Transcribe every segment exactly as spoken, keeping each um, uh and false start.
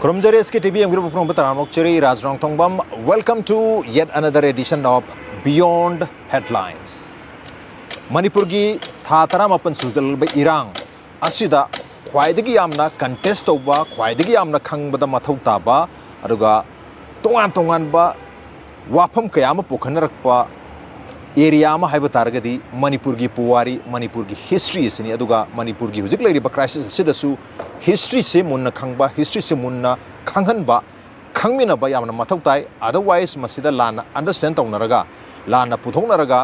ꯈꯨꯔꯨꯝꯖꯔꯤ, ꯑꯦꯁ ꯀꯦ T V ꯌꯦꯡꯕꯤꯔꯕ ꯄꯨꯝꯅꯃꯛꯇ ꯇꯔꯥꯝꯅ ꯑꯣꯛꯆꯔꯤ꯫ ꯔꯥꯖ ꯔꯣꯡꯊꯣꯡꯕꯝ, welcome to yet another edition of Beyond Headlines. ꯃꯅꯤꯄꯨꯔꯒꯤ ꯊꯥ ꯇꯔꯥꯃꯥꯄꯟ ꯁꯨꯖꯜꯂꯕ ꯏꯔꯥꯡ ꯑꯁꯤꯗ ꯈ꯭ꯋꯥꯏꯗꯒꯤ ꯌꯥꯝꯅ ꯀꯟꯇꯦꯁ ꯇꯧꯕ, ꯈ꯭ꯋꯥꯏꯗꯒꯤ ꯌꯥꯝꯅ ꯈꯪꯕꯗ ꯃꯊꯧ ꯇꯥꯕ, ꯑꯗꯨꯒ ꯇꯣꯉꯥꯟ ꯇꯣꯉꯥꯟꯕ ꯋꯥꯐꯝ ꯀꯌꯥ ꯑꯃ ꯄꯨꯈꯠꯅꯔꯛꯄ ꯑꯦꯔꯤꯌꯥ ꯑꯃ ꯍꯥꯏꯕ ꯇꯥꯔꯒꯗꯤ ꯃꯅꯤꯄꯨꯔꯒꯤ ꯄꯨꯋꯥꯔꯤ, ꯃꯅꯤꯄꯨꯔꯒꯤ ꯍꯤꯁꯇ꯭ꯔꯤ ꯑꯁꯤꯅꯤ꯫ ꯑꯗꯨꯒ ꯃꯅꯤꯄꯨꯔꯒꯤ ꯍꯧꯖꯤꯛ ꯂꯩꯔꯤꯕ ꯀ꯭ꯔꯥꯏꯁꯤꯁ ꯑꯁꯤꯗꯁꯨ ꯍꯤꯁꯇ꯭ꯔꯤꯁꯦ ꯃꯨꯟꯅ ꯈꯪꯕ, ꯍꯤꯁꯇ꯭ꯔꯤꯁꯦ ꯃꯨꯟꯅ ꯈꯪꯍꯟꯕ, ꯈꯪꯃꯤꯟꯅꯕ ꯌꯥꯝꯅ ꯃꯊꯧ ꯇꯥꯏ꯫ Otherwise ꯃꯁꯤꯗ ꯂꯥꯟꯅ ꯑꯟꯗꯔꯁꯇꯦꯟ ꯇꯧꯅꯔꯒ, ꯂꯥꯟꯅ ꯄꯨꯊꯣꯛꯅꯔꯒ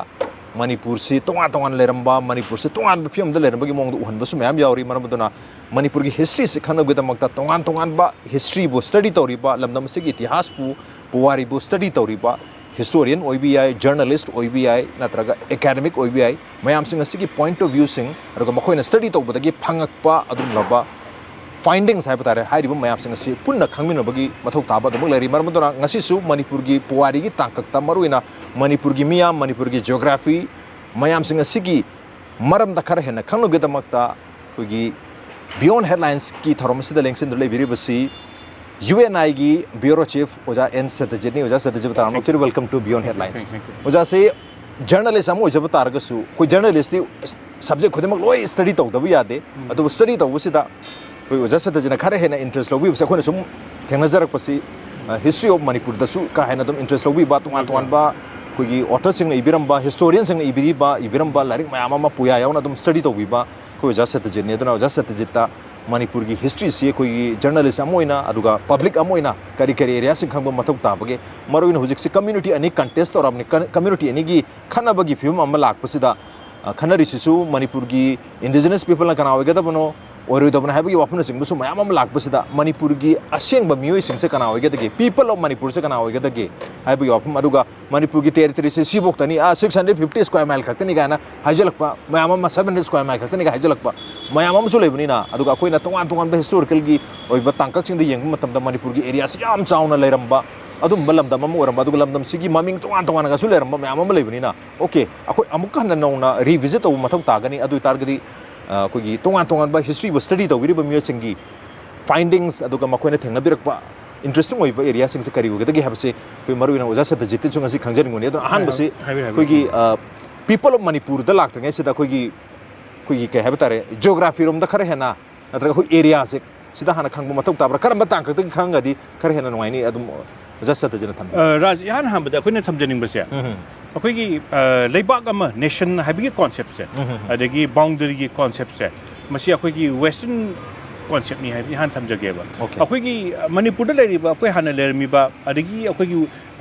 ꯃꯅꯤꯄꯨꯔꯁꯤ ꯇꯣꯉꯥꯟ ꯇꯣꯉꯥꯟꯅ ꯂꯩꯔꯝꯕ, ꯃꯅꯤꯄꯨꯔꯁꯤ ꯇꯣꯉꯥꯟꯕ ꯐꯤꯕꯝꯗ ꯂꯩꯔꯝꯕꯒꯤ ꯃꯑꯣꯡꯗ ꯎꯍꯟꯕꯁꯨ ꯃꯌꯥꯝ ꯌꯥꯎꯔꯤ꯫ ꯃꯔꯝ ꯑꯗꯨꯅ ꯃꯅꯤꯄꯨꯔꯒꯤ ꯍꯤꯁꯇ꯭ꯔꯤꯁꯤ ꯈꯪꯅꯕꯒꯤꯗꯃꯛꯇ ꯇꯣꯉꯥꯟ ꯇꯣꯉꯥꯟꯕ ꯍꯤꯁꯇ꯭ꯔꯤꯕꯨ ꯁ꯭ꯇꯗꯤ ꯇꯧꯔꯤꯕ, ꯂꯝꯗꯝ ꯑꯁꯤꯒꯤ ꯏꯇꯤꯍꯥꯁꯄꯨ, ꯄꯨꯋꯥꯔꯤꯕꯨ ꯁ꯭ꯇꯗꯤ ꯇꯧꯔꯤꯕ ꯍꯤꯁꯇꯣꯔꯤꯌꯟ ꯑꯣꯏꯕ ꯌꯥꯏ, ꯖꯔꯅꯦꯂꯤꯁ꯭ꯠ ꯑꯣꯏꯕ ꯌꯥꯏ, ꯅꯠꯇ꯭ꯔꯒ ꯑꯦꯀꯥꯗꯦꯃꯤꯛ ꯑꯣꯏꯕ ꯌꯥꯏ, ꯃꯌꯥꯝꯁꯤꯡ ꯑꯁꯤꯒꯤ ꯄꯣꯏꯟꯠ ꯑꯣꯐ ꯚ꯭ꯌꯨꯁꯤꯡ, ꯑꯗꯨꯒ ꯃꯈꯣꯏꯅ ꯁ꯭ꯇꯗꯤ ꯇꯧꯕꯗꯒꯤ ꯐꯪꯉꯛꯄ ꯑꯗꯨꯒꯨꯝꯂꯕ ꯐꯥꯏꯟꯗꯤꯡꯁ ꯍꯥꯏꯕ ꯇꯥꯔꯦ, ꯍꯥꯏꯔꯤꯕ ꯃꯌꯥꯝꯁꯤꯡ ꯑꯁꯤ ꯄꯨꯟꯅ ꯈꯪꯃꯤꯟꯅꯕꯒꯤ ꯃꯊꯧ ꯇꯥꯕ ꯑꯗꯨꯃꯛ ꯂꯩꯔꯤ꯫ ꯃꯔꯝ ꯑꯗꯨꯅ ꯉꯁꯤꯁꯨ ꯃꯅꯤꯄꯨꯔꯒꯤ ꯄꯨꯋꯥꯔꯤꯒꯤ ꯇꯥꯡꯀꯛꯇ, ꯃꯔꯨꯑꯣꯏꯅ ꯃꯅꯤꯄꯨꯔꯒꯤ ꯃꯤꯌꯥꯝ, ꯃꯅꯤꯄꯨꯔꯒꯤ ꯖꯤꯑꯣꯒ꯭ꯔꯥꯐꯤ, ꯃꯌꯥꯝꯁꯤꯡ ꯑꯁꯤꯒꯤ ꯃꯔꯝꯗ ꯈꯔ ꯍꯦꯟꯅ ꯈꯪꯅꯕꯒꯤꯗꯃꯛꯇ ꯑꯩꯈꯣꯏꯒꯤ Beyond Headlinesꯀꯤ ꯊꯧꯔꯝ ꯑꯁꯤꯗ ꯂꯦꯡꯁꯤꯟꯗꯨꯅ ꯂꯩꯕꯤꯔꯤꯕꯁꯤ ꯌꯨ ꯑꯦꯟ ꯑꯥꯏꯒꯤ ꯕ꯭ꯌꯨꯔꯣ ꯆꯤꯐ ꯑꯣꯖꯥ ꯑꯦꯟ ꯁꯇ꯭ꯌꯖꯤꯠꯅꯤ꯫ ꯑꯣꯖꯥ ꯁꯇ꯭ꯌꯖꯤꯠ, ꯇꯔꯥꯝꯅ ꯑꯣꯛꯆꯔꯤ, welcome to Beyond Headlines꯫ Thank you, thank you. ꯑꯣꯖꯥꯁꯤ ꯖꯔꯅꯦꯂꯤꯁ꯭ꯠ ꯑꯃ ꯑꯣꯏꯖꯕ ꯇꯥꯔꯒꯁꯨ, ꯑꯩꯈꯣꯏ ꯖꯔꯅꯦꯂꯤꯁ꯭ꯠꯇꯤ ꯁꯕꯖꯦꯛ ꯈꯨꯗꯤꯡꯃꯛ ꯂꯣꯏ ꯁ꯭ꯇꯗꯤ ꯇꯧꯗꯕ ꯌꯥꯗꯦ꯫ ꯎꯝ꯫ ꯑꯗꯨꯕꯨ ꯁ꯭ꯇꯗꯤ ꯇꯧꯕꯁꯤꯗ ꯑꯩꯈꯣꯏ ꯑꯣꯖꯥ ꯁꯇ꯭ꯌꯖꯤꯠꯅ ꯈꯔ ꯍꯦꯟꯅ ꯏꯟꯇꯔꯦꯁ꯭ꯠ ꯂꯧꯕꯤꯕꯁꯦ ꯑꯩꯈꯣꯏꯅ ꯁꯨꯝ ꯊꯦꯡꯅꯖꯔꯛꯄꯁꯤ, ꯑ, ꯍꯤꯁꯇ꯭ꯔꯤ ꯑꯣꯐ ꯃꯅꯤꯄꯨꯔꯗꯁꯨ ꯀꯥ ꯍꯦꯟꯅ ꯑꯗꯨꯝ ꯏꯟꯇꯔꯦꯁ꯭ꯠ ꯂꯧꯕꯤꯕ, ꯇꯣꯉꯥꯟ ꯇꯣꯉꯥꯟꯕ ꯑꯩꯈꯣꯏꯒꯤ ꯑꯣꯊꯔꯁꯤꯡꯅ ꯏꯕꯤꯔꯝꯕ, ꯍꯤꯁꯇꯣꯔꯤꯌꯟꯁꯤꯡꯅ ꯏꯕꯤꯔꯤꯕ, ꯏꯕꯤꯔꯝꯕ ꯂꯥꯏꯔꯤꯛ ꯃꯌꯥꯝ ꯑꯃ ꯄꯨꯌꯥ ꯌꯥꯎꯅ ꯑꯗꯨꯝ ꯁ꯭ꯇꯗꯤ ꯇꯧꯕꯤꯕ ꯑꯩꯈꯣꯏ ꯑꯣꯖꯥ ꯁꯇ꯭ꯌꯖꯤꯠꯅꯤ꯫ ꯑꯗꯨꯅ ꯑꯣꯖꯥ ꯁꯇ꯭ꯌꯖꯤꯠꯇ ꯃꯅꯤꯄꯨꯔꯒꯤ ꯍꯤꯁꯇ꯭ꯔꯤꯁꯤ ꯑꯩꯈꯣꯏꯒꯤ ꯖꯔꯅꯦꯂꯤꯁ꯭ꯠ ꯑꯃ ꯑꯣꯏꯅ, ꯑꯗꯨꯒ ꯄꯕ꯭ꯂꯤꯛ ꯑꯃ ꯑꯣꯏꯅ ꯀꯔꯤ ꯀꯔꯤ ꯑꯦꯔꯤꯌꯥꯁꯤꯡ ꯈꯪꯕ ꯃꯊꯧ ꯇꯥꯕꯒꯦ? ꯃꯔꯨꯑꯣꯏꯅ ꯍꯧꯖꯤꯛꯁꯤ ꯀꯝꯃ꯭ꯌꯨꯅꯤꯇꯤ ꯑꯅꯤ ꯀꯟꯇꯦꯁ꯭ꯠ ꯇꯧꯔꯕꯅꯤ꯫ ꯀꯟ-, ꯀꯝꯃ꯭ꯌꯨꯅꯤꯇꯤ ꯑꯅꯤꯒꯤ ꯈꯠꯅꯕꯒꯤ ꯐꯤꯕꯝ ꯑꯃ ꯂꯥꯛꯄꯁꯤꯗ, ꯑ, ꯈꯟꯅꯔꯤꯁꯤꯁꯨ ꯃꯅꯤꯄꯨꯔꯒꯤ ꯏꯟꯗꯤꯖꯤꯅꯁ ꯄꯤꯄꯜꯅ ꯀꯅꯥ ꯑꯣꯏꯒꯗꯕꯅꯣ, ꯑꯣꯏꯔꯣꯏꯗꯕꯅꯣ ꯍꯥꯏꯕꯒꯤ ꯋꯥꯐꯝꯅꯆꯤꯡꯕꯁꯨ ꯃꯌꯥꯝ ꯑꯃ ꯂꯥꯛꯄꯁꯤꯗ, ꯃꯅꯤꯄꯨꯔꯒꯤ ꯑꯁꯦꯡꯕ ꯃꯤꯑꯣꯏꯁꯤꯡꯁꯦ ꯀꯅꯥ ꯑꯣꯏꯒꯗꯒꯦ, ꯄꯤꯄꯜ ꯑꯣꯐ ꯃꯅꯤꯄꯨꯔꯁꯦ ꯀꯅꯥ ꯑꯣꯏꯒꯗꯒꯦ ꯍꯥꯏꯕꯒꯤ ꯋꯥꯐꯝ, ꯑꯗꯨꯒ ꯃꯅꯤꯄꯨꯔꯒꯤ ꯇꯦꯔꯤꯇꯣꯔꯤꯁꯦ ꯁꯤꯐꯥꯎꯇꯅꯤ, ꯑꯥ, six hundred fifty square mile ꯈꯛꯇꯅꯤ ꯀꯥꯏꯅ ꯍꯥꯏꯖꯜꯂꯛꯄ ꯃꯌꯥꯝ ꯑꯃ, seven hundred square mile ꯈꯛꯇꯅꯤꯒ ꯍꯥꯏꯖꯜꯂꯛꯄ ꯃꯌꯥꯝ ꯑꯃꯁꯨ ꯂꯩꯕꯅꯤꯅ, ꯑꯗꯨꯒ ꯑꯩꯈꯣꯏꯅ ꯇꯣꯉꯥꯟ ꯇꯣꯉꯥꯟꯕ ꯍꯤꯁꯇꯣꯔꯤꯀꯦꯜꯒꯤ ꯑꯣꯏꯕ ꯇꯥꯡꯀꯛꯁꯤꯡꯗ ꯌꯦꯡꯕ ꯃꯇꯝꯗ ꯃꯅꯤꯄꯨꯔꯒꯤ ꯑꯦꯔꯤꯌꯥꯁꯤ ꯌꯥꯝ ꯆꯥꯎꯅ ꯂꯩꯔꯝꯕ ꯑꯗꯨꯒꯨꯝꯕ ꯂꯝꯗꯝ ꯑꯃ ꯑꯣꯏꯔꯝꯕ, ꯑꯗꯨꯒ ꯂꯝꯗꯝꯁꯤꯒꯤ ꯃꯃꯤꯡ ꯇꯣꯉꯥꯟ ꯇꯣꯉꯥꯟꯅꯒꯁꯨ ꯂꯩꯔꯝꯕ ꯃꯌꯥꯝ ꯑꯃ ꯂꯩꯕꯅꯤꯅ, ꯑꯣꯀꯦ, ꯑꯩꯈꯣꯏ ꯑꯃꯨꯛꯀ ꯍꯟꯅ ꯅꯧꯅ ꯔꯤꯚꯤꯖꯤꯠ ꯇꯧꯕ ꯃꯊꯧ ꯇꯥꯒꯅꯤ꯫ ꯑꯗꯨ ꯑꯣꯏ ꯇꯥꯔꯒꯗꯤ, ꯑ, ꯑꯩꯈꯣꯏꯒꯤ ꯇꯣꯉꯥꯟ ꯇꯣꯉꯥꯟꯕ ꯍꯤꯁꯇ꯭ꯔꯤꯕꯨ ꯁ꯭ꯇꯗꯤ ꯇꯧꯕꯤꯔꯤꯕ ꯃꯤꯑꯣꯏꯁꯤꯡꯒꯤ ꯐꯥꯏꯟꯗꯤꯡꯁ, ꯑꯗꯨꯒ ꯃꯈꯣꯏꯅ ꯊꯦꯡꯅꯕꯤꯔꯛꯄ ꯏꯟꯇꯔꯦꯁꯇꯤꯡ ꯑꯣꯏꯕ ꯑꯦꯔꯤꯌꯥꯁꯤꯡꯁꯦ ꯀꯔꯤ ꯑꯣꯏꯒꯗꯒꯦ ꯍꯥꯏꯕꯁꯤ ꯑꯩꯈꯣꯏ ꯃꯔꯨ ꯑꯣꯏꯅ ꯑꯣꯖꯥ ꯁꯇꯖꯤꯠꯇꯁꯨ ꯉꯁꯤ ꯈꯪꯖꯅꯤꯡꯕꯅꯤ꯫ ꯑꯗꯨꯅ ꯑꯍꯥꯟꯕꯁꯤ ꯍꯥꯏꯕꯤꯌꯨ, ꯍꯥꯏꯕꯤꯌꯨ꯫ ꯑꯩꯈꯣꯏꯒꯤ ꯄꯤꯄꯜ ꯑꯣꯐ ꯃꯅꯤꯄꯨꯔꯗ ꯂꯥꯛꯇ꯭ꯔꯤꯉꯩꯁꯤꯗ ꯑꯩꯈꯣꯏꯒꯤ ꯑꯩꯈꯣꯏꯒꯤ ꯀꯩ ꯍꯥꯏꯕ ꯇꯥꯔꯦ, ꯖꯤꯑꯣꯒ꯭ꯔꯥꯐꯤꯔꯣꯝꯗ ꯈꯔ ꯍꯦꯟꯅ, ꯅꯠꯇ꯭ꯔꯒ ꯑꯩꯈꯣꯏ ꯑꯦꯔꯤꯌꯥꯁꯦ ꯁꯤꯗ ꯍꯥꯟꯅ ꯈꯪꯕ ꯃꯊꯧ ꯇꯥꯕ꯭ꯔꯥ? ꯀꯔꯝꯕ ꯇꯥꯡꯀꯛꯇꯒꯤ ꯈꯪꯉꯒꯗꯤ ꯈꯔ ꯍꯦꯟꯅ ꯅꯨꯡꯉꯥꯏꯅꯤ? ꯑꯗꯨꯝ ꯑꯣꯖꯥ ꯁꯇꯖꯤꯠꯅ ꯊꯝꯕꯤꯌꯨ꯫ ꯑ, ꯔꯥꯖ, ꯏꯍꯥꯟ ꯍꯥꯟꯕꯗ ꯑꯩꯈꯣꯏꯅ ꯊꯝꯖꯅꯤꯡꯕꯁꯦ, ꯎꯝ꯫ ꯑꯩꯈꯣꯏꯒꯤ ꯑ, ꯂꯩꯕꯥꯛ ꯑꯃ, ꯅꯦꯁꯟ ꯍꯥꯏꯕꯒꯤ ꯀꯣꯟꯁꯦꯞꯁꯦ, ꯎꯝ꯫ ꯑꯗꯒꯤ ꯕꯥꯎꯟꯗꯔꯤꯒꯤ ꯀꯣꯟꯁꯦꯞꯁꯦ, ꯃꯁꯤ ꯑꯩꯈꯣꯏꯒꯤ ꯋꯦꯁꯇꯔꯟ ꯀꯣꯟꯁꯦꯞꯅꯤ ꯍꯥꯏꯕꯁꯤ ꯏꯍꯥꯟ ꯊꯝꯖꯒꯦꯕ꯫ Okay. ꯑꯩꯈꯣꯏꯒꯤ ꯑ, ꯃꯅꯤꯄꯨꯔꯗ ꯂꯩꯔꯤꯕ, ꯑꯩꯈꯣꯏ ꯍꯥꯟꯅ ꯂꯩꯔꯝꯃꯤꯕ, ꯑꯗꯒꯤ ꯑꯩꯈꯣꯏꯒꯤ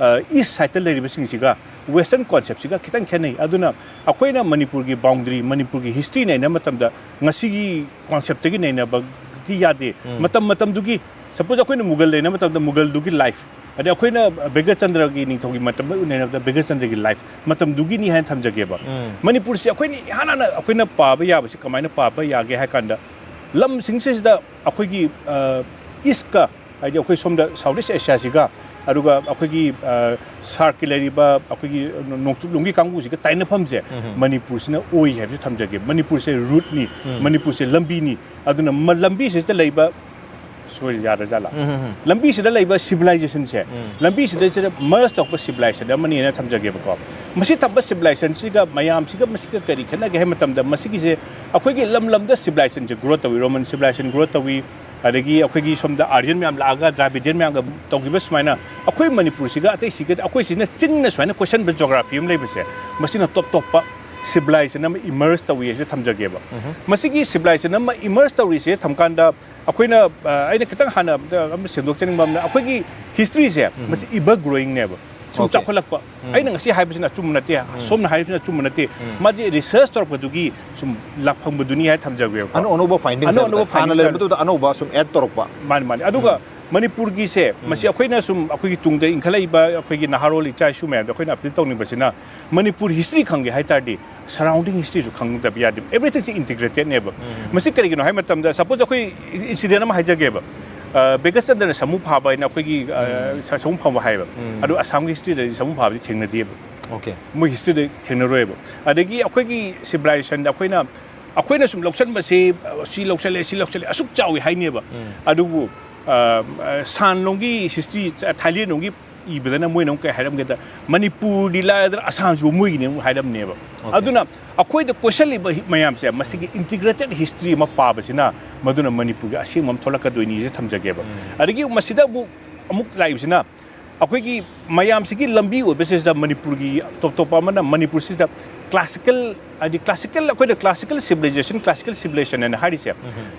ꯏꯁ ꯁꯥꯏꯗꯇ ꯂꯩꯔꯤꯕꯁꯤꯡꯁꯤꯒ ꯋꯦꯁꯇꯔꯟ ꯀꯣꯟꯁꯦꯞꯁꯤꯒ ꯈꯤꯇꯪ ꯈꯦꯠꯅꯩ꯫ ꯑꯗꯨꯅ ꯑꯩꯈꯣꯏꯅ ꯃꯅꯤꯄꯨꯔꯒꯤ ꯕꯥꯎꯟꯗꯔꯤ, ꯃꯅꯤꯄꯨꯔꯒꯤ ꯍꯤꯁꯇ꯭ꯔꯤ ꯅꯩꯅꯕ ꯃꯇꯝꯗ ꯉꯁꯤꯒꯤ ꯀꯣꯟꯁꯦꯞꯇꯒꯤ ꯅꯩꯅꯕꯗꯤ ꯌꯥꯗꯦ꯫ ꯎꯝ꯫ ꯃꯇꯝ ꯃꯇꯝꯗꯨꯒꯤ, ꯁꯄꯣꯖ ꯑꯩꯈꯣꯏꯅ ꯃꯨꯒꯜ ꯂꯩꯅꯕ ꯃꯇꯝꯗ ꯃꯨꯒꯜꯗꯨꯒꯤ ꯂꯥꯏꯐ, ꯑꯗꯩ ꯑꯩꯈꯣꯏꯅ ꯕꯦꯒꯆꯟꯗ꯭ꯔꯒꯤ ꯅꯤꯡꯊꯧꯒꯤ ꯃꯇꯝꯗ ꯅꯩꯅꯕꯗ ꯕꯦꯒꯆꯟꯗ꯭ꯔꯒꯤ ꯂꯥꯏꯐ ꯃꯇꯝꯗꯨꯒꯤꯅꯤ ꯍꯥꯏꯅ ꯊꯝꯖꯒꯦꯕ꯫ ꯎꯝ꯫ ꯃꯅꯤꯄꯨꯔꯁꯤ ꯑꯩꯈꯣꯏꯅ ꯏꯍꯥꯟ ꯍꯥꯟꯅ ꯑꯩꯈꯣꯏꯅ ꯄꯥꯕ ꯌꯥꯕꯁꯤ ꯀꯃꯥꯏꯅ ꯄꯥꯕ ꯌꯥꯒꯦ ꯍꯥꯏ ꯀꯥꯟꯗ, ꯂꯝꯁꯤꯡꯁꯤꯗ ꯑꯩꯈꯣꯏꯒꯤ, ꯑ, ꯏꯁꯀ, ꯍꯥꯏꯗꯤ ꯑꯩꯈꯣꯏ ꯁꯣꯝꯗ ꯁꯥꯎꯠ ꯏꯁ ꯑꯦꯁꯤꯌꯥꯁꯤꯒ, ꯑꯗꯨꯒ ꯑꯩꯈꯣꯏꯒꯤ, ꯑ, ꯁꯥꯔꯛꯀꯤ ꯂꯩꯔꯤꯕ ꯑꯩꯈꯣꯏꯒꯤ ꯅꯣꯡꯆꯨꯞꯂꯣꯝꯒꯤ ꯀꯥꯡꯕꯨꯁꯤꯒ ꯇꯥꯏꯅꯐꯝꯁꯦ ꯎꯝ꯫ ꯃꯅꯤꯄꯨꯔꯁꯤꯅ ꯑꯣꯏ ꯍꯥꯏꯕꯁꯤ ꯊꯝꯖꯒꯦ꯫ ꯃꯅꯤꯄꯨꯔꯁꯦ ꯔꯨꯠꯅꯤ, ꯎꯝ꯫ ꯃꯅꯤꯄꯨꯔꯁꯦ ꯂꯝꯕꯤꯅꯤ꯫ ꯑꯗꯨꯅ ꯃ-, ꯂꯝꯕꯤꯁꯤꯗ ꯂꯩꯕ, ꯁꯣꯏ, ꯌꯥꯗ꯭ꯔꯖꯥꯠꯂꯥ? ꯎꯝ, ꯎꯝ, ꯎꯝ꯫ ꯂꯝꯕꯤꯁꯤꯗ ꯂꯩꯕ ꯁꯤꯚꯤꯂꯥꯏꯖꯦꯁꯟꯁꯦ, ꯎꯝ꯫ ꯂꯝꯕꯤꯁꯤꯗꯩꯁꯤꯗ ꯃꯔꯁ ꯇꯧꯔꯛꯄ ꯁꯤꯚꯤꯂꯥꯏꯖꯦꯁꯟ ꯑꯃꯅꯤꯅ ꯊꯝꯖꯒꯦꯕꯀꯣ꯫ ꯃꯁꯤ ꯊꯝꯕ ꯁꯤꯚꯤꯂꯥꯏꯖꯦꯁꯟꯁꯤꯒ ꯃꯌꯥꯝꯁꯤꯒ ꯃꯁꯤꯒ ꯀꯔꯤ ꯈꯦꯠꯅꯒꯦ ꯍꯥꯏꯕ ꯃꯇꯝꯗ, ꯃꯁꯤꯒꯤꯁꯦ ꯑꯩꯈꯣꯏꯒꯤ ꯂꯝ ꯂꯝꯗ ꯁꯤꯚꯤꯂꯥꯏꯖꯦꯁꯟꯁꯦ ꯒ꯭ꯔꯣ ꯇꯧꯏ, ꯔꯣꯃꯟ ꯁꯤꯚꯤꯂꯥꯏꯖꯦꯁꯟ ꯒ꯭ꯔꯣ ꯇꯧꯏ, ꯑꯗꯒꯤ ꯑꯩꯈꯣꯏꯒꯤ ꯁꯣꯝꯗ ꯑꯥꯔꯤꯌꯟ ꯃꯌꯥꯝ ꯂꯥꯛꯑꯒ ꯗ꯭ꯔꯥꯕꯤꯗꯤꯌꯟ ꯃꯌꯥꯝꯒ ꯇꯧꯈꯤꯕ ꯁꯨꯃꯥꯏꯅ ꯑꯩꯈꯣꯏ ꯃꯅꯤꯄꯨꯔꯁꯤꯒ ꯑꯇꯩꯁꯤꯒ, ꯑꯩꯈꯣꯏ ꯁꯤꯅ ꯆꯤꯡꯅ ꯁꯨꯃꯥꯏꯅ ꯀꯣꯏꯁꯟꯕ ꯖꯣꯒ꯭ꯔꯥꯐꯤ ꯑꯃ ꯂꯩꯕꯁꯦ, ꯃꯁꯤꯅ ꯇꯣꯞ ꯇꯣꯞꯄ ꯁꯤꯚꯤꯂꯥꯏꯖꯦꯁꯟ ꯑꯃ ꯏꯃꯔꯖ ꯇꯧꯏ ꯍꯥꯏꯁꯦ ꯊꯝꯖꯒꯦꯕ꯫ ꯃꯁꯤꯒꯤ ꯁꯤꯚꯤꯂꯥꯏꯖꯦꯁꯟ ꯑꯃ ꯏꯃꯔꯖ ꯇꯧꯔꯤꯁꯦ ꯊꯝꯀꯥꯟꯗ ꯑꯩꯈꯣꯏꯅ, ꯑ, ꯑꯩꯅ ꯈꯤꯇꯪ ꯍꯥꯟꯅ ꯑꯃ ꯁꯦꯡꯗꯣꯛꯆꯅꯤꯡꯕ ꯑꯃꯅ, ꯑꯩꯈꯣꯏꯒꯤ ꯍꯤꯁꯇ꯭ꯔꯤꯁꯦ ꯃꯁꯤ ꯏꯚꯔ ꯒ꯭ꯔꯣꯋꯤꯡꯅꯦꯕ, ꯁꯨꯝ Okay. ꯆꯥꯎꯈꯠꯂꯛꯄ꯫ ꯑꯩꯅ ꯉꯁꯤ ꯍꯥꯏꯕꯁꯤꯅ ꯑꯆꯨꯝꯕ ꯅꯠꯇꯦ, ꯁꯣꯝꯅ ꯍꯥꯏꯔꯤꯕꯁꯤꯅ ꯑꯆꯨꯝꯕ ꯅꯠꯇꯦ, ꯃꯥꯗꯤ ꯔꯤꯁꯔꯁ ꯇꯧꯔꯛꯄꯗꯨꯒꯤ ꯁꯨꯝ ꯂꯥꯛꯐꯝꯕꯗꯨꯅꯤ ꯍꯥꯏ ꯊꯝꯖꯒꯦꯕꯀꯣ꯫ ꯑꯅꯧ ꯑꯅꯧꯕ ꯐꯥꯏꯟꯗꯤꯡꯁ ꯑꯅꯧ ꯑꯅꯧꯕ ꯍꯥꯏꯕꯗꯣ, ꯍꯥꯟꯅ findings ꯂꯩꯔꯝꯕꯗꯨꯗ ꯑꯅꯧꯕ ꯁꯨꯝ ꯑꯦꯗ ꯇꯧꯔꯛꯄ꯫ ꯃꯥꯅꯤ, ꯃꯥꯅꯤ꯫ ꯑꯗꯨꯒ ꯃꯅꯤꯄꯨꯔꯒꯤꯁꯦ, ꯃꯁꯤ ꯑꯩꯈꯣꯏꯅ ꯁꯨꯝ, ꯑꯩꯈꯣꯏꯒꯤ ꯇꯨꯡꯗ ꯏꯟꯈꯠꯂꯛꯏꯕ ꯑꯩꯈꯣꯏꯒꯤ ꯅꯍꯥꯔꯣꯜ ꯏꯆꯥ ꯏꯁꯨ ꯃꯌꯥꯝꯗ ꯑꯩꯈꯣꯏꯅ ꯑꯄꯤꯜ ꯇꯧꯅꯤꯡꯕꯁꯤꯅ, ꯃꯅꯤꯄꯨꯔ ꯍꯤꯁꯇ꯭ꯔꯤ ꯈꯪꯒꯦ ꯍꯥꯏ ꯇꯥꯔꯗꯤ ꯁꯔꯥꯎꯟꯗꯤꯡ ꯍꯤꯁꯇ꯭ꯔꯤꯁꯨ ꯈꯪꯗꯕ ꯌꯥꯗꯦ꯫ ꯑꯦꯚ꯭ꯔꯤꯊꯤꯡꯁꯤ ꯏꯟꯇꯤꯒ꯭ꯔꯦꯇꯦꯠꯅꯦꯕ꯫ ꯃꯁꯤ ꯀꯔꯤꯒꯤꯅꯣ ꯍꯥꯏꯕ ꯃꯇꯝꯗ, ꯁꯄꯣꯖ ꯑꯩꯈꯣꯏ ꯏꯟꯁꯤꯗꯦꯟ ꯑꯃ ꯍꯥꯏꯖꯒꯦꯕ, ꯑ, ꯕꯦꯒꯁꯆꯟꯗ꯭ꯔꯅ ꯁꯥꯃꯨ ꯐꯥꯕ ꯍꯥꯏꯅ ꯑꯩꯈꯣꯏꯒꯤ, ꯑ, ꯁ-, ꯁꯥꯃꯨ ꯐꯥꯕ ꯍꯥꯏꯕ, ꯑꯗꯨ ꯑꯁꯥꯝꯒꯤ ꯍꯤꯁꯇ꯭ꯔꯤꯗꯗꯤ ꯁꯥꯃꯨ ꯐꯥꯕꯗꯤ ꯊꯦꯡꯅꯗꯦꯕ꯫ Okay. ꯃꯣꯏ ꯍꯤꯁꯇ꯭ꯔꯤꯗ ꯊꯦꯡꯅꯔꯣꯏꯕ꯫ ꯑꯗꯒꯤ ꯑꯩꯈꯣꯏꯒꯤ ꯁꯤꯚꯤꯂꯥꯏꯖꯦꯁꯟꯗ ꯑꯩꯈꯣꯏꯅ ꯑꯩꯈꯣꯏꯅ ꯁꯨꯝ ꯂꯧꯁꯟꯕꯁꯤ, ꯑ, ꯁꯤ ꯂꯧꯁꯜꯂꯦ, ꯁꯤ ꯂꯧꯁꯜꯂꯦ, ꯑꯁꯨꯛ ꯆꯥꯎꯏ ꯍꯥꯏꯅꯦꯕ꯫ ꯑꯗꯨꯕꯨ, ꯑ, ꯑ, ꯁꯥꯟ ꯂꯣꯝꯒꯤ ꯍꯤꯁꯇ꯭ꯔꯤ, ꯊꯥꯏꯂꯦꯟ ꯂꯣꯝꯒꯤ ꯏꯕꯗꯅ ꯃꯣꯏꯅ ꯑꯃꯨꯛ ꯀꯩ ꯍꯥꯏꯔꯝꯒꯦꯗ, ꯃꯅꯤꯄꯨꯔꯗꯤ ꯂꯥꯏꯔꯗꯅ ꯑꯁꯥꯝꯁꯤꯕꯨ ꯃꯣꯏꯒꯤꯅꯦ ꯑꯃꯨꯛ ꯍꯥꯏꯔꯝꯅꯦꯕ꯫ ꯑꯣꯀꯦ꯫ ꯑꯗꯨꯅ ꯑꯩꯈꯣꯏꯗ ꯀꯣꯏꯁꯜꯂꯤꯕ ꯍꯤ-, ꯃꯌꯥꯝꯁꯦ, ꯃꯁꯤꯒꯤ ꯏꯟꯇꯤꯒ꯭ꯔꯦꯇꯦꯠ ꯍꯤꯁꯇ꯭ꯔꯤ ꯑꯃ ꯄꯥꯕꯁꯤꯅ ꯃꯗꯨꯅ ꯃꯅꯤꯄꯨꯔꯒꯤ ꯑꯁꯦꯡꯕ ꯑꯃ ꯊꯣꯛꯂꯛꯀꯗꯣꯏꯅꯤꯁꯦ ꯊꯝꯖꯒꯦꯕ꯫ ꯑꯗꯒꯤ ꯃꯁꯤꯗ ꯑꯃꯨꯛ, ꯑꯃꯨꯛ ꯂꯥꯛꯏꯕꯁꯤꯅ, ꯑꯩꯈꯣꯏꯒꯤ ꯃꯌꯥꯝꯁꯤꯒꯤ ꯂꯝꯕꯤ ꯑꯣꯏꯕꯁꯤꯗ ꯃꯅꯤꯄꯨꯔꯒꯤ ꯇꯣꯞ ꯇꯣꯞꯄ ꯑꯃꯅ ꯃꯅꯤꯄꯨꯔꯁꯤꯗ ꯀ꯭ꯂꯥꯁꯤꯀꯦꯜ, ꯍꯥꯏꯗꯤ ꯀ꯭ꯂꯥꯁꯤꯀꯦꯜ, ꯑꯩꯈꯣꯏꯅ ꯀ꯭ꯂꯥꯁꯤꯀꯦꯜ ꯁꯤꯚꯤꯂꯥꯏꯖꯦꯁꯟ, ꯀ꯭ꯂꯥꯁꯤꯀꯦꯜ ꯁꯤꯚꯤꯂꯥꯏꯖꯦꯁꯟ ꯍꯥꯏꯅ ꯍꯥꯏꯔꯤꯁꯦ,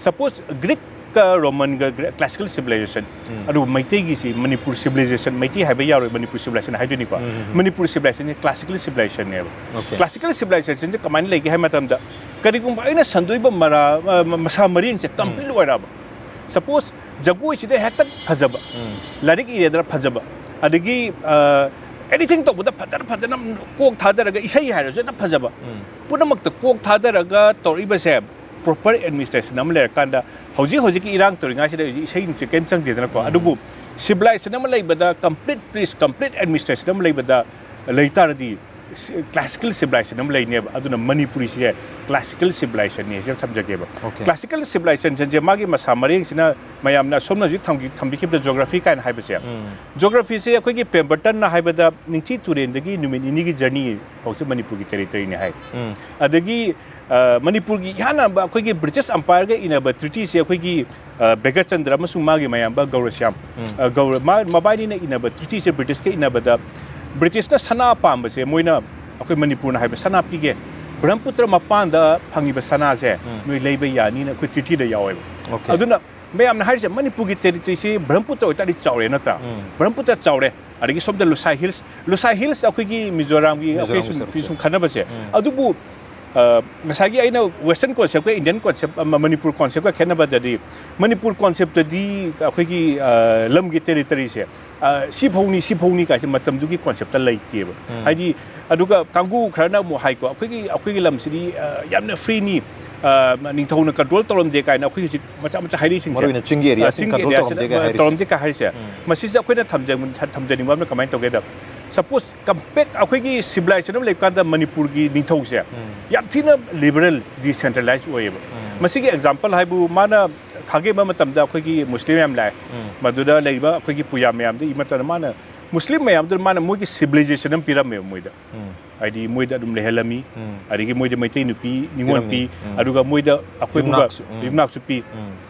ꯁꯄꯣꯁ ꯒ꯭ꯔꯤꯛꯀ ꯔꯣꯃꯟꯒ ꯀ꯭ꯂꯥꯁꯤꯀꯦꯜ ꯁꯤꯚꯤꯂꯥꯏꯖꯦꯁꯟ, ꯑꯗꯨꯕꯨ ꯃꯩꯇꯩꯒꯤꯁꯤ ꯃꯅꯤꯄꯨꯔ ꯁꯤꯚꯤꯂꯥꯏꯖꯦꯁꯟ, ꯃꯩꯇꯩ ꯍꯥꯏꯕ ꯌꯥꯔꯣꯏ, ꯃꯅꯤꯄꯨꯔ ꯁꯤꯚꯤꯂꯥꯏꯖꯦꯁꯟ ꯍꯥꯏꯗꯣꯏꯅꯤꯀꯣ꯫ ꯃꯅꯤꯄꯨꯔ ꯁꯤꯚꯤꯂꯥꯏꯖꯦꯁꯟꯁꯤ ꯀ꯭ꯂꯥꯁꯤꯀꯦꯜ ꯁꯤꯚꯤꯂꯥꯏꯖꯦꯁꯟꯅꯦꯕ꯫ ꯑꯣꯀꯦ꯫ ꯀ꯭ꯂꯥꯁꯤꯀꯦꯜ ꯁꯤꯚꯤꯂꯥꯏꯖꯦꯁꯟꯁꯦ ꯀꯃꯥꯏꯅ ꯂꯩꯒꯦ ꯍꯥꯏꯕ ꯃꯇꯝꯗ, ꯀꯔꯤꯒꯨꯝꯕ ꯑꯩꯅ ꯁꯟꯗꯣꯛꯏꯕ ꯃꯔꯥ-, ꯑ, ꯃꯁꯥ ꯃꯔꯦꯡꯁꯦ ꯀꯝꯄ꯭ꯂꯤꯠ ꯑꯣꯏꯔꯛꯑꯕ, ꯁꯄꯣꯁ ꯖꯒꯣꯏꯁꯤꯗ ꯍꯦꯛꯇ ꯐꯖꯕ, ꯂꯥꯏꯔꯤꯛ ꯏꯔꯦꯗꯅ ꯐꯖꯕ, ꯑꯗꯒꯤ, ꯑ, ꯑꯦꯅꯤꯊꯤꯡ ꯇꯧꯕꯗ ꯐꯖꯅ, ꯐꯖꯅ ꯀꯣꯛ ꯊꯥꯗꯔꯒ, ꯏꯁꯩ ꯍꯥꯏꯔꯁꯨ ꯍꯦꯛꯇ ꯐꯖꯕ, ꯄꯨꯝꯅꯃꯛꯇ ꯀꯣꯛ ꯊꯥꯗꯔꯒ ꯇꯧꯔꯛꯏꯕꯁꯦ, ꯄ꯭ꯔꯣꯄꯔ ꯑꯦꯗꯃꯤꯅꯤꯁꯇ꯭ꯔꯦꯁꯟ ꯑꯃ ꯂꯩꯔꯀꯥꯟꯗ, ꯍꯧꯖꯤꯛ ꯍꯧꯖꯤꯛꯀꯤ ꯏꯔꯥꯡ ꯇꯧꯔꯤꯉꯩꯁꯤꯗ ꯍꯧꯖꯤꯛ ꯏꯁꯩ ꯅꯨꯡꯁꯤ ꯀꯔꯤꯝ ꯆꯪꯗꯦꯗꯅꯀꯣ꯫ ꯑꯗꯨꯕꯨ ꯁꯤꯚꯤꯂꯥꯏꯖꯦꯁꯟ ꯑꯃ ꯂꯩꯕꯗ, ꯀꯝꯄ꯭ꯂꯤꯠ ꯄꯤꯁ, ꯀꯝꯄ꯭ꯂꯤꯠ ꯑꯦꯗꯃꯤꯅꯤꯁꯇ꯭ꯔꯦꯁꯟ ꯑꯃ ꯂꯩꯕꯗ ꯂꯩ ꯇꯥꯔꯗꯤ, ꯁꯤ-, ꯀ꯭ꯂꯥꯁꯤꯀꯦꯜ ꯁꯤꯚꯤꯂꯥꯏꯖꯦꯁꯟ ꯑꯃ ꯂꯩꯅꯦꯕ꯫ ꯑꯗꯨꯅ ꯃꯅꯤꯄꯨꯔꯤꯁꯦ ꯀ꯭ꯂꯥꯁꯤꯀꯦꯜ ꯁꯤꯚꯤꯂꯥꯏꯖꯦꯁꯟꯅꯦ ꯁꯤꯗ ꯊꯝꯖꯒꯦꯕ꯫ ꯑꯣꯀꯦ꯫ ꯀ꯭ꯂꯥꯁꯤꯀꯦꯜ ꯁꯤꯚꯤꯂꯥꯏꯖꯦꯁꯟꯁꯦ ꯃꯥꯒꯤ ꯃꯁꯥ ꯃꯔꯦꯡꯁꯤꯅ ꯃꯌꯥꯝꯅ ꯑꯁꯣꯝꯅ ꯍꯧꯖꯤꯛ ꯊꯝꯕꯤ-, ꯊꯝꯕꯤꯈꯤꯕꯗ ꯖꯣꯒ꯭ꯔꯥꯐꯤ ꯀꯥꯏꯅ ꯍꯥꯏꯕꯁꯦ, ꯖꯣꯒ꯭ꯔꯥꯐꯤꯁꯦ ꯑꯩꯈꯣꯏꯒꯤ ꯄꯦꯝꯕꯔꯇꯟꯅ ꯍꯥꯏꯕꯗ ꯅꯤꯡꯊꯤ ꯇꯨꯔꯦꯟꯗꯒꯤ ꯅꯨꯃꯤꯠ ꯅꯤꯅꯤꯒꯤ ꯖꯔꯅꯤ ꯐꯥꯎꯁꯦ ꯃꯅꯤꯄꯨꯔꯒꯤ ꯇꯦꯔꯤꯇꯣꯔꯤꯅꯦ ꯍꯥꯏ꯫ ꯑꯗꯒꯤ, ꯑ, ꯃꯅꯤꯄꯨꯔꯒꯤ ꯏꯍꯥꯟ ꯍꯥꯟꯕ ꯑꯩꯈꯣꯏꯒꯤ ꯕ꯭ꯔꯤꯇꯤꯁ ꯑꯝꯄꯥꯌꯔꯒ ꯏꯅꯕ ꯇ꯭ꯔꯤꯇꯤꯁꯦ ꯑꯩꯈꯣꯏꯒꯤ, ꯑ, ꯕꯦꯒꯆꯟꯗ꯭ꯔ ꯑꯃꯁꯨꯡ ꯃꯥꯒꯤ ꯃꯌꯥꯝꯕ ꯒꯧꯔꯁ꯭ꯌꯥꯝ, ꯑ, ꯒꯧꯔ-, ꯃꯥ-, ꯃꯕꯥꯏꯅꯤꯅ ꯏꯅꯕ ꯇ꯭ꯔꯤꯇꯤꯁꯦ ꯕ꯭ꯔꯤꯇꯤꯁꯀ ꯏꯅꯕꯗ ꯕ꯭ꯔꯤꯇꯤꯁꯅ ꯁꯅꯥ ꯄꯥꯝꯕꯁꯦ ꯃꯣꯏꯅ ꯑꯩꯈꯣꯏ ꯃꯅꯤꯄꯨꯔꯅ ꯍꯥꯏꯕ ꯁꯅꯥ ꯄꯤꯒꯦ, ꯕ꯭ꯔꯍ꯭ꯃꯄꯨꯇ꯭ꯔ ꯃꯄꯥꯟꯗ ꯐꯪꯉꯤꯕ ꯁꯅꯥꯁꯦ ꯅꯣꯏ ꯂꯩꯕ ꯌꯥꯅꯤꯅ ꯑꯩꯈꯣꯏ ꯇ꯭ꯔꯤꯇꯤꯗ ꯌꯥꯎꯋꯦꯕ꯫ ꯑꯣꯀꯦ꯫ ꯑꯗꯨꯅ ꯃꯌꯥꯝꯅ ꯍꯥꯏꯔꯤꯁꯦ ꯃꯅꯤꯄꯨꯔꯒꯤ ꯇꯦꯔꯤꯇꯣꯔꯤꯁꯤ ꯕ꯭ꯔꯍ꯭ꯃꯄꯨꯇ꯭ꯔ ꯑꯣꯏꯇꯥꯔꯗꯤ ꯆꯥꯎꯔꯦ ꯅꯠꯇ꯭ꯔꯥ? ꯕ꯭ꯔꯍ꯭ꯃꯄꯨꯇ꯭ꯔ ꯆꯥꯎꯔꯦ, ꯑꯗꯒꯤ ꯁꯣꯝꯗ ꯂꯨꯁꯥꯏ ꯍꯤꯜꯁ, ꯂꯨꯁꯥꯏ ꯍꯤꯜꯁ ꯑꯩꯈꯣꯏꯒꯤ ꯃꯤꯖꯣꯔꯥꯝꯒꯤ ꯑꯩꯈꯣꯏ ꯃꯤꯖꯣꯔꯥꯝꯒꯤ ꯁꯨꯝ, ꯁꯔꯨꯛꯁꯦ꯫ ꯁꯨꯝ ꯈꯟꯅꯕꯁꯦ꯫ ꯑꯗꯨꯕꯨ, ꯑ, ꯉꯁꯥꯏꯒꯤ ꯑꯩꯅ ꯋꯦꯁꯇꯔꯟ ꯀꯣꯟꯁꯦꯞꯀ ꯏꯟꯗꯤꯌꯟ ꯀꯣꯟꯁꯦꯞ, ꯑꯃ ꯃꯅꯤꯄꯨꯔ ꯀꯣꯟꯁꯦꯞꯀ ꯈꯦꯠꯅꯕꯗꯗꯤ, ꯃꯅꯤꯄꯨꯔ ꯀꯣꯟꯁꯦꯞꯇꯗꯤ ꯑꯩꯈꯣꯏꯒꯤ, ꯑ, ꯂꯝꯒꯤ ꯇꯦꯔꯤꯇꯣꯔꯤꯁꯦ, ꯑ, ꯁꯤ ꯐꯧꯅꯤ, ꯁꯤ ꯐꯧꯅꯤ ꯀꯥꯏꯁꯦ ꯃꯇꯝꯗꯨꯒꯤ ꯀꯣꯟꯁꯦꯞꯇ ꯂꯩꯇꯦꯕ꯫ ꯍꯥꯏꯗꯤ, ꯑꯗꯨꯒ ꯀꯥꯡꯕꯨ ꯈꯔꯅ ꯑꯃꯨꯛ ꯍꯥꯏꯀꯣ, "ꯑꯩꯈꯣꯏꯒꯤ, ꯑꯩꯈꯣꯏꯒꯤ ꯂꯝꯁꯤꯗꯤ, ꯑ, ꯌꯥꯝꯅ ꯐ꯭ꯔꯤꯅꯤ, ꯑ, ꯅꯤꯡꯊꯧꯅ ꯀꯟꯇ꯭ꯔꯣꯜ ꯇꯧꯔꯝꯗꯦ" ꯀꯥꯏꯅ ꯑꯩꯈꯣꯏ ꯍꯧꯖꯤꯛ ꯃꯆꯥ ꯃꯆꯥ ꯍꯥꯏꯔꯤꯁꯤꯡꯁꯦ, ꯃꯔꯨꯑꯣꯏꯅ ꯆꯤꯡꯒꯤ ꯑ, ꯑꯦꯔꯤꯌꯥꯁꯤꯡ ꯆꯤꯡꯒꯤ ꯀꯟꯇ꯭ꯔꯣꯜ ꯑꯦꯔꯤꯌꯥꯁꯤꯡ, ꯇꯧꯔꯝꯗꯦꯒ ꯑ, ꯍꯥꯏꯔꯤꯁꯦ꯫ ꯇꯧꯔꯝꯗꯦ ꯀꯥꯏ ꯍꯥꯏꯔꯤꯁꯦ, ꯃꯁꯤꯁꯦ ꯑꯩꯈꯣꯏꯅ ꯊꯝꯖ-, ꯊꯝꯖꯅꯤꯡꯕ ꯑꯃꯅ ꯀꯃꯥꯏꯅ ꯇꯧꯒꯦꯗ, ꯁꯄꯣꯁ ꯀꯝꯄꯦꯛ ꯑꯩꯈꯣꯏꯒꯤ ꯁꯤꯚꯤꯂꯥꯏꯖꯦꯁꯟ ꯑꯃ ꯂꯩꯕ ꯀꯥꯟꯗ ꯃꯅꯤꯄꯨꯔꯒꯤ ꯅꯤꯡꯊꯧꯁꯦ ꯌꯥꯝ ꯊꯤꯅ ꯂꯤꯕꯔꯦꯜ, ꯗꯤꯁꯦꯟꯇ꯭ꯔꯦꯂꯥꯏꯁ ꯑꯣꯏꯌꯦꯕ꯫ ꯃꯁꯤꯒꯤ ꯑꯦꯛꯖꯥꯝꯄꯜ ꯍꯥꯏꯕꯨ ꯃꯥꯅ ꯈꯥꯒꯦꯝꯕ ꯃꯇꯝꯗ ꯑꯩꯈꯣꯏꯒꯤ ꯃꯨꯁꯂꯤꯝ ꯌꯥꯝ ꯂꯥꯛꯑꯦ꯫ ꯃꯗꯨꯗ ꯂꯩꯔꯤꯕ ꯑꯩꯈꯣꯏꯒꯤ ꯄꯨꯌꯥ ꯃꯌꯥꯝꯗ ꯏꯃꯠꯇꯅ ꯃꯥꯅ ꯃꯨꯁꯂꯤꯝ ꯃꯌꯥꯝꯗꯨꯅ ꯃꯥꯅ ꯃꯣꯏꯒꯤ ꯁꯤꯚꯤꯂꯥꯏꯖꯦꯁꯟ ꯑꯃ ꯄꯤꯔꯝꯃꯦꯕ ꯃꯣꯏꯗ꯫ ꯍꯥꯏꯗꯤ ꯃꯣꯏꯗ ꯑꯗꯨꯝ ꯂꯩꯍꯜꯂꯝꯃꯤ꯫ ꯑꯗꯒꯤ ꯃꯣꯏꯗ ꯃꯩꯇꯩ ꯅꯨꯄꯤ ꯅꯤꯉꯣꯜ ꯄꯤꯔꯝꯃꯤ꯫ ꯄꯤ꯫ ꯑꯗꯨꯒ ꯃꯣꯏꯗ ꯑꯩꯈꯣꯏꯕꯨꯒ ꯌꯨꯝꯅꯥꯛꯁꯨ, ꯎꯝ꯫ ꯌꯨꯝꯅꯥꯛꯁꯨ ꯄꯤ꯫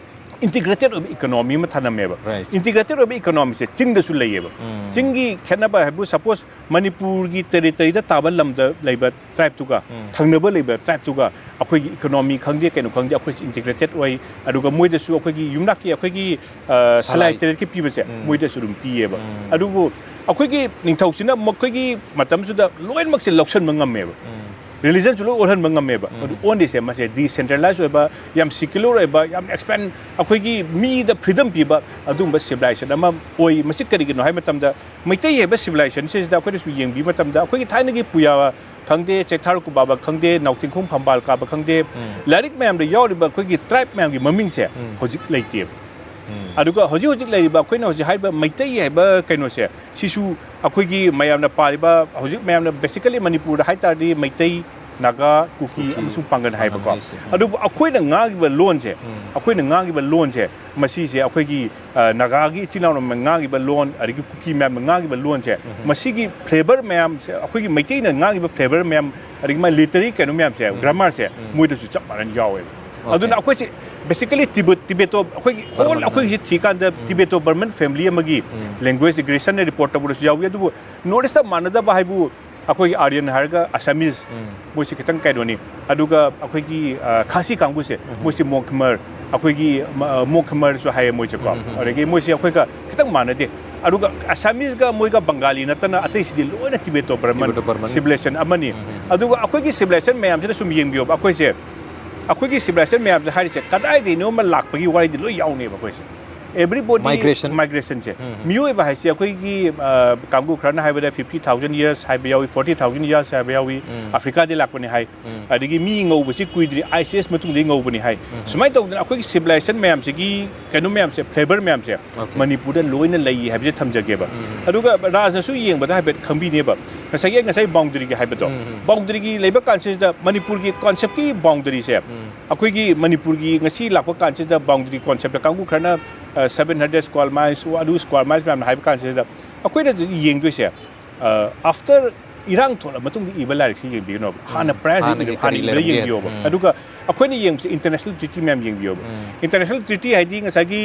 ꯏꯟꯇꯤꯒ꯭ꯔꯦꯇꯦꯠ ꯑꯣꯏꯕ ꯏꯀꯣꯅꯣꯃꯤ ꯑꯃ ꯊꯝꯂꯝꯃꯦꯕ꯫ ꯔꯥꯏꯠ꯫ ꯏꯟꯇꯤꯒ꯭ꯔꯦꯇꯦꯠ ꯑꯣꯏꯕ ꯏꯀꯣꯅꯣꯃꯤꯁꯦ ꯆꯤꯡꯗꯁꯨ ꯂꯩꯌꯦꯕ꯫ ꯆꯤꯡꯒꯤ ꯈꯦꯠꯅꯕ ꯍꯥꯏꯕꯨ ꯁꯄꯣꯁ ꯃꯅꯤꯄꯨꯔꯒꯤ ꯇꯦꯔꯤꯇꯣꯔꯤꯗ ꯇꯥꯕ ꯂꯝꯗ ꯂꯩꯕ ꯇ꯭ꯔꯥꯏꯕꯇꯨꯒ ꯊꯪꯅꯕ ꯂꯩꯕ ꯇ꯭ꯔꯥꯏꯕꯇꯨꯒ ꯑꯩꯈꯣꯏꯒꯤ ꯏꯀꯣꯅꯣꯃꯤ ꯈꯪꯗꯦ ꯀꯩꯅꯣ ꯈꯪꯗꯦ ꯑꯩꯈꯣꯏꯁꯦ ꯏꯟꯇꯤꯒ꯭ꯔꯦꯇꯦꯠ ꯑꯣꯏ꯫ ꯑꯗꯨꯒ ꯃꯣꯏꯗꯁꯨ ꯑꯩꯈꯣꯏꯒꯤ ꯌꯨꯝꯅꯥꯛꯀꯤ ꯑꯩꯈꯣꯏꯒꯤ, ꯑ, ꯁꯂꯥꯏ ꯁꯂꯥꯏ꯫ ꯇꯔꯦꯠꯀꯤ ꯄꯤꯕꯁꯦ ꯃꯣꯏꯗꯁꯨ ꯑꯗꯨꯝ ꯄꯤꯌꯦꯕ꯫ ꯑꯗꯨꯕꯨ ꯑꯩꯈꯣꯏꯒꯤ ꯅꯤꯡꯊꯧꯁꯤꯅ ꯃꯈꯣꯏꯒꯤ ꯃꯇꯝꯁꯤꯗ ꯂꯣꯏꯅꯃꯛꯁꯦ ꯂꯧꯁꯤꯟꯕ ꯉꯝꯃꯦꯕ꯫ ꯔꯤꯂꯤꯖꯟꯁꯨ ꯂꯣꯏ ꯑꯣꯜꯍꯟꯕ ꯉꯝꯃꯦꯕ꯫ ꯑꯗꯨ ꯑꯣꯟꯗ꯭ꯔꯤꯁꯦ ꯃꯁꯦ ꯗꯤꯁꯦꯟꯇ꯭ꯔꯦꯂꯥꯏꯁ ꯑꯣꯏꯕ, ꯌꯥꯝ ꯁꯤꯀ꯭ꯌꯨꯂꯔ ꯑꯣꯏꯕ, ꯌꯥꯝ ꯑꯦꯛꯁꯄꯦꯟ, ꯑꯩꯈꯣꯏꯒꯤ ꯃꯤꯗ ꯐ꯭ꯔꯤꯗꯝ ꯄꯤꯕ ꯑꯗꯨꯒꯨꯝꯕ ꯁꯤꯚꯤꯂꯥꯏꯖꯦꯁꯟ ꯑꯃ ꯑꯣꯏ꯫ ꯃꯁꯤ ꯀꯔꯤꯒꯤꯅꯣ ꯍꯥꯏꯕ ꯃꯇꯝꯗ ꯃꯩꯇꯩ ꯍꯥꯏꯕ ꯁꯤꯚꯤꯂꯥꯏꯖꯦꯁꯟꯁꯤꯗ ꯑꯩꯈꯣꯏꯅꯁꯨ ꯌꯦꯡꯕꯤꯕ ꯃꯇꯝꯗ ꯑꯩꯈꯣꯏꯒꯤ ꯊꯥꯏꯅꯒꯤ ꯄꯨꯌꯥ ꯈꯪꯗꯦ, ꯆꯦꯛꯊꯥꯔ ꯀꯨꯕꯥꯕ ꯈꯪꯗꯦ, ꯅꯥꯎꯊꯤꯡꯈꯣꯡ ꯐꯝꯕꯥꯜ ꯀꯥꯕ ꯈꯪꯗꯦ, ꯂꯥꯏꯔꯤꯛ ꯃꯌꯥꯝꯗ ꯌꯥꯎꯔꯤꯕ ꯑꯩꯈꯣꯏꯒꯤ ꯇ꯭ꯔꯥꯏꯕ ꯃꯌꯥꯝꯒꯤ ꯃꯃꯤꯡꯁꯦ ꯍꯧꯖꯤꯛ ꯂꯩꯇꯦꯕ꯫ ꯑꯗꯨꯒ ꯍꯧꯖꯤꯛ ꯍꯧꯖꯤꯛ ꯂꯩꯔꯤꯕ ꯑꯩꯈꯣꯏꯅ ꯍꯧꯖꯤꯛ ꯍꯥꯏꯔꯤꯕ ꯃꯩꯇꯩ ꯍꯥꯏꯕ ꯀꯩꯅꯣꯁꯦ, ꯁꯤꯁꯨ ꯑꯩꯈꯣꯏꯒꯤ ꯃꯌꯥꯝꯅ ꯄꯥꯔꯤꯕ ꯍꯧꯖꯤꯛ ꯃꯌꯥꯝꯅ basically ꯃꯅꯤꯄꯨꯔꯗ ꯍꯥꯏ ꯇꯥꯔꯗꯤ ꯃꯩꯇꯩ, ꯅꯥꯒꯥ, ꯀꯨꯀꯤ ꯀꯨꯀꯤ ꯑꯃꯁꯨꯡ ꯄꯥꯡꯒꯟ ꯄꯥꯡꯒꯟ ꯍꯥꯏꯕꯀꯣ꯫ ꯍꯥꯏꯁꯦ꯫ ꯎꯝ꯫ ꯑꯗꯨꯕꯨ ꯑꯩꯈꯣꯏꯅ ꯉꯥꯡꯉꯤꯕ ꯂꯣꯟꯁꯦ, ꯎꯝ꯫ ꯑꯩꯈꯣꯏꯅ ꯉꯥꯡꯉꯤꯕ ꯂꯣꯟꯁꯦ, ꯃꯁꯤꯁꯦ ꯑꯩꯈꯣꯏꯒꯤ, ꯑ, ꯅꯥꯒꯥꯒꯤ ꯏꯆꯤꯜ ꯏꯅꯥꯎꯅ ꯉꯥꯡꯉꯤꯕ ꯂꯣꯟ, ꯑꯗꯒꯤ ꯀꯨꯀꯤ ꯃꯌꯥꯝꯅ ꯉꯥꯡꯉꯤꯕ ꯂꯣꯟꯁꯦ, ꯎꯝ꯫ ꯃꯁꯤꯒꯤ ꯐ꯭ꯂꯦꯕꯔ ꯃꯌꯥꯝꯁꯦ, ꯑꯩꯈꯣꯏꯒꯤ ꯃꯩꯇꯩꯅ ꯉꯥꯡꯉꯤꯕ ꯐ꯭ꯂꯦꯕꯔ ꯃꯌꯥꯝ, ꯑꯗꯒꯤ ꯃꯥꯒꯤ ꯂꯤꯇꯔꯦꯔꯤ ꯀꯩꯅꯣ ꯃꯌꯥꯝꯁꯦ, ꯎꯝ꯫ ꯒ꯭ꯔꯥꯃꯔꯁꯦ, ꯎꯝ꯫ ꯃꯣꯏꯗꯁꯨ ꯆꯞ ꯃꯥꯟꯅꯅ ꯌꯥꯎꯋꯦꯕ꯫ ꯑꯣꯀꯦ꯫ ꯑꯗꯨꯅ ꯑꯩꯈꯣꯏꯁꯦ basically ꯇꯤꯕꯦꯠ-, ꯇꯤꯕꯦꯇꯣ, ꯑꯩꯈꯣꯏꯒꯤ whole ꯕꯔꯃꯟ꯫ ꯑꯩꯈꯣꯏꯒꯤꯁꯦ ꯊꯤꯀꯥꯟꯗ ꯎꯝ꯫ ꯇꯤꯕꯦꯇꯣ ꯕꯔꯃꯟ ꯐꯦꯃꯤꯂꯤ ꯑꯃꯒꯤ ꯎꯝ꯫ ꯂꯦꯡꯒ꯭ꯋꯦꯖ ꯒ꯭ꯔꯦꯁꯟꯅ ꯔꯤꯄꯣꯔꯠ ꯇꯧꯕꯗꯁꯨ ꯌꯥꯎꯏ꯫ ꯑꯗꯨꯕꯨ ꯅꯣꯔꯠ ꯏꯁꯇ ꯃꯥꯟꯅꯗꯕ ꯍꯥꯏꯕꯨ ꯑꯩꯈꯣꯏꯒꯤ ꯑꯥꯔꯌꯟ ꯍꯥꯏꯔꯒ ꯑꯁꯥꯃꯤꯁ, ꯎꯝ꯫ ꯃꯣꯏꯁꯤ ꯈꯤꯇꯪ ꯀꯩꯅꯣꯅꯤ꯫ ꯑꯗꯨꯒ ꯑꯩꯈꯣꯏꯒꯤ, ꯑ, ꯈꯥꯁꯤ ꯀꯥꯡꯕꯨꯁꯦ, ꯎꯝ꯫ ꯃꯣꯏꯁꯤ ꯃꯣꯡ ꯈꯃꯔ, ꯑꯩꯈꯣꯏꯒꯤ, ꯃ-, ꯑ, ꯃꯣꯡ ꯈꯃꯔꯁꯨ ꯍꯥꯏꯌꯦ ꯃꯣꯏꯁꯦꯀꯣ꯫ ꯎꯝ, ꯎꯝ, ꯎꯝ꯫ ꯑꯗꯒꯤ ꯃꯣꯏꯁꯤ ꯑꯩꯈꯣꯏꯒ ꯈꯤꯇꯪ ꯃꯥꯟꯅꯗꯦ꯫ ꯑꯗꯨꯒ ꯑꯁꯥꯃꯤꯁꯒ ꯃꯣꯏꯒ ꯕꯪꯒꯥꯂꯤ ꯅꯠꯇꯅ ꯑꯇꯩꯁꯤꯗꯤ ꯂꯣꯏꯅ Tibeto Barman Tibeto Barman. Civilisation ꯑꯃꯅꯤ꯫ ꯎꯝ, ꯎꯝ, ꯎꯝ꯫ ꯑꯗꯨꯒ ꯑꯩꯈꯣꯏꯒꯤ ꯁꯤꯚꯤꯂꯥꯏꯖꯦꯁꯟ ꯃꯌꯥꯝꯁꯤꯗ ꯁꯨꯝ ꯌꯦꯡꯕꯤꯌꯣꯕ, ꯑꯩꯈꯣꯏꯁꯦ, ꯑꯩꯈꯣꯏꯒꯤ ꯁꯤꯚꯤꯂꯥꯏꯖꯦꯁꯟ ꯃꯌꯥꯝꯁꯦ ꯍꯥꯏꯔꯤꯁꯦ ꯀꯗꯥꯏꯗꯒꯤꯅꯣ ꯑꯃ ꯂꯥꯛꯄꯒꯤ ꯋꯥꯔꯤꯗꯤ ꯂꯣꯏ ꯌꯥꯎꯅꯦꯕ ꯑꯩꯈꯣꯏꯁꯦ꯫ Everybody Migration. Migration ꯁꯦ, ꯃꯤꯑꯣꯏꯕ ꯍꯥꯏꯁꯦ ꯑꯩꯈꯣꯏꯒꯤ ꯑ, ꯀꯥꯡꯕꯨ ꯈꯔꯅ ꯍꯥꯏꯕꯗ fifty thousand years ꯍꯥꯏꯕ ꯌꯥꯎꯏ, forty thousand years ꯍꯥꯏꯕ ꯌꯥꯎꯏ, ꯑꯐ꯭ꯔꯤꯀꯥꯗꯒꯤ ꯂꯥꯛꯄꯅꯤ ꯍꯥꯏ꯫ ꯑꯗꯒꯤ ꯃꯤ ꯉꯧꯕꯁꯤ ꯀꯨꯏꯗ꯭ꯔꯤ, ꯑꯥꯏꯁ ꯑꯦꯖ ꯃꯇꯨꯡꯗꯒꯤ ꯉꯧꯕꯅꯤ ꯍꯥꯏ꯫ ꯁꯨꯃꯥꯏꯅ ꯇꯧꯗꯅ ꯑꯩꯈꯣꯏꯒꯤ civilization ꯃꯌꯥꯝꯁꯤꯒꯤ ꯀꯩꯅꯣ ꯃꯌꯥꯝꯁꯦ, flavor ꯃꯌꯥꯝꯁꯦ ꯃꯅꯤꯄꯨꯔꯗ ꯂꯣꯏꯅ ꯂꯩ ꯍꯥꯏꯕꯁꯦ ꯊꯝꯖꯒꯦꯕ꯫ ꯑꯗꯨꯒ ꯔꯥꯖꯅꯁꯨ ꯌꯦꯡꯕꯗ ꯍꯥꯏꯐꯦꯠ ꯈꯪꯕꯤꯅꯦꯕ, ꯉꯁꯥꯏꯒꯤ ꯑꯩ ꯉꯁꯥꯏ boundary ꯒꯤ ꯍꯥꯏꯕꯗꯣ, boundary ꯒꯤ ꯂꯩꯕ ꯀꯥꯟꯁꯤꯗ ꯃꯅꯤꯄꯨꯔꯒꯤ concept ꯀꯤ boundary ꯁꯦ, ꯑꯩꯈꯣꯏꯒꯤ ꯃꯅꯤꯄꯨꯔꯒꯤ ꯉꯁꯤ ꯂꯥꯛꯄ ꯀꯥꯟꯁꯤꯗ boundary concept ꯇ ꯀꯥꯡꯕꯨ ꯈꯔꯅ seven hundred square miles, ꯑꯗꯨ square miles ꯃꯌꯥꯝꯅ ꯍꯥꯏꯕ ꯀꯥꯟꯁꯤꯗ, ꯑꯩꯈꯣꯏꯅ ꯌꯦꯡꯗꯣꯏꯁꯦ, after ꯏꯔꯥꯡ ꯊꯣꯛꯂ ꯃꯇꯨꯡꯗ ꯏꯕ ꯂꯥꯏꯔꯤꯛꯁꯤ ꯌꯦꯡꯕꯤꯒꯅꯣꯕ꯫ ꯍꯥꯟꯅ prior ꯍꯥꯟꯅ ꯏꯕ, ꯍꯥꯟꯅ ꯏꯕꯗ ꯌꯦꯡꯕꯤꯌꯣꯕ꯫ ꯑꯗꯨꯒ ꯑꯩꯈꯣꯏꯅ ꯌꯦꯡꯕꯁꯦ international treaty ꯃꯌꯥꯝ ꯌꯦꯡꯕꯤꯌꯣꯕ꯫ International treaty ꯍꯥꯏꯗꯤ ꯉꯁꯥꯏꯒꯤ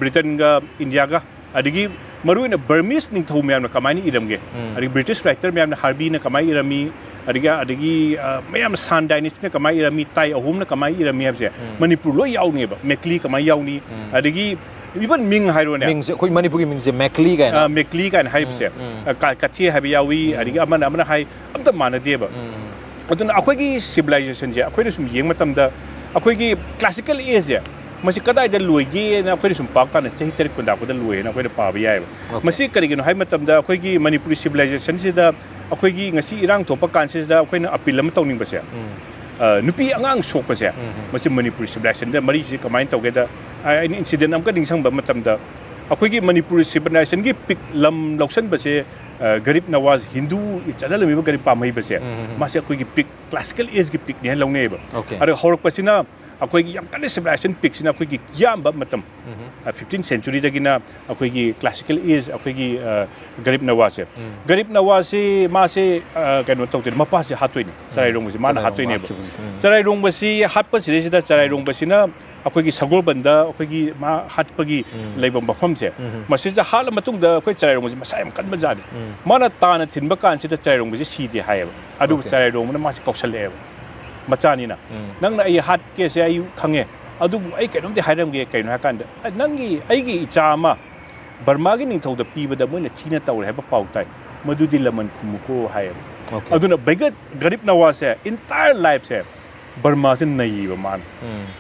ꯕ꯭ꯔꯤꯇꯟꯒ ꯏꯟꯗꯤꯌꯥꯒ, ꯑꯗꯒꯤ ꯃꯔꯨꯑꯣꯏꯅ ꯕꯔꯃꯤꯁ ꯅꯤꯡꯊꯧ ꯃꯌꯥꯝꯅ ꯀꯃꯥꯏꯅ ꯏꯔꯝꯒꯦ, ꯑꯗꯒꯤ ꯕ꯭ꯔꯤꯇꯤꯁ writer ꯃꯌꯥꯝꯅ, ꯍꯥꯔꯕꯤꯅ ꯀꯃꯥꯏꯅ ꯏꯔꯝꯃꯤ, ꯑꯗꯒꯤ ꯑꯗꯒꯤ ꯃꯌꯥꯝ ꯁꯥꯟ ꯗꯥꯏꯅꯦꯁꯇꯤꯅ ꯀꯃꯥꯏꯅ ꯏꯔꯝꯃꯤ, ꯇꯥꯏ ꯑꯍꯨꯝꯅ ꯀꯃꯥꯏꯅ ꯏꯔꯝꯃꯤ ꯍꯥꯏꯕꯁꯦ ꯃꯅꯤꯄꯨꯔ ꯂꯣꯏ ꯌꯥꯎꯅꯦꯕ꯫ ꯃꯦꯛꯂꯤ ꯀꯃꯥꯏꯅ ꯌꯥꯎꯅꯤ, ꯑꯗꯒꯤ even ꯃꯤꯡ ꯍꯥꯏꯔꯣꯅꯦ꯫ ꯃꯤꯡꯁꯦ, ꯑꯩꯈꯣꯏ ꯃꯅꯤꯄꯨꯔꯒꯤ ꯃꯤꯡꯁꯦ ꯃꯦꯛꯂꯤ ꯀꯥꯏꯅ꯫ ꯑ, ꯃꯦꯛꯂꯤ ꯀꯥꯏꯅ ꯍꯥꯏꯔꯤꯕꯁꯦ, ꯑ, ꯀ-, ꯀꯊꯦ ꯍꯥꯏꯕ ꯌꯥꯎꯏ, ꯑꯗꯒꯤ ꯑꯃꯅ ꯑꯃꯅ ꯍꯥꯏ, ꯑꯝꯇ ꯃꯥꯟꯅꯗꯦꯕ꯫ ꯑꯗꯨꯅ ꯑꯩꯈꯣꯏꯒꯤ civilization ꯁꯦ ꯑꯩꯈꯣꯏꯅ ꯁꯨꯝ ꯌꯦꯡꯕ ꯃꯇꯝꯗ, ꯑꯩꯈꯣꯏꯒꯤ classical age ꯁꯦ ꯃꯁꯤ ꯀꯗꯥꯏꯗ ꯂꯣꯏꯒꯦꯅ ꯑꯩꯈꯣꯏꯅ ꯁꯨꯝ ꯄꯥꯕ ꯀꯥꯟꯗ ꯆꯍꯤ ꯇꯔꯦꯠ ꯀꯨꯟꯗꯥꯛꯄꯗ ꯂꯣꯏꯌꯦꯅ ꯑꯩꯈꯣꯏꯅ ꯄꯥꯕ ꯌꯥꯏꯑꯕ꯫ ꯃꯁꯤ ꯀꯔꯤꯒꯤꯅꯣ ꯍꯥꯏꯕ ꯃꯇꯝꯗ ꯑꯩꯈꯣꯏꯒꯤ ꯃꯅꯤꯄꯨꯔꯤ civilization ꯁꯤꯗ ꯑꯩꯈꯣꯏꯒꯤ ꯉꯁꯤ ꯏꯔꯥꯡ ꯊꯣꯛꯄ ꯀꯥꯟꯁꯤꯗ ꯑꯩꯈꯣꯏꯅ appeal ꯑꯃ ꯇꯧꯅꯤꯡꯕꯁꯦ, ꯑ, ꯅꯨꯄꯤ ꯑꯉꯥꯡ ꯁꯣꯛꯄꯁꯦ, ꯃꯁꯤ ꯃꯅꯤꯄꯨꯔꯤ civilization ꯗ ꯃꯔꯤꯁꯤ ꯀꯃꯥꯏꯅ ꯇꯧꯒꯦꯗ, ꯑ, ꯑꯩꯅ incident ꯑꯃꯈꯛ ꯅꯤꯡꯁꯤꯡꯕ ꯃꯇꯝꯗ, ꯑꯩꯈꯣꯏꯒꯤ ꯃꯅꯤꯄꯨꯔꯤ civilization ꯒꯤ peak ꯂꯝ ꯂꯧꯁꯤꯟꯕꯁꯦ, ꯑ, ꯒꯔꯤꯕ ꯅꯋꯥꯖ, ꯍꯤꯟꯗꯨ ꯆꯠꯅꯔꯝꯃꯤꯕ ꯒꯔꯤꯕ ꯄꯥꯝꯍꯩꯕꯁꯦ, ꯃꯥꯁꯦ ꯑꯩꯈꯣꯏꯒꯤ peak, classical age ꯀꯤ peak ꯅꯦ ꯍꯥꯏꯅ ꯂꯧꯅꯩꯌꯦꯕ꯫ Okay. ꯑꯗꯨꯒ ꯍꯧꯔꯛꯄꯁꯤꯅ ꯑꯩꯈꯣꯏꯒꯤ ꯌꯥꯝ ꯀꯟꯅ civilization peak ꯁꯤꯅ ꯑꯩꯈꯣꯏꯒꯤ ꯌꯥꯝꯕ ꯃꯇꯝ, ꯑ, fifteenth century ꯗꯒꯤꯅ ꯑꯩꯈꯣꯏꯒꯤ classical age, ꯑꯩꯈꯣꯏꯒꯤ, ꯑ, ꯒꯔꯤꯕ ꯅꯋꯥꯖꯁꯦ꯫ ꯒꯔꯤꯕ ꯅꯋꯥꯖꯁꯤ ꯃꯥꯁꯦ, ꯑ, ꯀꯩꯅꯣ ꯇꯧꯗꯣꯏꯅꯦ, ꯃꯄꯥꯁꯦ ꯍꯥꯠꯇꯣꯏꯅꯦ, ꯆꯔꯥꯏꯔꯣꯡꯕꯁꯦ ꯃꯥꯅ ꯆꯔꯥꯏꯔꯣꯡꯕ ꯍꯥꯠꯇꯣꯏꯅꯦꯕ꯫ ꯍꯥꯠꯈꯤꯕꯅꯤ꯫ ꯆꯔꯥꯏꯔꯣꯡꯕꯁꯤ ꯍꯥꯠꯄꯁꯤꯗꯩꯁꯤꯗ ꯆꯔꯥꯏꯔꯣꯡꯕꯁꯤꯅ ꯑꯩꯈꯣꯏꯒꯤ ꯁꯒꯣꯜꯕꯟꯗ ꯑꯩꯈꯣꯏꯒꯤ ꯃꯥ ꯍꯥꯠꯄꯒꯤ ꯂꯩꯕ ꯃꯐꯝꯁꯦ, ꯃꯁꯤꯗ ꯍꯥꯠꯂ ꯃꯇꯨꯡꯗ ꯑꯩꯈꯣꯏ ꯆꯔꯥꯏꯔꯣꯡꯕꯁꯤ ꯃꯁꯥ ꯌꯥꯝ ꯀꯟꯕ ꯖꯥꯠꯅꯤ꯫ ꯃꯥꯅ ꯇꯥꯟꯅ ꯊꯤꯟꯕ ꯀꯥꯟꯁꯤꯗ ꯆꯔꯥꯏꯔꯣꯡꯕꯁꯤ ꯁꯤꯗꯦ ꯍꯥꯏꯌꯦꯕ꯫ ꯑꯗꯨꯕꯨ Okay. ꯆꯔꯥꯏꯔꯣꯡꯕꯅ ꯃꯥꯁꯤ ꯀꯧꯁꯜꯂꯛꯑꯦꯕ, ꯃꯆꯥꯅꯤꯅ꯫ "ꯅꯪꯅ ꯑꯩ ꯍꯥꯠꯀꯦꯁꯦ ꯑꯩ ꯈꯪꯉꯦ, ꯑꯗꯨꯕꯨ ꯑꯩ ꯀꯩꯅꯣꯝꯗꯤ ꯍꯥꯏꯔꯝꯒꯦ꯫ ꯀꯩꯅꯣ ꯍꯥꯏꯀꯥꯟꯗ, ꯅꯪꯒꯤ, ꯑꯩꯒꯤ ꯏꯆꯥ ꯑꯃ ꯕꯔꯃꯥꯒꯤ ꯅꯤꯡꯊꯧꯗ ꯄꯤꯕꯗ ꯃꯣꯏꯅ ꯊꯤꯅ ꯇꯧꯔꯦ ꯍꯥꯏꯕ ꯄꯥꯎ ꯇꯥꯏ, ꯃꯗꯨꯗꯤ ꯂꯃꯟ ꯈꯨꯝꯃꯨꯀꯣ" ꯍꯥꯏꯌꯦꯕ꯫ Okay. ꯑꯗꯨꯅ ꯕꯩꯒꯠ ꯒꯔꯤꯕ ꯅꯋꯥꯖꯁꯦ entire life ꯁꯦ ꯕꯔꯃꯥꯁꯦ ꯅꯩꯌꯦꯕ ꯃꯥꯅ꯫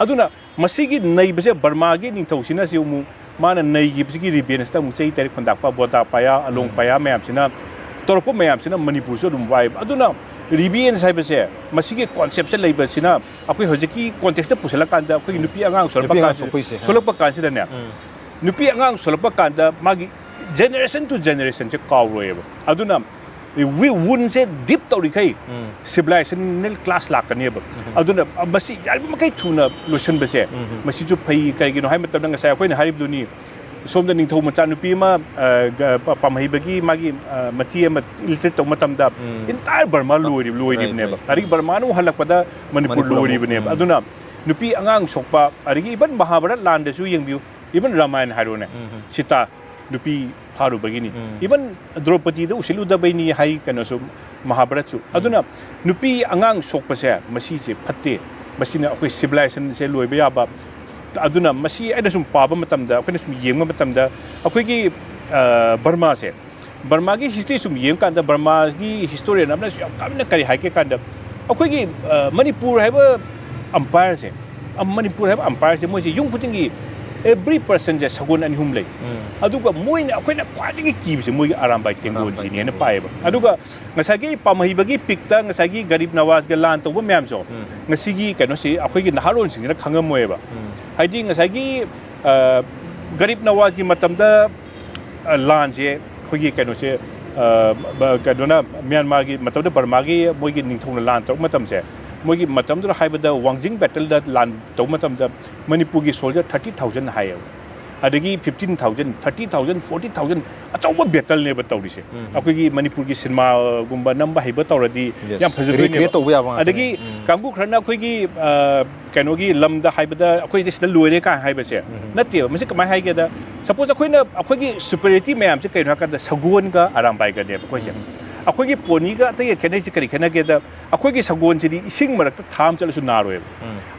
ꯑꯗꯨꯅ ꯃꯁꯤꯒꯤ ꯅꯩꯕꯁꯦ ꯕꯔꯃꯥꯒꯤ ꯅꯤꯡꯊꯧꯁꯤꯅ ꯁꯤ ꯑꯃꯨꯛ ꯃꯥꯅ ꯅꯩꯈꯤꯕꯁꯤꯒꯤ ꯔꯤꯚꯦꯟꯁꯇ ꯑꯃꯨꯛ ꯆꯩ ꯇꯔꯦꯠ ꯈꯣꯟꯗꯥꯛꯄ, ꯕꯣꯗꯥ ꯄꯥꯌꯥ, ꯑꯂꯣꯡ ꯄꯥꯌꯥ ꯃꯌꯥꯝꯁꯤꯅ ꯇꯧꯔꯛꯄ ꯃꯌꯥꯝꯁꯤꯅ ꯃꯅꯤꯄꯨꯔꯁꯨ ꯑꯗꯨꯝ ꯋꯥꯏꯕ꯫ ꯑꯗꯨꯅ ꯔꯤꯚꯦꯟꯁ ꯍꯥꯏꯕꯁꯦ ꯃꯁꯤꯒꯤ ꯀꯣꯟꯁꯦꯞꯁꯦ ꯂꯩꯕꯁꯤꯅ ꯑꯩꯈꯣꯏ ꯍꯧꯖꯤꯛꯀꯤ ꯀꯣꯟꯇꯦꯛꯁꯇ ꯄꯨꯁꯤꯜꯂꯛꯀꯥꯟꯗ ꯑꯩꯈꯣꯏꯒꯤ ꯅꯨꯄꯤ ꯑꯉꯥꯡ ꯁꯣꯜꯂꯛꯄ ꯅꯨꯄꯤ ꯑꯉꯥꯡ ꯀꯥꯟꯁꯤꯗ ꯁꯣꯛꯄꯩꯁꯦ, ꯍꯥ꯫ ꯁꯣꯜꯂꯛꯄ ꯀꯥꯟꯁꯤꯗꯅꯦ, ꯅꯨꯄꯤ ꯑꯉꯥꯡ ꯁꯣꯜꯂꯛꯄ ꯀꯥꯟꯗ ꯃꯥꯒꯤ ꯖꯦꯅꯦꯔꯦꯁꯟ ꯇꯨ ꯖꯦꯅꯦꯔꯦꯁꯟꯁꯦ ꯀꯥꯎꯔꯣꯏꯕ꯫ ꯑꯗꯨꯅ ꯋꯤ ꯋꯨꯟꯁꯦ ꯗꯤꯞ ꯇꯧꯔꯤꯈꯩ ꯁꯤꯚꯤꯂꯥꯏꯖꯦꯁꯟꯅꯦꯜ ꯀ꯭ꯂꯥꯁ ꯂꯥꯛꯀꯅꯦꯕ꯫ ꯑꯗꯨꯅ ꯃꯁꯤ ꯌꯥꯔꯤꯕ ꯃꯈꯩ ꯊꯨꯅ ꯂꯣꯏꯁꯤꯟꯕꯁꯦ ꯃꯁꯤꯁꯨ ꯐꯩ꯫ ꯀꯔꯤꯒꯤꯅꯣ ꯍꯥꯏꯕ ꯃꯇꯝꯗ ꯉꯁꯥꯏ ꯑꯩꯈꯣꯏꯅ ꯍꯥꯏꯔꯤꯕꯗꯨꯅꯤ, ꯁꯣꯝꯗ ꯅꯤꯡꯊꯧ ꯃꯆꯥꯅꯨꯄꯤ ꯑꯃ, ꯑ, ꯒ-, ꯄ-, ꯄꯥꯝꯍꯩꯕꯒꯤ ꯃꯥꯒꯤ, ꯑ, ꯃꯆꯦ ꯑꯃ ꯏꯂꯤꯇ꯭ꯔꯦꯠ ꯇꯧꯕ ꯃꯇꯝꯗ entire ꯕꯔꯃꯥ ꯂꯣꯏꯔꯤ-, ꯂꯣꯏꯔꯤꯕꯅꯦꯕ꯫ Right, right. ꯑꯗꯒꯤ ꯕꯔꯃꯥꯅ ꯑꯃꯨꯛ ꯍꯜꯂꯛꯄꯗ ꯃꯅꯤꯄꯨꯔ ꯃꯅꯤꯄꯨꯔ ꯑꯃꯨꯛ, ꯂꯣꯏꯔꯤꯕꯅꯦꯕ꯫ ꯎꯝ꯫ ꯑꯗꯨꯅ ꯅꯨꯄꯤ ꯑꯉꯥꯡ ꯁꯣꯛꯄ, ꯑꯗꯒꯤ ꯏꯚꯟ ꯃꯍꯥꯚꯥꯔꯠ ꯂꯥꯟꯗꯁꯨ ꯌꯦꯡꯕꯤꯌꯨ, ꯏꯚꯟ ꯔꯥꯃꯥꯌꯟ ꯍꯥꯏꯔꯣꯅꯦ, ꯁꯤꯇꯥ ꯅꯨꯄꯤ ꯐꯥꯔꯨꯕꯒꯤꯅꯤ꯫ ꯏꯚꯟ ꯗ꯭ꯔꯧꯄꯗꯤꯗ ꯎꯁꯤꯜꯂꯨꯗꯕꯩꯅꯤ ꯍꯥꯏ ꯀꯩꯅꯣꯁꯨ, ꯃꯍꯥꯚꯥꯔꯠꯁꯨ꯫ ꯑꯗꯨꯅ ꯅꯨꯄꯤ ꯑꯉꯥꯡ ꯁꯣꯛꯄꯁꯦ ꯃꯁꯤꯁꯦ ꯐꯠꯇꯦ꯫ ꯃꯁꯤꯅ ꯑꯩꯈꯣꯏ ꯁꯤꯚꯤꯂꯥꯏꯖꯦꯁꯟꯁꯦ ꯂꯣꯏꯕ ꯌꯥꯕ꯫ ꯑꯗꯨꯅ ꯃꯁꯤ ꯑꯩꯅ ꯁꯨꯝ ꯄꯥꯕ ꯃꯇꯝꯗ, ꯑꯩꯈꯣꯏꯅ ꯁꯨꯝ ꯌꯦꯡꯕ ꯃꯇꯝꯗ, ꯑꯩꯈꯣꯏꯒꯤ, ꯑ, ꯕꯔꯃꯥꯁꯦ, ꯕꯔꯃꯥꯒꯤ ꯍꯤꯁꯇ꯭ꯔꯤ ꯁꯨꯝ ꯌꯦꯡꯀꯥꯟꯗ ꯕꯔꯃꯥꯒꯤ ꯍꯤꯁꯇꯣꯔꯤꯌꯟ ꯑꯃꯅꯁꯨ ꯌꯥꯝ ꯀꯟꯅ ꯀꯔꯤ ꯍꯥꯏꯒꯦ ꯀꯥꯟꯗ, ꯑꯩꯈꯣꯏꯒꯤ, ꯑ, ꯃꯅꯤꯄꯨꯔ ꯍꯥꯏꯕ ꯑꯝꯄꯥꯌꯔꯁꯦ, ꯑ, ꯃꯅꯤꯄꯨꯔ ꯍꯥꯏꯕ ꯑꯝꯄꯥꯌꯔꯁꯦ ꯃꯣꯏꯁꯦ ꯌꯨꯝ ꯈꯨꯗꯤꯡꯒꯤ every personꯁꯦ ꯁꯒꯣꯜ ꯑꯅꯤ ꯑꯍꯨꯝ ꯂꯩ꯫ ꯑꯗꯨꯒ ꯃꯣꯏꯅ, ꯑꯩꯈꯣꯏꯅ ꯈ꯭ꯋꯥꯏꯗꯒꯤ ꯀꯤꯕꯁꯦ ꯃꯣꯏꯒꯤ ꯑꯔꯥꯝꯕꯥꯏ ꯇꯦꯡꯒꯣꯜꯁꯤꯅꯦꯅ ꯄꯥꯏꯌꯦꯕ꯫ ꯑꯗꯨꯒ ꯉꯁꯥꯏꯒꯤ ꯄꯥꯝꯍꯩꯕꯒꯤ ꯄꯤꯛꯇ ꯉꯁꯥꯏꯒꯤ ꯒꯔꯤꯕ ꯅꯋꯥꯖꯒ ꯂꯥꯟ ꯇꯧꯕ ꯃꯌꯥꯝꯁꯦ ꯉꯁꯤꯒꯤ ꯀꯩꯅꯣꯁꯤ ꯑꯩꯈꯣꯏꯒꯤ ꯅꯍꯥꯔꯣꯜꯁꯤꯡꯁꯤꯅ ꯈꯪꯉꯝꯃꯣꯏꯕ꯫ ꯍꯥꯏꯗꯤ ꯉꯁꯥꯏꯒꯤ, ꯑ, ꯒꯔꯤꯕ ꯅꯋꯥꯖꯒꯤ ꯃꯇꯝꯗ, ꯑ, ꯂꯥꯟꯁꯦ ꯑꯩꯈꯣꯏꯒꯤ ꯀꯩꯅꯣꯁꯦ, ꯑ, ꯕ-, ꯀꯩꯅꯣꯅ ꯃ꯭ꯌꯥꯟꯃꯥꯔꯒꯤ ꯃꯇꯝꯗ ꯕꯔꯃꯥꯒꯤ ꯃꯣꯏꯒꯤ ꯅꯤꯡꯊꯧꯅ ꯂꯥꯟ ꯇꯧꯔꯛꯄ ꯃꯇꯝꯁꯦ, ꯃꯣꯏꯒꯤ ꯃꯇꯝꯗꯨꯗ ꯍꯥꯏꯕꯗ ꯋꯥꯡꯖꯤꯡ ꯕꯦꯇꯜꯗ ꯂꯥꯟ ꯇꯧꯕ ꯃꯇꯝꯗ ꯃꯅꯤꯄꯨꯔꯒꯤ ꯁꯣꯜꯖꯔ thirty thousand ꯍꯥꯏꯌꯦꯕ꯫ ꯑꯗꯒꯤ fifteen thousand, thirty thousand, forty thousand, ꯑꯆꯧꯕ ꯕꯦꯇꯜꯅꯦꯕ ꯇꯧꯔꯤꯁꯦ꯫ ꯑꯩꯈꯣꯏꯒꯤ ꯃꯅꯤꯄꯨꯔꯒꯤ ꯁꯤꯅꯦꯃꯥꯒꯨꯝꯕ ꯅꯝꯕ ꯍꯩꯕ ꯇꯧꯔꯗꯤ Yes. ꯌꯥꯝ ꯐꯖꯗꯣꯏꯅꯦꯕ꯫ Recreate ꯇꯧꯕ ꯌꯥꯕ ꯉꯥꯛꯇꯅꯦ꯫ ꯑꯗꯒꯤ ꯀꯥꯡꯕꯨ ꯈꯔꯅ ꯑꯩꯈꯣꯏꯒꯤ, ꯑ, ꯀꯩꯅꯣꯒꯤ ꯂꯝꯗ ꯍꯥꯏꯕꯗ ꯑꯩꯈꯣꯏꯗꯤ ꯁꯤꯗ ꯂꯣꯏꯔꯦ ꯀꯥꯏꯅ ꯍꯥꯏꯕꯁꯦ ꯅꯠꯇꯦꯕ꯫ ꯃꯁꯤ ꯀꯃꯥꯏꯅ ꯍꯥꯏꯒꯦꯗ, ꯁꯄꯣꯁ ꯑꯩꯈꯣꯏꯅ, ꯑꯩꯈꯣꯏꯒꯤ ꯁꯨꯄꯔꯤꯌꯣꯔꯤꯇꯤ ꯃꯌꯥꯝꯁꯦ ꯀꯩꯅꯣ ꯍꯥꯏꯀꯥꯟꯗ ꯁꯒꯣꯜꯒ ꯑꯔꯥꯝꯕꯥꯏꯒꯅꯦꯕ ꯑꯩꯈꯣꯏꯁꯦ꯫ ꯑꯩꯈꯣꯏꯒꯤ ꯄꯣꯅꯤꯒ ꯑꯇꯩꯒ ꯈꯦꯠꯅꯩꯁꯦ ꯀꯔꯤ ꯈꯦꯠꯅꯒꯦꯗ, ꯑꯩꯈꯣꯏꯒꯤ ꯁꯒꯣꯜꯁꯤꯗꯤ ꯏꯁꯤꯡ ꯃꯔꯛꯇ ꯊꯥ ꯑꯃ ꯆꯠꯂꯁꯨ ꯅꯥꯔꯣꯏꯕ꯫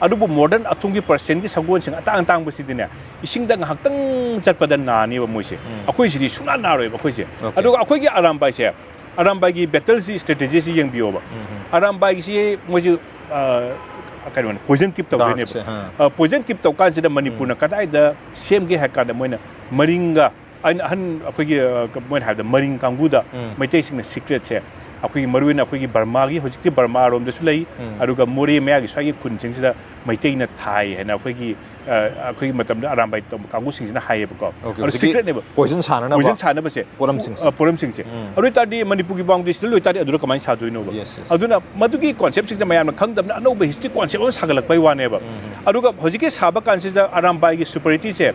ꯑꯗꯨꯕꯨ ꯃꯣꯗꯔꯟ ꯑꯁꯣꯝꯒꯤ ꯄꯔꯁꯤꯌꯟꯒꯤ ꯁꯒꯣꯜꯁꯤꯡ ꯑꯇꯥꯡ ꯑꯇꯥꯡꯕꯁꯤꯗꯤꯅꯦ, ꯏꯁꯤꯡꯗ ꯉꯥꯏꯍꯥꯛꯇꯪ ꯆꯠꯄꯗ ꯅꯥꯅꯦꯕ ꯃꯣꯏꯁꯦ꯫ ꯑꯩꯈꯣꯏꯁꯤꯗꯤ ꯁꯨꯡꯅꯥ ꯅꯥꯔꯣꯏꯕ ꯑꯩꯈꯣꯏꯁꯦ꯫ Okay. ꯑꯗꯨꯒ ꯑꯩꯈꯣꯏꯒꯤ ꯑꯔꯥꯝꯕꯥꯏꯁꯦ, ꯑꯔꯥꯝꯕꯥꯏꯒꯤ ꯕꯦꯇꯜꯁꯤ ꯏꯁꯇ꯭ꯔꯦꯇꯦꯖꯤꯁꯤ ꯌꯦꯡꯕꯤꯌꯣꯕ꯫ ꯑꯔꯥꯝꯕꯥꯏꯒꯤꯁꯤ ꯃꯣꯏꯁꯦ, ꯑ, ꯀꯩꯅꯣꯅꯦ, ꯄꯣꯏꯖꯟ ꯇꯤꯞ ꯇꯧꯗꯣꯏꯅꯦꯕ꯫ Dartꯁꯦ, ꯑꯥ꯫ ꯑ, ꯄꯣꯏꯖꯟ ꯇꯤꯞ ꯇꯧꯀꯥꯟꯁꯤꯗ ꯃꯅꯤꯄꯨꯔꯅ ꯀꯗꯥꯏꯗ ꯁꯦꯝꯒꯦ ꯍꯥꯏ ꯀꯥꯟꯗ ꯃꯣꯏꯅ ꯃꯔꯤꯡꯒ ꯑꯩꯅ ꯑꯍꯟ ꯑꯩꯈꯣꯏꯒꯤ, ꯑ, ꯃꯣꯏꯅ ꯍꯥꯏꯕꯗ ꯃꯔꯤꯡ ꯀꯥꯡꯕꯨꯗ ꯎꯝ꯫ ꯃꯩꯇꯩꯁꯤꯡꯅ ꯁꯤꯀ꯭ꯔꯦꯠꯁꯦ ꯑꯩꯈꯣꯏꯒꯤ ꯃꯔꯨꯑꯣꯏꯅ ꯑꯩꯈꯣꯏꯒꯤ ꯕꯔꯃꯥꯒꯤ ꯍꯧꯖꯤꯛꯇꯤ ꯕꯔꯃꯥꯔꯣꯝꯗꯁꯨ ꯂꯩ, ꯎꯝ꯫ ꯑꯗꯨꯒ ꯃꯣꯔꯦ ꯃꯌꯥꯒꯤ ꯁ꯭ꯋꯥꯏꯒꯤ ꯈꯨꯟꯁꯤꯡꯁꯤꯗ ꯃꯩꯇꯩꯅ ꯊꯥꯏ ꯍꯥꯏꯅ ꯑꯩꯈꯣꯏꯒꯤ, ꯑ, ꯑꯩꯈꯣꯏꯒꯤ ꯃꯇꯝꯗ ꯑꯔꯥꯝꯕꯥꯏ ꯇꯧꯕ ꯀꯥꯡꯕꯨꯁꯤꯡꯁꯤꯅ ꯍꯥꯏꯌꯦꯕꯀꯣ꯫ Okay, ꯑꯗꯨ ꯍꯧꯖꯤꯛꯀꯤ ꯁꯤꯀ꯭ꯔꯦꯠꯅꯦꯕ꯫ ꯄꯣꯏꯖꯟ ꯁꯥꯟꯅꯅꯕ ꯄꯣꯏꯖꯟ ꯁꯥꯟꯅꯕꯁꯦ꯫ ꯄꯣꯠꯂꯝꯁꯤꯡꯁꯦ꯫ ꯑ, ꯄꯣꯠꯂꯝꯁꯤꯡꯁꯦ꯫ ꯎꯝ꯫ ꯑꯗꯨ ꯑꯣꯏꯇꯥꯔꯗꯤ ꯃꯅꯤꯄꯨꯔꯒꯤ ꯕꯥꯎꯟꯗꯔꯤꯁꯤꯗ ꯂꯣꯏꯇꯥꯔꯗꯤ ꯑꯗꯨꯗ ꯀꯃꯥꯏꯅ ꯁꯥꯗꯣꯏꯅꯣꯕ? Yes, yes. ꯑꯗꯨꯅ ꯃꯗꯨꯒꯤ ꯀꯣꯟꯁꯦꯞꯁꯤꯡꯁꯦ ꯃꯌꯥꯝꯅ ꯈꯪꯗꯕꯅ ꯑꯅꯧꯕ ꯍꯤꯁꯇ꯭ꯔꯤ ꯀꯣꯟꯁꯦꯞ ꯑꯃ ꯁꯥꯒꯠꯂꯛꯄꯩ ꯋꯥꯅꯦꯕ꯫ ꯑꯗꯨꯒ ꯍꯧꯖꯤꯛꯀꯤ ꯁꯥꯕ ꯀꯥꯟꯁꯤꯗ ꯑꯔꯥꯝꯕꯥꯏꯒꯤ ꯁꯨꯄꯔꯤꯇꯤꯁꯦ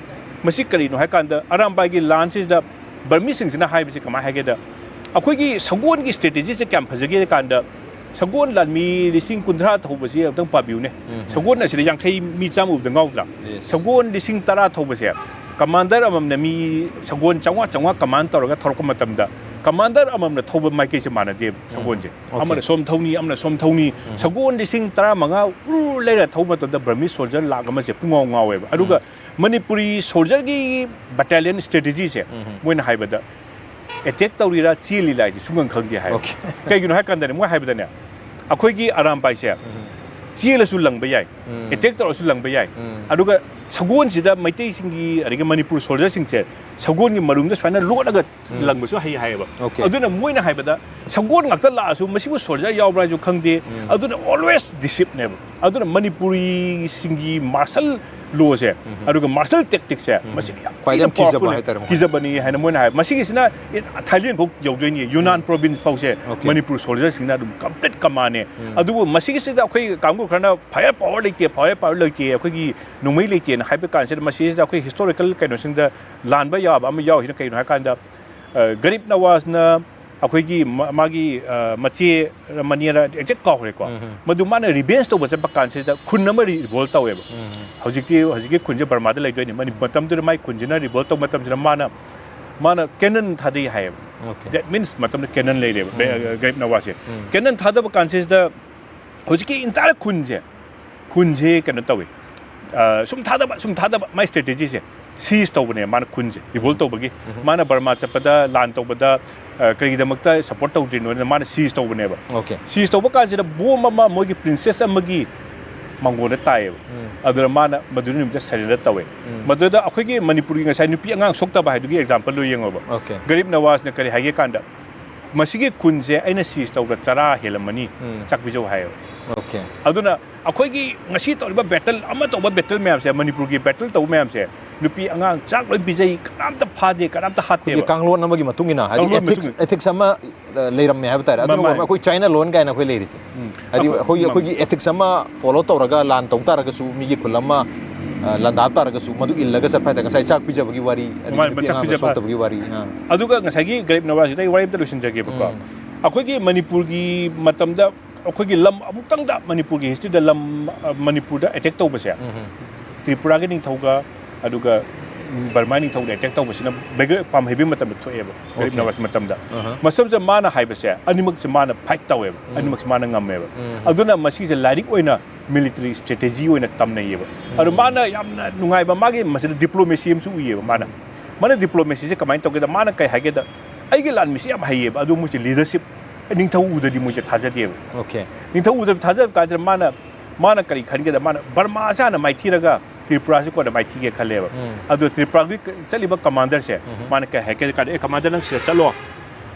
ꯃꯁꯤ ꯀꯔꯤꯅꯣ ꯍꯥꯏ ꯀꯥꯟꯗ ꯑꯔꯥꯝꯕꯥꯏꯒꯤ ꯂꯥꯟꯁꯤꯗ ꯕꯔꯃꯤꯁꯤꯡꯁꯤꯅ ꯍꯥꯏꯕꯁꯤ ꯀꯃꯥꯏꯅ ꯍꯥꯏꯒꯦꯗ, ꯑꯩꯈꯣꯏꯒꯤ ꯁꯒꯣꯜꯒꯤ ꯁ꯭ꯇ꯭ꯔꯦꯇꯦꯖꯤꯁꯦ ꯀꯌꯥꯝ ꯐꯖꯒꯦ ꯍꯥꯏ ꯀꯥꯟꯗ ꯁꯒꯣꯜ ꯂꯥꯟꯃꯤ ꯂꯤꯁꯤꯡ ꯀꯨꯟꯊ꯭ꯔꯥ ꯊꯧꯕꯁꯤ ꯑꯝꯇꯪ ꯄꯥꯕꯤꯌꯨꯅꯦ꯫ ꯁꯒꯣꯜ ꯑꯁꯤꯗ ꯌꯥꯡꯈꯩ ꯃꯤ ꯆꯥꯝꯃ ꯎꯕꯗ ꯉꯥꯎꯗ꯭ꯔꯥ? Yes. ꯁꯒꯣꯜ ꯂꯤꯁꯤꯡ ꯇꯔꯥ ꯊꯧꯕꯁꯦ ꯀꯃꯥꯟꯗꯔ ꯑꯃꯃꯝꯅ ꯃꯤ ꯁꯒꯣꯜ ꯆꯥꯝꯃꯉꯥ ꯆꯥꯝꯃꯉꯥ ꯀꯃꯥꯟ ꯇꯧꯔꯒ ꯊꯧꯔꯛꯄ ꯃꯇꯝꯗ ꯀꯃꯥꯟꯗꯔ ꯑꯃꯃꯝꯅ ꯊꯧꯕ ꯃꯥꯏꯀꯩꯁꯦ ꯃꯥꯟꯅꯗꯦꯕ ꯁꯒꯣꯜꯁꯦ꯫ Okay. ꯑꯃꯅ ꯁꯣꯝ ꯊꯧꯅꯤ, ꯑꯃꯅ ꯁꯣꯝ ꯊꯧꯅꯤ꯫ ꯁꯒꯣꯜ ꯂꯤꯁꯤꯡ ꯇꯔꯥꯃꯉꯥ ꯎꯔꯨ ꯂꯩꯔ ꯊꯧꯕ ꯃꯇꯝꯗ ꯕꯔꯃꯤꯁ ꯁꯣꯜꯖꯔ ꯂꯥꯛ ꯑꯃꯁꯦ ꯄꯨꯡꯉꯥꯎ ꯉꯥꯎꯋꯦꯕ꯫ ꯑꯗꯨꯒ ꯃꯅꯤꯄꯨꯔꯤ ꯁꯣꯜꯖꯔꯒꯤ ꯕꯦꯇꯥꯂꯤꯌꯟ ꯁ꯭ꯇ꯭ꯔꯦꯇꯦꯖꯤꯁꯦ ꯃꯣꯏꯅ ꯍꯥꯏꯕꯗ ꯑꯦꯇꯦꯛ ꯇꯧꯔꯤꯔꯥ ꯆꯦꯜꯂꯤꯔꯥ ꯍꯥꯏꯁꯦ ꯁꯨꯡꯈꯪ ꯈꯪꯗꯦ ꯍꯥꯏ꯫ Okay. ꯀꯩꯒꯤꯅꯣ ꯍꯥꯏ ꯀꯥꯟꯗꯅꯦ, ꯃꯣꯏ ꯍꯥꯏꯕꯗꯅꯦ, ꯑꯩꯈꯣꯏꯒꯤ ꯑꯔꯥꯝꯕꯥꯏꯁꯦ ꯆꯦꯜꯂꯁꯨ ꯂꯪꯕ ꯌꯥꯏ, ꯑꯦꯇꯦꯛ ꯇꯧꯔꯁꯨ ꯂꯪꯕ ꯌꯥꯏ꯫ ꯑꯗꯨꯒ ꯁꯒꯣꯜꯁꯤꯗ ꯃꯩꯇꯩꯁꯤꯡꯒꯤ ꯑꯗꯒꯤ ꯃꯅꯤꯄꯨꯔ ꯁꯣꯜꯖꯔꯁꯤꯡꯁꯦ ꯁꯒꯣꯜꯒꯤ ꯃꯔꯨꯝꯗ ꯁꯨꯃꯥꯏꯅ ꯂꯣꯠꯂꯒ ꯂꯪꯕꯁꯨ ꯍꯩ ꯍꯥꯏꯌꯦꯕ꯫ Okay. ꯑꯗꯨꯅ ꯃꯣꯏꯅ ꯍꯥꯏꯕꯗ ꯁꯒꯣꯜ ꯉꯥꯛꯇ ꯂꯥꯛꯑꯁꯨ ꯃꯁꯤꯕꯨ ꯁꯣꯜꯖꯔ ꯌꯥꯎꯕ꯭ꯔꯥ ꯍꯥꯏꯁꯨ ꯈꯪꯗꯦ꯫ ꯑꯗꯨꯅ always ꯗꯤꯁꯤꯞꯅꯦꯕ꯫ ꯑꯗꯨꯅ ꯃꯅꯤꯄꯨꯔꯤꯁꯤꯡꯒꯤ ꯃꯥꯔꯁꯜ ꯂꯣꯁꯦ ꯑꯗꯨꯒ ꯃꯥꯔꯁꯦꯜ ꯇꯦꯛꯇꯤꯛꯁꯦ ꯃꯁꯤꯗꯤ ꯌꯥꯝ ꯈ꯭ꯋꯥꯏꯗꯒꯤ ꯊꯤꯅ ꯌꯥꯝ ꯀꯤꯖꯕ powerful ꯅꯦ꯫ ꯍꯥꯏꯇꯥꯔꯦ ꯃꯣꯏ꯫ ꯀꯤꯖꯕꯅꯤ ꯍꯥꯏꯅ ꯃꯣꯏꯅ ꯍꯥꯏ꯫ ꯃꯁꯤꯒꯤꯁꯤꯅ ꯊꯥꯏꯂꯦꯟ ꯐꯥꯎ ꯌꯧꯗꯣꯏꯅꯤ, ꯌꯨꯅꯥꯟ ꯄ꯭ꯔꯣꯚꯤꯟꯁ ꯐꯥꯎꯁꯦ Okay. ꯃꯅꯤꯄꯨꯔ ꯁꯣꯜꯖꯔꯁꯤꯡꯅ ꯑꯗꯨꯝ ꯀꯝꯄ꯭ꯂꯤꯠ ꯀꯃꯥꯟꯅꯦ꯫ ꯑꯗꯨꯕꯨ ꯃꯁꯤꯒꯤꯁꯤꯗ ꯑꯩꯈꯣꯏ ꯀꯥꯡꯕꯨ ꯈꯔꯅ ꯐꯥꯏꯌꯔ ꯄꯥꯋꯔ ꯂꯩꯇꯦ, ꯐꯥꯏꯌꯔ ꯄꯥꯋꯔ ꯂꯩꯇꯦ, ꯑꯩꯈꯣꯏꯒꯤ ꯅꯣꯡꯃꯩ ꯂꯩꯇꯦꯅ ꯍꯥꯏꯕ ꯀꯥꯟꯁꯤꯗ ꯃꯁꯤꯁꯤꯗ ꯑꯩꯈꯣꯏ ꯍꯤꯁꯇꯣꯔꯤꯀꯦꯜ ꯀꯩꯅꯣꯁꯤꯡꯗ ꯂꯥꯟꯕ ꯌꯥꯕ ꯑꯃ ꯌꯥꯎꯔꯤꯁꯤꯅ ꯀꯩꯅꯣ ꯍꯥꯏꯀꯥꯟꯗ, ꯑ, ꯒꯔꯤꯕ ꯅꯋꯥꯖꯅ ꯑꯩꯈꯣꯏꯒꯤ ꯃ-, ꯃꯥꯒꯤ, ꯑ, ꯃꯆꯦ ꯃꯅꯦꯔ ꯑꯦꯛꯖꯦꯛ ꯀꯥꯎꯈ꯭ꯔꯦꯀꯣ꯫ ꯃꯗꯨ ꯃꯥꯅ ꯔꯤꯚꯦꯟꯖ ꯇꯧꯕ ꯆꯠꯄ ꯀꯥꯟꯁꯤꯗ ꯈꯨꯟ ꯑꯃ ꯔꯤꯚꯣꯜ ꯇꯧꯋꯦꯕ꯫ ꯍꯧꯖꯤꯛꯇꯤ, ꯍꯧꯖꯤꯛꯀꯤ ꯈꯨꯟꯁꯦ ꯕꯔꯃꯥꯗ ꯂꯩꯗꯣꯏꯅꯤ꯫ ꯃꯅꯤ-, ꯃꯇꯝꯗꯨꯗ ꯃꯥꯏ ꯈꯨꯟꯁꯤꯅ ꯔꯤꯚꯣꯜ ꯇꯧꯕ ꯃꯇꯝꯁꯤꯗ ꯃꯥꯅ, ꯃꯥꯅ ꯀꯦꯅꯟ ꯊꯥꯗꯩ ꯍꯥꯏꯌꯦꯕ꯫ Okay. That means ꯃꯇꯝꯗ ꯀꯦꯅꯟ ꯂꯩꯔꯦꯕ, ꯒ-, ꯒꯔꯤꯕ ꯅꯋꯥꯖꯁꯦ꯫ ꯀꯦꯅꯟ ꯊꯥꯗꯕ ꯀꯥꯟꯁꯤꯗ ꯍꯧꯖꯤꯛꯀꯤ entire ꯈꯨꯟꯁꯦ, ꯈꯨꯟꯁꯦ ꯀꯩꯅꯣ ꯇꯧꯋꯤ꯫ ꯑ, ꯁꯨꯝ ꯊꯥꯗꯕ, ꯁꯨꯝ ꯊꯥꯗꯕ, ꯃꯥꯏ ꯁ꯭ꯇ꯭ꯔꯦꯇꯦꯖꯤꯁꯦ ꯁꯤꯖ ꯇꯧꯕꯅꯦ ꯃꯥꯅ ꯈꯨꯟꯁꯦ, ꯔꯤꯚꯣꯜ ꯇꯧꯕꯒꯤ꯫ ꯃꯥꯅ ꯕꯔꯃꯥ ꯆꯠꯄꯗ, ꯂꯥꯟ ꯇꯧꯕꯗ, ꯑ, ꯀꯔꯤꯒꯤꯗꯃꯛꯇ ꯁꯞꯄꯣꯔꯠ ꯇꯧꯗ꯭ꯔꯤꯅꯣꯅ ꯃꯥꯅ ꯁꯤꯖ ꯇꯧꯕꯅꯦꯕ꯫ Okay. ꯁꯤꯖ ꯇꯧꯕ ꯀꯥꯟꯁꯤꯗ ꯕꯣꯝ ꯑꯃ ꯃꯣꯏꯒꯤ ꯄ꯭ꯔꯤꯟꯁꯦꯁ ꯑꯃꯒꯤ ꯃꯥꯡꯒꯣꯟꯗ ꯇꯥꯏꯌꯦꯕ꯫ ꯑꯗꯨꯅ ꯃꯥꯅ ꯃꯗꯨꯒꯤ ꯅꯨꯃꯤꯠꯇ surrender ꯇꯧꯋꯦ꯫ ꯃꯗꯨꯗ ꯑꯩꯈꯣꯏꯒꯤ ꯃꯅꯤꯄꯨꯔꯒꯤ ꯉꯁꯥꯏ ꯅꯨꯄꯤ ꯑꯉꯥꯡ ꯁꯣꯛꯇꯕ ꯍꯥꯏꯗꯨꯒꯤ example ꯗꯣ ꯌꯦꯡꯉꯣꯕ꯫ Okay. ꯒꯔꯤꯕ ꯅꯋꯥꯖꯅ ꯀꯔꯤ ꯍꯥꯏꯒꯦ ꯀꯥꯟꯗ, "ꯃꯁꯤꯒꯤ ꯈꯨꯟꯁꯦ ꯑꯩꯅ seize ꯇꯧꯕꯗ ꯇꯔꯥ ꯍꯦꯜꯂꯝꯃꯅꯤ, ꯎꯝ. ꯆꯥꯛ ꯄꯤꯖꯧ" ꯍꯥꯏꯌꯦꯕ꯫ Okay. ꯑꯗꯨꯅ ꯑꯩꯈꯣꯏꯒꯤ ꯉꯁꯤ ꯇꯧꯔꯤꯕ battle, ꯑꯃ ꯇꯧꯕ battle ꯃꯌꯥꯝꯁꯦ, ꯃꯅꯤꯄꯨꯔꯒꯤ battle ꯇꯧꯕ ꯃꯌꯥꯝꯁꯦ, ꯅꯨꯄꯤ ꯑꯉꯥꯡ ꯆꯥꯛ ꯂꯣꯏ ꯄꯤꯖꯩ, ꯀꯅꯥꯝꯇ ꯐꯥꯗꯦ, ꯀꯅꯥꯝꯇ ꯑꯩꯈꯣꯏꯒꯤ ꯍꯥꯠꯇꯦꯕ꯫ ꯀꯥꯡꯂꯣꯟ ꯑꯃꯒꯤ ꯃꯇꯨꯡ ꯏꯟꯅ, ꯍꯥꯏꯗꯤ ꯀꯥꯡꯂꯣꯟ ethics, ꯃꯇꯨꯡ ꯏꯟꯅ꯫ Ethics ꯑꯃ, ꯑ, ꯂꯩꯔꯝꯃꯦ ꯍꯥꯏꯕ ꯇꯥꯔꯦ꯫ ꯑꯗꯨꯅ ꯃꯥꯅꯤ꯫ ꯑꯩꯈꯣꯏ China ꯂꯣꯟ ꯀꯥꯏꯅ ꯑꯩꯈꯣꯏ ꯂꯩꯔꯤꯁꯦ꯫ ꯎꯝ. ꯍꯥꯏꯗꯤ ꯑꯩꯈꯣꯏ-, ꯑꯩꯈꯣꯏꯒꯤ, ꯃꯥꯅꯤ꯫ ꯑꯩꯈꯣꯏꯒꯤ ethics ꯑꯃ follow ꯇꯧꯔꯒ ꯂꯥꯟ ꯇꯧ ꯇꯥꯔꯒꯁꯨ, ꯃꯤꯒꯤ ꯈꯨꯜ ꯑꯃ, ꯑ, ꯂꯥꯟꯗꯥ ꯇꯥꯔꯒꯁꯨ, ꯃꯗꯨ ꯏꯜꯂꯒ ꯆꯠꯄ ꯍꯥꯏꯇꯥꯔꯦ꯫ ꯉꯁꯥꯏ ꯆꯥꯛ ꯄꯤꯖꯕꯒꯤ ꯋꯥꯔꯤ, ꯑꯗꯒꯤ ꯃꯥꯅꯤ, ꯅꯨꯄꯤ ꯆꯥꯛ ꯑꯉꯥꯡ ꯄꯤꯖꯕ꯫ ꯁꯣꯛꯇꯕꯒꯤ ꯋꯥꯔꯤ꯫ ꯑꯥ. ꯑꯗꯨꯒ ꯉꯁꯥꯏꯒꯤ ꯒꯔꯤꯕ ꯅꯋꯥꯖꯁꯤꯗ ꯑꯩ ꯋꯥꯔꯤ ꯑꯝꯇ ꯂꯣꯏꯁꯤꯟꯖꯒꯦꯕꯀꯣ꯫ ꯎꯝ. ꯑꯩꯈꯣꯏꯒꯤ ꯃꯅꯤꯄꯨꯔꯒꯤ ꯃꯇꯝꯗ, ꯑꯩꯈꯣꯏꯒꯤ ꯂꯝ ꯑꯃꯨꯛꯇꯪꯗ ꯃꯅꯤꯄꯨꯔꯒꯤ history ꯗ ꯂꯝ, ꯑ, ꯃꯅꯤꯄꯨꯔꯗ attack ꯇꯧꯕꯁꯦ, ꯎꯝ. ꯇ꯭ꯔꯤꯄꯨꯔꯥꯒꯤ ꯅꯤꯡꯊꯧꯒ, ꯑꯗꯨꯒ, ꯎꯝ, ꯕꯔꯃꯥ ꯅꯤꯡꯊꯧꯅ attack ꯇꯧꯕꯁꯤꯅ ꯕꯦꯒꯔ ꯄꯥꯝꯍꯩꯕꯒꯤ ꯃꯇꯝꯗ ꯊꯣꯛꯑꯦꯕ, ꯒꯔꯤꯕ Okay. ꯅꯋꯥꯖ ꯃꯇꯝꯗ꯫ ꯑꯍ. ꯃꯇꯝꯁꯤꯗ ꯃꯥꯅ ꯍꯥꯏꯕꯁꯦ, ꯑꯅꯤꯃꯛꯁꯦ ꯃꯥꯅ fight ꯇꯧꯋꯦꯕ, ꯎꯝ. ꯑꯅꯤꯃꯛꯁꯦ ꯃꯥꯅ ꯉꯝꯃꯦꯕ꯫ ꯎꯝ. ꯑꯗꯨꯅ ꯃꯁꯤꯁꯦ ꯂꯥꯏꯔꯤꯛ ꯑꯣꯏꯅ military strategy ꯑꯣꯏꯅ ꯇꯝꯅꯩꯌꯦꯕ꯫ ꯑꯗꯣ ꯃꯥꯅ ꯌꯥꯝꯅ ꯅꯨꯡꯉꯥꯏꯕ, ꯃꯥꯒꯤ ꯃꯁꯤꯗ diplomacy ꯑꯃꯁꯨ ꯎꯏꯌꯦꯕ ꯃꯥꯅ꯫ ꯃꯥꯅ diplomacy ꯁꯦ ꯀꯃꯥꯏꯅ ꯇꯧꯒꯦꯗ, ꯃꯥꯅ ꯀꯩ ꯍꯥꯏꯒꯦꯗ, "ꯑꯩꯒꯤ ꯂꯥꯟꯃꯤꯁꯤ ꯌꯥꯝ ꯍꯩꯌꯦꯕ, ꯑꯗꯨ ꯃꯣꯏꯁꯦ leadership, ꯅꯤꯡꯊꯧ ꯎꯗ꯭ꯔꯗꯤ ꯃꯣꯏꯁꯦ ꯊꯥꯖꯗꯦꯕ"꯫ Okay. ꯅꯤꯡꯊꯧ ꯎꯗ꯭ꯔꯗꯤ ꯊꯥꯖꯗꯕ ꯀꯥꯟꯁꯤꯗ ꯃꯥꯅ, ꯃꯥꯅ ꯀꯔꯤ ꯈꯟꯒꯦꯗ, ꯃꯥꯅ ꯕꯔꯃꯥꯁꯦ ꯍꯥꯟꯅ ꯃꯥꯏꯊꯤꯔꯒ ꯇ꯭ꯔꯤꯄꯨꯔꯥꯁꯦ ꯀꯣꯟꯅ ꯃꯥꯏꯊꯤꯒꯦ ꯈꯜꯂꯦꯕ꯫ ꯎꯝ. ꯑꯗꯣ ꯇ꯭ꯔꯤꯄꯨꯔꯥꯒꯤ ꯆꯠꯂꯤꯕ commander ꯁꯦ, ꯎꯝ. ꯃꯥꯅ ꯀꯩ ꯍꯥꯏꯒꯦ ꯀꯥꯟꯗ, "ꯑꯦ, commander, ꯅꯪ ꯁꯤꯗ ꯆꯠꯂꯣ꯫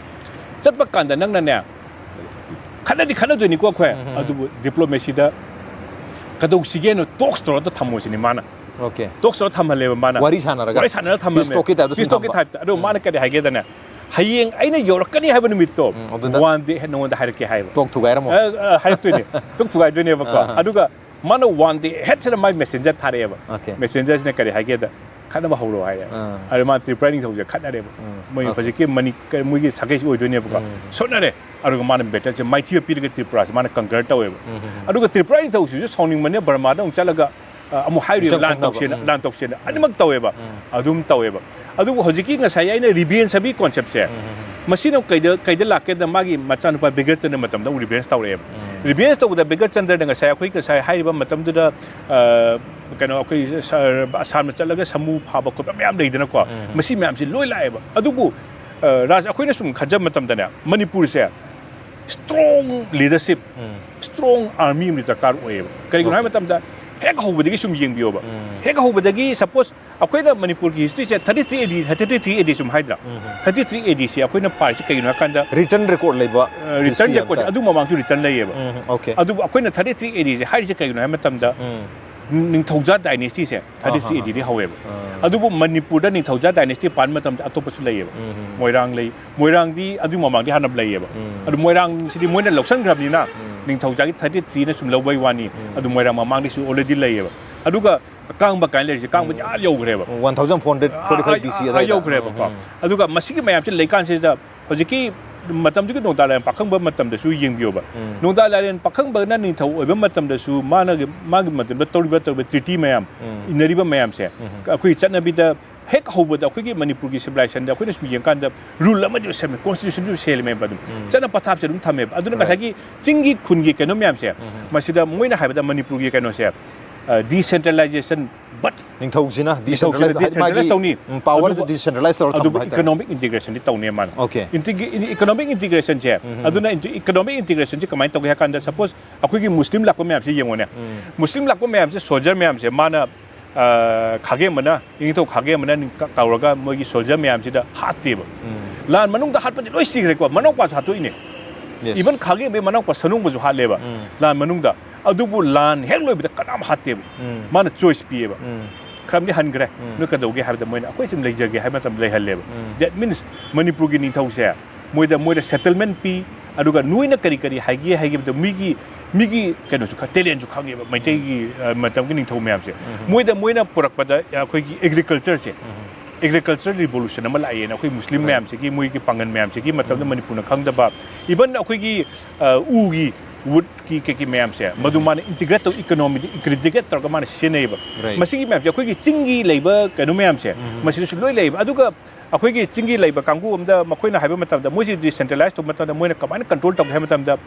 ꯆꯠꯄ ꯀꯥꯟꯗ ꯅꯪꯅꯅꯦ, ꯈꯠꯅꯗꯤ ꯈꯠꯅꯗꯣꯏꯅꯤꯀꯣ ꯑꯩꯈꯣꯏ, ꯎꯝ. ꯑꯗꯨꯕꯨ diplomacy ꯗ ꯀꯩꯗꯧꯁꯤꯒꯦꯅ talks ꯇꯧꯔꯒ ꯊꯝꯃꯣ" ꯁꯤꯅꯤ ꯃꯥꯅ꯫ Okay. Talks ꯇꯧꯔ ꯊꯝꯍꯜꯂꯦꯕ ꯃꯥꯅ꯫ ꯋꯥꯔꯤ ꯁꯥꯟꯅꯔꯒ? ꯋꯥꯔꯤ ꯁꯥꯟꯅꯔ ꯊꯝꯍꯜꯂꯦ꯫ Peace talk ꯀꯤ type ꯇ ꯁꯨꯝ Peace talk ꯀꯤ ꯊꯝꯕ? Type ꯇ꯫ ꯑꯗꯣ ꯎꯝ. ꯃꯥꯅ ꯀꯔꯤ ꯍꯥꯏꯒꯦꯗꯅꯦ, "ꯍꯌꯦꯡ ꯑꯩꯅ ꯌꯧꯔꯛꯀꯅꯤ ꯍꯥꯏꯕ ꯅꯨꯃꯤꯠꯇꯣ, ꯎꯝ, ꯑꯗꯨꯗ? One day ahead ꯅꯉꯣꯟꯗ ꯍꯥꯏꯔꯛꯀꯦ" ꯍꯥꯏꯕ꯫ ꯇꯣꯛ ꯊꯨꯒꯥꯏꯔꯝꯃꯣ? ꯑ, ꯑ, ꯍꯥꯏꯔꯛꯇꯣꯏꯅꯦ꯫ ꯇꯣꯛ ꯊꯨꯒꯥꯏꯗꯣꯏꯅꯦꯕꯀꯣ꯫ ꯑꯥ. ꯑꯗꯨꯒ ꯃꯥꯅ one day ahead ꯁꯤꯗ ꯃꯥꯏ messenger ꯊꯥꯔꯛꯑꯦꯕ꯫ Okay. Messenger ꯁꯤꯅ ꯀꯔꯤ ꯍꯥꯏꯒꯦꯗ, "ꯈꯠꯅꯕ ꯍꯧꯔꯣ" ꯍꯥꯏꯔꯦ꯫ ꯑꯥ. ꯑꯗꯨ ꯃꯥ ꯇ꯭ꯔꯤꯄꯨꯔꯥ ꯅꯤꯡꯊꯧꯁꯦ ꯈꯠꯅꯔꯦꯕ꯫ ꯎꯝ. ꯃꯣꯏ Okay. ꯍꯧꯖꯤꯛꯀꯤ ꯃꯅꯤ-, ꯀ-, ꯃꯣꯏꯒꯤ ꯁꯥꯒꯩꯁꯤ ꯑꯣꯏꯗꯣꯏꯅꯦꯕꯀꯣ꯫ ꯎꯝ. ꯁꯣꯠꯅꯔꯦ꯫ ꯑꯗꯨꯒ ꯃꯥꯅ battle ꯁꯦ ꯃꯥꯏꯊꯤꯕ ꯄꯤꯔꯒ ꯇ꯭ꯔꯤꯄꯨꯔꯥꯁꯦ ꯃꯥꯅ conquer ꯇꯧꯋꯦꯕ꯫ ꯎꯝ, ꯎꯝ, ꯎꯝ. ꯑꯗꯨꯒ ꯇ꯭ꯔꯤꯄꯨꯔꯥ ꯅꯤꯡꯊꯧꯁꯤꯁꯨ ꯁꯥꯎꯅꯤꯡꯕꯅꯦ, ꯕꯔꯃꯥꯗ ꯑꯃꯨꯛ ꯆꯠꯂꯒ, ꯑ, ꯑꯃꯨꯛ ꯍꯥꯏꯔꯤꯕ ꯃꯤꯆꯪ ꯂꯥꯟ ꯈꯣꯝꯅꯕ. ꯇꯧꯁꯦꯅ, ꯎꯝ. ꯂꯥꯟ ꯇꯧꯁꯦꯅ꯫ ꯑꯅꯤꯃꯛ ꯇꯧꯋꯦꯕ꯫ ꯎꯝ. ꯑꯗꯨꯝ ꯇꯧꯋꯦꯕ꯫ ꯑꯗꯨꯕꯨ ꯍꯧꯖꯤꯛꯀꯤ ꯉꯁꯥꯏ ꯑꯩꯅ revenge ꯍꯥꯏꯕꯒꯤ concept ꯁꯦ, ꯎꯝ, ꯎꯝ, ꯎꯝ. ꯃꯁꯤꯅ ꯀꯩꯗ, ꯀꯩꯗ ꯂꯥꯛꯀꯦꯗ, ꯃꯥꯒꯤ ꯃꯆꯥꯅꯨꯄꯥ ꯕꯤꯒꯔꯆꯟꯗ꯭ꯔ ꯃꯇꯝꯗ ꯑꯃꯨꯛ revenge ꯇꯧꯔꯛꯑꯦꯕ꯫ ꯎꯝ. Revenge ꯇꯧꯕꯗ ꯕꯤꯒꯔꯆꯟꯗ꯭ꯔꯅ ꯉꯁꯥꯏ ꯑꯩꯈꯣꯏ ꯉꯁꯥꯏ ꯍꯥꯏꯔꯤꯕ ꯃꯇꯝꯗꯨꯗ, ꯑ, ꯀꯩꯅꯣ, ꯑꯩꯈꯣꯏ ꯁ-, ꯑꯁꯥꯝꯗ ꯆꯠꯂꯒ ꯁꯥꯃꯨ ꯐꯥꯕ ꯈꯣꯠꯄ ꯃꯌꯥꯝ ꯂꯩꯗꯅꯀꯣ꯫ ꯎꯝ, ꯎꯝ. ꯃꯁꯤ ꯃꯌꯥꯝꯁꯤ ꯂꯣꯏ ꯂꯥꯛꯑꯦꯕ꯫ ꯑꯗꯨꯕꯨ, ꯑ, ꯔꯥꯖ, ꯑꯩꯈꯣꯏꯅ ꯁꯨꯝ ꯈꯟꯖꯕ ꯃꯇꯝꯗꯅꯦ, ꯃꯅꯤꯄꯨꯔꯁꯦ strong leadership, ꯎꯝ. ꯁ꯭ꯇ꯭ꯔꯣꯡ ꯑꯥꯔꯃꯤ ꯑꯃꯗꯤ ꯗꯔꯀꯥꯔ ꯑꯣꯏꯌꯦꯕ꯫ ꯀꯔꯤꯒꯤꯅꯣ ꯍꯥꯏꯕ ꯃꯇꯝꯗ, ꯍꯦꯛ ꯍꯧꯕꯗꯒꯤ ꯁꯨꯝ ꯌꯦꯡꯕꯤꯌꯣꯕ꯫ ꯍꯦꯛ ꯍꯧꯕꯗꯒꯤ, ꯁꯄꯣꯁ, ꯑꯩꯈꯣꯏꯅ ꯃꯅꯤꯄꯨꯔꯒꯤ ꯍꯤꯁꯇ꯭ꯔꯤꯁꯦ ꯊꯥꯔꯇꯤ ꯊ꯭ꯔꯤ ꯑꯦ ꯗꯤ, ꯊꯥꯔꯇꯤ ꯊ꯭ꯔꯤ ꯑꯦ ꯗꯤ ꯁꯨꯝ ꯍꯥꯏꯗ꯭ꯔꯥ? ꯊꯥꯔꯇꯤ ꯊ꯭ꯔꯤ ꯑꯦ ꯗꯤꯁꯦ ꯑꯩꯈꯣꯏꯅ ꯄꯥꯔꯤꯁꯦ ꯀꯩꯒꯤꯅꯣ ꯍꯥꯏ ꯀꯥꯟꯗ, ꯔꯤꯇꯟ ꯔꯦꯀꯣꯔꯗ ꯂꯩꯕ ꯔꯤꯇꯟ ꯔꯦꯀꯣꯔꯗ, ꯑꯗꯨ ꯃꯃꯥꯡꯁꯨ ꯔꯤꯇꯟ ꯂꯩꯌꯦꯕ꯫ ꯑꯣꯀꯦ꯫ ꯑꯗꯨꯕꯨ ꯑꯩꯈꯣꯏꯅ ꯊꯥꯔꯇꯤ ꯊ꯭ꯔꯤ ꯑꯦ ꯗꯤꯁꯦ ꯍꯥꯏꯔꯤꯁꯦ ꯀꯩꯒꯤꯅꯣ ꯍꯥꯏꯕ ꯃꯇꯝꯗ, ꯅꯤꯡꯊꯧꯖꯥ ꯗꯥꯏꯅꯦꯁꯇꯤꯁꯦ ꯊꯥꯔꯇꯤ ꯊ꯭ꯔꯤ ꯑꯦ ꯗꯤꯗꯤ ꯍꯧꯋꯦꯕ꯫ ꯑꯗꯨꯕꯨ ꯃꯅꯤꯄꯨꯔꯗ ꯅꯤꯡꯊꯧꯖꯥ ꯗꯥꯏꯅꯦꯁꯇꯤ ꯄꯥꯟꯕ ꯃꯇꯝꯗ ꯑꯇꯣꯞꯄꯁꯨ ꯂꯩꯌꯦꯕ꯫ ꯃꯣꯏꯔꯥꯡ ꯂꯩ, ꯃꯣꯏꯔꯥꯡꯗꯤ ꯑꯗꯨꯒꯤ ꯃꯃꯥꯡꯗꯤ ꯍꯥꯟꯅ ꯂꯩꯌꯦꯕ꯫ ꯑꯗꯨ ꯃꯣꯏꯔꯥꯡꯁꯤꯗꯤ ꯃꯣꯏꯅ ꯂꯧꯁꯟꯈ꯭ꯔꯕꯅꯤꯅ, ꯅꯤꯡꯊꯧꯖꯥꯒꯤ ꯊꯥꯔꯇꯤ ꯊ꯭ꯔꯤꯅ ꯁꯨꯝ ꯂꯧꯕꯩ ꯋꯥꯅꯤ꯫ ꯑꯗꯨ ꯃꯣꯏꯔꯥꯡ ꯃꯃꯥꯡꯗꯁꯨ ꯑꯣꯜꯔꯦꯗꯤ ꯂꯩꯌꯦꯕ꯫ ꯑꯗꯨꯒ ꯀꯥꯡꯕ ꯀꯥꯏꯅ ꯂꯩꯔꯤꯁꯦ, ꯀꯥꯡꯕꯗꯤ ꯑꯥ ꯌꯧꯈ꯭ꯔꯦꯕ꯫ One thousand four hundred forty five B C ꯑꯥ ꯌꯧꯈ꯭ꯔꯦꯕꯀꯣ꯫ ꯑꯗꯨꯒ ꯃꯁꯤꯒꯤ ꯃꯌꯥꯝꯁꯦ ꯂꯩꯀꯥꯟꯁꯤꯗ ꯍꯧꯖꯤꯛꯀꯤ ꯃꯇꯝꯗꯨꯒꯤ ꯅꯣꯡꯗꯥ ꯂꯥꯏꯔꯦꯟ ꯄꯥꯈꯪꯕ ꯃꯇꯝꯗꯁꯨ ꯌꯦꯡꯕꯤꯌꯣꯕ꯫ ꯅꯣꯡꯗꯥ ꯂꯥꯏꯔꯦꯟ ꯄꯥꯈꯪꯕꯅ ꯅꯤꯡꯊꯧ ꯑꯣꯏꯕ ꯃꯇꯝꯗꯁꯨ ꯃꯥꯅ, ꯃꯥꯒꯤ ꯃꯇꯝꯗ ꯇꯧꯔꯤꯕ, ꯇꯧꯔꯤꯕ ꯇ꯭ꯔꯤꯇꯤ ꯃꯌꯥꯝ, ꯏꯟꯅꯔꯤꯕ ꯃꯌꯥꯝꯁꯦ, ꯑꯩꯈꯣꯏꯒꯤ ꯆꯠꯅꯕꯤꯗ ꯍꯦꯛ ꯍꯧꯕꯗ ꯑꯩꯈꯣꯏꯒꯤ ꯃꯅꯤꯄꯨꯔꯒꯤ ꯁꯤꯚꯤꯂꯥꯏꯖꯦꯁꯟꯗ ꯑꯩꯈꯣꯏꯅ ꯁꯨꯝ ꯌꯦꯡꯀꯥꯟꯗ ꯔꯨꯜ ꯑꯃꯗꯤ ꯁꯦꯝꯃꯦ, ꯀꯣꯟꯁꯇꯤꯇ꯭ꯌꯨꯁꯟꯁꯨ ꯁꯦꯝꯃꯦꯕ꯫ ꯑꯗꯨꯝ ꯆꯠꯅ ꯄꯊꯥꯞꯁꯦ ꯑꯗꯨꯝ ꯊꯝꯃꯦꯕ꯫ ꯑꯗꯨꯅ ꯉꯁꯥꯏꯒꯤ ꯆꯤꯡꯒꯤ ꯈꯨꯟꯒꯤ ꯀꯩꯅꯣ ꯃꯌꯥꯝꯁꯦ, ꯃꯁꯤꯗ ꯃꯣꯏꯅ ꯍꯥꯏꯕꯗ ꯃꯅꯤꯄꯨꯔꯒꯤ ꯀꯩꯅꯣꯁꯦ, ꯗꯤꯁꯦꯟꯇ꯭ꯔꯦꯂꯥꯏꯖꯦꯁꯟ, ꯕꯠ ꯅꯤꯡꯊꯧꯁꯤꯅ ꯅꯤꯡꯊꯧꯁꯤꯅ ꯗꯤꯁꯦꯟꯇ꯭ꯔꯦꯂꯥꯏꯁ, ꯍꯥꯏꯗꯤ ꯃꯥꯒꯤ ꯗꯤꯁꯦꯟꯇ꯭ꯔꯦꯂꯥꯏꯁ ꯇꯧꯅꯤ꯫ ꯄꯥꯋꯔ ꯑꯗꯨꯕꯨ ꯗꯤꯁꯦꯟꯇ꯭ꯔꯦꯂꯥꯏꯁ ꯇꯧꯔ ꯑꯗꯨꯕꯨ ꯊꯝꯕ ꯍꯥꯏꯇꯥꯔꯦ꯫ ꯏꯀꯣꯅꯣꯃꯤꯛ ꯏꯟꯇꯤꯒ꯭ꯔꯦꯁꯟꯗꯤ ꯇꯧꯅꯤ ꯃꯥꯅ꯫ ꯑꯣꯀꯦ꯫ ꯏꯟꯇꯤꯒ꯭ꯔꯦ-, ꯏꯀꯣꯅꯣꯃꯤꯛ ꯏꯟꯇꯤꯒ꯭ꯔꯦꯁꯟꯁꯦ, ꯑꯗꯨꯅ ꯏꯟꯇꯤ-, ꯏꯀꯣꯅꯣꯃꯤꯛ ꯏꯟꯇꯤꯒ꯭ꯔꯦꯁꯟꯁꯦ ꯀꯃꯥꯏꯅ ꯇꯧꯒꯦ ꯍꯥꯏ ꯀꯥꯟꯗ, ꯁꯄꯣꯁ ꯑꯩꯈꯣꯏꯒꯤ ꯃꯨꯁꯂꯤꯝ ꯂꯥꯛꯄ ꯃꯌꯥꯝꯁꯦ ꯌꯦꯡꯉꯣꯅꯦ꯫ ꯃꯨꯁꯂꯤꯝ ꯂꯥꯛꯄ ꯃꯌꯥꯝꯁꯦ, ꯁꯣꯜꯖꯔ ꯃꯌꯥꯝꯁꯦ ꯃꯥꯅ, ꯑ, ꯈꯥꯒꯦꯝꯕꯅ, ꯏꯅꯤꯡꯊꯧ ꯈꯥꯒꯦꯝꯕꯅ ꯅꯤꯡ-, ꯀ-, ꯀꯧꯔꯒ ꯃꯣꯏꯒꯤ ꯁꯣꯜꯖꯔ ꯃꯌꯥꯝꯁꯤꯗ ꯍꯥꯠꯇꯦꯕ꯫ ꯂꯥꯟ ꯃꯅꯨꯡꯗ ꯍꯥꯠꯄꯗꯤ ꯂꯣꯏ ꯁꯤꯈ꯭ꯔꯦꯀꯣ, ꯃꯅꯥꯎꯄꯥꯁꯨ ꯍꯥꯠꯇꯣꯛꯏꯅꯦ꯫ Yes. ꯏꯚꯟ ꯈꯥꯒꯦꯝꯕꯒꯤ ꯃꯅꯥꯎꯄꯥ ꯁꯅꯨꯡꯕꯁꯨ ꯍꯥꯠꯂꯦꯕ ꯂꯥꯟ ꯃꯅꯨꯡꯗ꯫ ꯑꯗꯨꯕꯨ ꯂꯥꯟ ꯍꯦꯛ ꯂꯣꯏꯕꯗ ꯀꯅꯥꯝ ꯍꯥꯠꯇꯦꯕ꯫ ꯃꯥꯅ ꯆꯣꯏꯁ ꯄꯤꯌꯦꯕ꯫ ꯈꯔ ꯑꯃꯗꯤ ꯍꯟꯈ꯭ꯔꯦ꯫ ꯅꯣꯏ ꯀꯩꯗꯧꯒꯦ ꯍꯥꯏꯕꯗ ꯃꯣꯏꯅ ꯑꯩꯈꯣꯏ ꯁꯨꯝ ꯂꯩꯖꯒꯦ ꯍꯥꯏꯕ ꯃꯇꯝꯗ ꯂꯩꯍꯜꯂꯦꯕ꯫ That means ꯃꯅꯤꯄꯨꯔꯒꯤ ꯅꯤꯡꯊꯧꯁꯦ ꯃꯣꯏꯗ, ꯃꯣꯏꯗ ꯁꯦꯇꯜꯃꯦꯟ ꯄꯤ, ꯑꯗꯨꯒ ꯅꯣꯏꯅ ꯀꯔꯤ ꯀꯔꯤ ꯍꯥꯏꯒꯦ ꯍꯥꯏꯈꯤꯕꯗ ꯃꯤꯒꯤ, ꯃꯤꯒꯤ ꯀꯩꯅꯣꯁꯨ ꯈ-, ꯇꯦꯂꯦꯟꯁꯨ ꯈꯪꯉꯦꯕ ꯃꯩꯇꯩꯒꯤ, ꯑ, ꯃꯇꯝꯒꯤ ꯅꯤꯡꯊꯧ ꯃꯌꯥꯝꯁꯦ꯫ ꯃꯣꯏꯗ ꯃꯣꯏꯅ ꯄꯨꯔꯛꯄꯗ ꯑꯩꯈꯣꯏꯒꯤ ꯑꯦꯒ꯭ꯔꯤꯀꯜꯆꯔꯁꯦ, ꯑꯦꯒ꯭ꯔꯤꯀꯜꯆꯔ ꯔꯤꯚꯣꯂꯨꯁꯟ ꯑꯃ ꯂꯥꯛꯑꯦꯅ ꯑꯩꯈꯣꯏ ꯃꯨꯁꯂꯤꯝ ꯃꯌꯥꯝꯁꯤꯒꯤ ꯃꯣꯏꯒꯤ ꯄꯥꯡꯒꯜ ꯃꯌꯥꯝꯁꯤꯒꯤ ꯃꯇꯝꯗ ꯃꯅꯤꯄꯨꯔꯅ ꯈꯪꯗꯕ, ꯏꯚꯟ ꯑꯩꯈꯣꯏꯒꯤ, ꯑ, ꯎꯒꯤ, ꯋꯨꯗꯀꯤ ꯀꯩꯀꯩ ꯃꯌꯥꯝꯁꯦ, ꯃꯗꯨ ꯃꯥꯅ ꯏꯟꯇꯤꯒ꯭ꯔꯦꯠ ꯇꯧ, ꯏꯀꯣꯅꯣꯃꯤꯗ ꯏꯟꯇꯤꯒ꯭ꯔꯦꯠ ꯇꯧꯔꯒ ꯃꯥꯅ ꯁꯤꯖꯤꯟꯅꯩꯌꯦꯕ꯫ Right. ꯃꯁꯤꯒꯤ ꯃꯌꯥꯝꯁꯦ ꯑꯩꯈꯣꯏꯒꯤ ꯆꯤꯡꯒꯤ ꯂꯩꯕ ꯀꯩꯅꯣ ꯃꯌꯥꯝꯁꯦ, ꯃꯁꯤꯗꯁꯨ ꯂꯣꯏ ꯂꯩꯌꯦꯕ꯫ ꯑꯗꯨꯒ ꯑꯩꯈꯣꯏꯒꯤ ꯆꯤꯡꯒꯤ ꯂꯩꯕ ꯀꯥꯡꯕꯨ ꯑꯃꯗ ꯃꯈꯣꯏꯅ ꯍꯥꯏꯕ ꯃꯇꯝꯗ, ꯃꯣꯏꯁꯤ ꯗꯤꯁꯦꯟꯇ꯭ꯔꯦꯂꯥꯏꯁ ꯇꯧꯕ ꯃꯇꯝꯗ ꯃꯣꯏꯅ ꯀꯃꯥꯏꯅ ꯀꯟꯇ꯭ꯔꯣꯜ ꯇꯧꯒꯦ ꯍꯥꯏꯕ ꯃꯇꯝꯗ,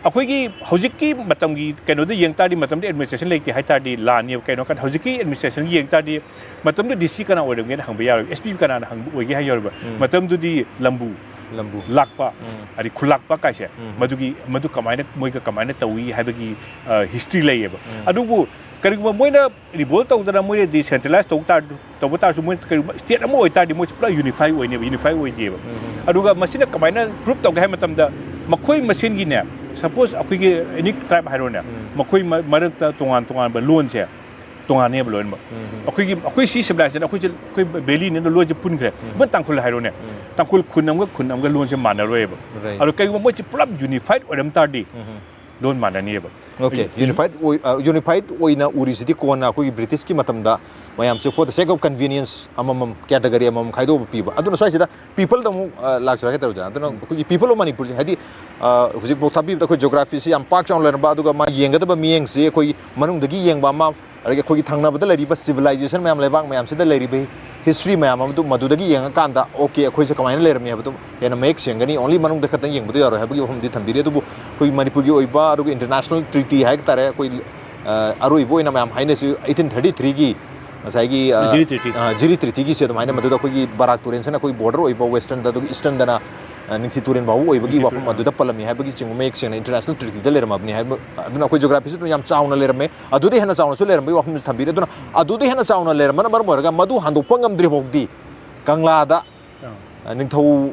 ꯑꯩꯈꯣꯏꯒꯤ ꯍꯧꯖꯤꯛꯀꯤ ꯃꯇꯝꯒꯤ ꯀꯩꯅꯣꯗ ꯌꯦꯡ ꯇꯥꯔꯗꯤ, ꯃꯇꯝꯗ ꯑꯦꯗꯃꯤꯅꯤꯁꯇ꯭ꯔꯦꯁꯟ ꯂꯩꯇꯦ ꯍꯥꯏ ꯇꯥꯔꯗꯤ ꯂꯥꯟꯅꯦꯕ꯫ ꯀꯩꯅꯣ ꯍꯥꯏ ꯀꯥꯟꯗ ꯍꯧꯖꯤꯛꯀꯤ ꯑꯦꯗꯃꯤꯅꯤꯁꯇ꯭ꯔꯦꯁꯟꯒꯤ ꯌꯦꯡ ꯇꯥꯔꯗꯤ, ꯃꯇꯝꯗꯨ ꯗꯤ ꯁꯤ ꯀꯅꯥ ꯑꯣꯏꯔꯝꯒꯦꯅ ꯍꯪꯕ ꯌꯥꯔꯣꯏ, ꯑꯦꯁ ꯄꯤ ꯀꯅꯥꯅ ꯍꯪꯕ ꯑꯣꯏꯒꯦ ꯍꯥꯏ ꯌꯥꯔꯣꯏꯕ꯫ ꯃꯇꯝꯗꯨꯗꯤ ꯂꯝꯕꯨ, ꯂꯝꯕꯨ꯫ ꯂꯥꯛꯄ, ꯎꯝ꯫ ꯑꯗꯩ ꯈꯨꯜꯂꯥꯛꯄ ꯀꯥꯏꯁꯦ, ꯎꯝ꯫ ꯃꯗꯨꯒꯤ, ꯃꯗꯨ ꯀꯃꯥꯏꯅ, ꯃꯣꯏꯒ ꯀꯃꯥꯏꯅ ꯇꯧꯏ ꯍꯥꯏꯕꯒꯤ ꯍꯤꯁꯇ꯭ꯔꯤ ꯂꯩꯌꯦꯕ꯫ ꯎꯝ꯫ ꯑꯗꯨꯕꯨ ꯀꯔꯤꯒꯨꯝꯕ ꯃꯣꯏꯅ ꯔꯤꯚꯣꯜ ꯇꯧꯗꯅ, ꯃꯣꯏꯅ ꯗꯤꯁꯦꯟꯇ꯭ꯔꯦꯂꯥꯏꯁ ꯇꯧ ꯇꯥꯔ-, ꯇꯧꯕ ꯇꯥꯔꯁꯨ, ꯃꯣꯏ ꯀꯔꯤꯒꯨꯝꯕ ꯁ꯭ꯇꯦꯠ ꯑꯃ ꯑꯣꯏꯇꯥꯔꯗꯤ ꯃꯣꯏꯁꯦ ꯄꯨꯔꯥ ꯌꯨꯅꯤꯐꯥꯏ ꯑꯣꯏꯅꯦꯕ, ꯌꯨꯅꯤꯐꯥꯏ ꯑꯣꯏꯗꯦꯕ꯫ ꯎꯝ꯫ ꯑꯗꯨꯒ ꯃꯁꯤꯅ ꯀꯃꯥꯏꯅ ꯄ꯭ꯔꯨꯞ ꯇꯧꯒꯦ ꯍꯥꯏꯕ ꯃꯇꯝꯗ, ꯃꯈꯣꯏ ꯃꯁꯦꯟꯒꯤꯅꯦ, ꯁꯄꯣꯁ ꯑꯩꯈꯣꯏꯒꯤ ꯑꯦꯅꯤ ꯇ꯭ꯔꯥꯏꯕ ꯍꯥꯏꯔꯣꯅꯦ, ꯎꯝ꯫ ꯃꯈꯣꯏ ꯃ-, ꯃꯔꯛꯇ ꯇꯣꯉꯥꯟ ꯇꯣꯉꯥꯟꯕ ꯂꯣꯟꯁꯦ ꯇꯣꯉꯥꯟꯅꯦꯕ ꯂꯣꯏꯅꯃꯛ꯫ ꯎꯝ꯫ ꯑꯩꯈꯣꯏꯒꯤ, ꯑꯩꯈꯣꯏ ꯁꯤ ꯁꯤꯚꯤꯂꯥꯏꯖꯦꯁꯟ, ꯑꯩꯈꯣꯏꯁꯦ, ꯑꯩꯈꯣꯏ ꯚꯦꯂꯤꯅꯦꯅ ꯂꯣꯟꯁꯦ ꯄꯨꯟꯈ꯭ꯔꯦ꯫ ꯎꯝ꯫ ꯏꯚꯟ ꯇꯥꯡꯈꯨꯜ ꯍꯥꯏꯔꯣꯅꯦ, ꯎꯝ꯫ ꯇꯥꯡꯈꯨꯜ ꯈꯨꯟ ꯑꯃꯒ ꯈꯨꯟ ꯑꯃꯒ ꯂꯣꯟꯁꯦ ꯃꯥꯟꯅꯔꯣꯏꯕ꯫ Right. ꯑꯗꯣ ꯀꯩꯒꯨꯝꯕ ꯃꯣꯏꯁꯦ ꯄꯨꯂꯞ ꯌꯨꯅꯤꯐꯥꯏꯠ ꯑꯣꯏꯔꯝ ꯇꯥꯔꯗꯤ, ꯎꯝ꯫ ꯂꯣꯟ ꯃꯥꯟꯅꯅꯤꯕ꯫ ꯑꯣꯀꯦ, ꯌꯨꯅꯤꯐꯥꯏꯠ ꯑꯣꯏ-, ꯑ, ꯌꯨꯅꯤꯐꯥꯏꯠ ꯑꯣꯏꯅ ꯎꯔꯤꯁꯤꯗꯤ ꯀꯣꯟꯅ ꯑꯩꯈꯣꯏꯒꯤ ꯕ꯭ꯔꯤꯇꯤꯁꯀꯤ ꯃꯇꯝꯗ ꯃꯌꯥꯝꯁꯦ for the sake of convenience ꯑꯃꯃꯝ, ꯀꯦꯇꯒꯔꯤ ꯑꯃꯃꯝ ꯈꯥꯏꯗꯣꯛꯑꯒ ꯄꯤꯕ꯫ ꯑꯗꯨꯅ ꯁ꯭ꯋꯥꯏꯁꯤꯗ ꯄꯤꯄꯜꯗ ꯑꯃꯨꯛ, ꯑ, ꯂꯥꯛꯆꯔꯛꯀꯦ ꯇꯧꯖꯥ꯫ ꯑꯗꯨꯅ ꯑꯩꯈꯣꯏꯒꯤ ꯄꯤꯄꯜ ꯑꯣꯐ ꯃꯅꯤꯄꯨꯔꯁꯦ, ꯍꯥꯏꯗꯤ, ꯑ, ꯍꯧꯖꯤꯛꯐꯥꯎ ꯊꯥꯕꯤꯕꯗ ꯑꯩꯈꯣꯏ ꯖꯤꯑꯣꯒ꯭ꯔꯥꯐꯤꯁꯤ ꯌꯥꯝ ꯄꯥꯛ ꯆꯥꯎꯅ ꯂꯩꯔꯝꯕ, ꯑꯗꯨꯒ ꯃꯥ ꯌꯦꯡꯒꯗꯕ ꯃꯤꯠꯌꯦꯡꯁꯤ ꯑꯩꯈꯣꯏ ꯃꯅꯨꯡꯗꯒꯤ ꯌꯦꯡꯕ ꯑꯃ, ꯑꯗꯒꯤ ꯑꯩꯈꯣꯏꯒꯤ ꯊꯪꯅꯕꯗ ꯂꯩꯔꯤꯕ ꯁꯤꯚꯤꯂꯥꯏꯖꯦꯁꯟ ꯃꯌꯥꯝ, ꯂꯩꯕꯥꯛ ꯃꯌꯥꯝꯁꯤꯗ ꯂꯩꯔꯤꯕ ꯍꯤꯁꯇ꯭ꯔꯤ ꯃꯌꯥꯝ ꯑꯃꯗꯨ ꯃꯗꯨꯗꯒꯤ ꯌꯦꯡꯉꯀꯥꯟꯗ, ꯑꯣꯀꯦ, ꯑꯩꯈꯣꯏꯁꯦ ꯀꯃꯥꯏꯅ ꯂꯩꯔꯝꯃꯤ ꯍꯥꯏꯕꯗꯨ ꯍꯦꯟꯅ ꯃꯌꯦꯛ ꯁꯦꯡꯒꯅꯤ꯫ ꯑꯣꯟꯂꯤ ꯃꯅꯨꯡꯗ ꯈꯛꯇꯪ ꯌꯦꯡꯕꯗ ꯌꯥꯔꯣꯏ ꯍꯥꯏꯕꯒꯤ ꯋꯥꯐꯝꯗꯤ ꯊꯝꯕꯤꯔꯤ꯫ ꯑꯗꯨꯕꯨ ꯑꯩꯈꯣꯏꯒꯤ ꯃꯅꯤꯄꯨꯔꯒꯤ ꯑꯣꯏꯕ, ꯑꯗꯨꯒ ꯏꯟꯇꯔꯅꯦꯁꯅꯦꯜ ꯇ꯭ꯔꯤꯇꯤ ꯍꯥꯏ ꯇꯥꯔꯦ, ꯑꯩꯈꯣꯏ, ꯑ, ꯑꯔꯣꯏꯕ ꯑꯣꯏꯅ ꯃꯌꯥꯝ ꯍꯥꯏꯅꯁꯤ ꯑꯩꯠꯇꯤꯟ ꯊꯥꯔꯇꯤ ꯊ꯭ꯔꯤꯒꯤ ꯉꯁꯥꯏꯒꯤ, ꯑ, ꯖꯤꯔꯤ ꯇ꯭ꯔꯤꯇꯤ꯫ ꯑ, ꯖꯤꯔꯤ ꯇ꯭ꯔꯤꯇꯤꯒꯤꯁꯦ ꯑꯗꯨꯃꯥꯏꯅ ꯃꯗꯨꯗ ꯑꯩꯈꯣꯏꯒꯤ ꯕꯔꯥꯛ ꯇꯨꯔꯦꯜꯁꯤꯅ ꯑꯩꯈꯣꯏ ꯕꯣꯔꯗꯔ ꯑꯣꯏꯕ ꯋꯦꯁꯇꯔꯟꯗ, ꯑꯗꯨꯒ ꯏꯁꯇꯔꯟꯗꯅ, ꯑ, ꯅꯤꯡꯊꯤ ꯇꯨꯔꯦꯜ ꯐꯥꯎꯕ ꯑꯣꯏꯕꯒꯤ ꯅꯤꯡꯊꯤ ꯋꯥꯐꯝ ꯇꯨꯔꯦꯜ꯫ ꯑꯗꯨꯗ ꯄꯜꯂꯝꯃꯤ ꯍꯥꯏꯕꯒꯤ ꯆꯤꯡꯕ ꯃꯌꯦꯛ ꯁꯦꯡꯅ ꯏꯟꯇꯔꯅꯦꯁꯅꯦꯜ ꯇ꯭ꯔꯤꯇꯤꯗ ꯂꯩꯔꯝꯃꯕꯅꯤ ꯍꯥꯏꯕ꯫ ꯑꯗꯨꯅ ꯑꯩꯈꯣꯏ ꯖꯤꯑꯣꯒ꯭ꯔꯥꯐꯤꯁꯨ ꯑꯗꯨꯝ ꯌꯥꯝ ꯆꯥꯎꯅ ꯂꯩꯔꯝꯃꯦ꯫ ꯑꯗꯨꯗꯤ ꯍꯦꯟꯅ ꯆꯥꯎꯅꯁꯨ ꯂꯩꯔꯝꯕꯒꯤ ꯋꯥꯐꯝꯁꯨ ꯊꯝꯕꯤꯔꯤ꯫ ꯑꯗꯨꯅ ꯑꯗꯨꯗꯤ ꯍꯦꯟꯅ ꯆꯥꯎꯅ ꯂꯩꯔꯝꯕꯅ ꯃꯔꯝ ꯑꯣꯏꯔꯒ ꯃꯗꯨ ꯍꯟꯗꯣꯛꯄ ꯉꯝꯗ꯭ꯔꯤ ꯐꯥꯎꯗꯤ ꯀꯪꯂꯥꯗ, ꯑꯥ꯫ ꯑ, ꯅꯤꯡꯊꯧ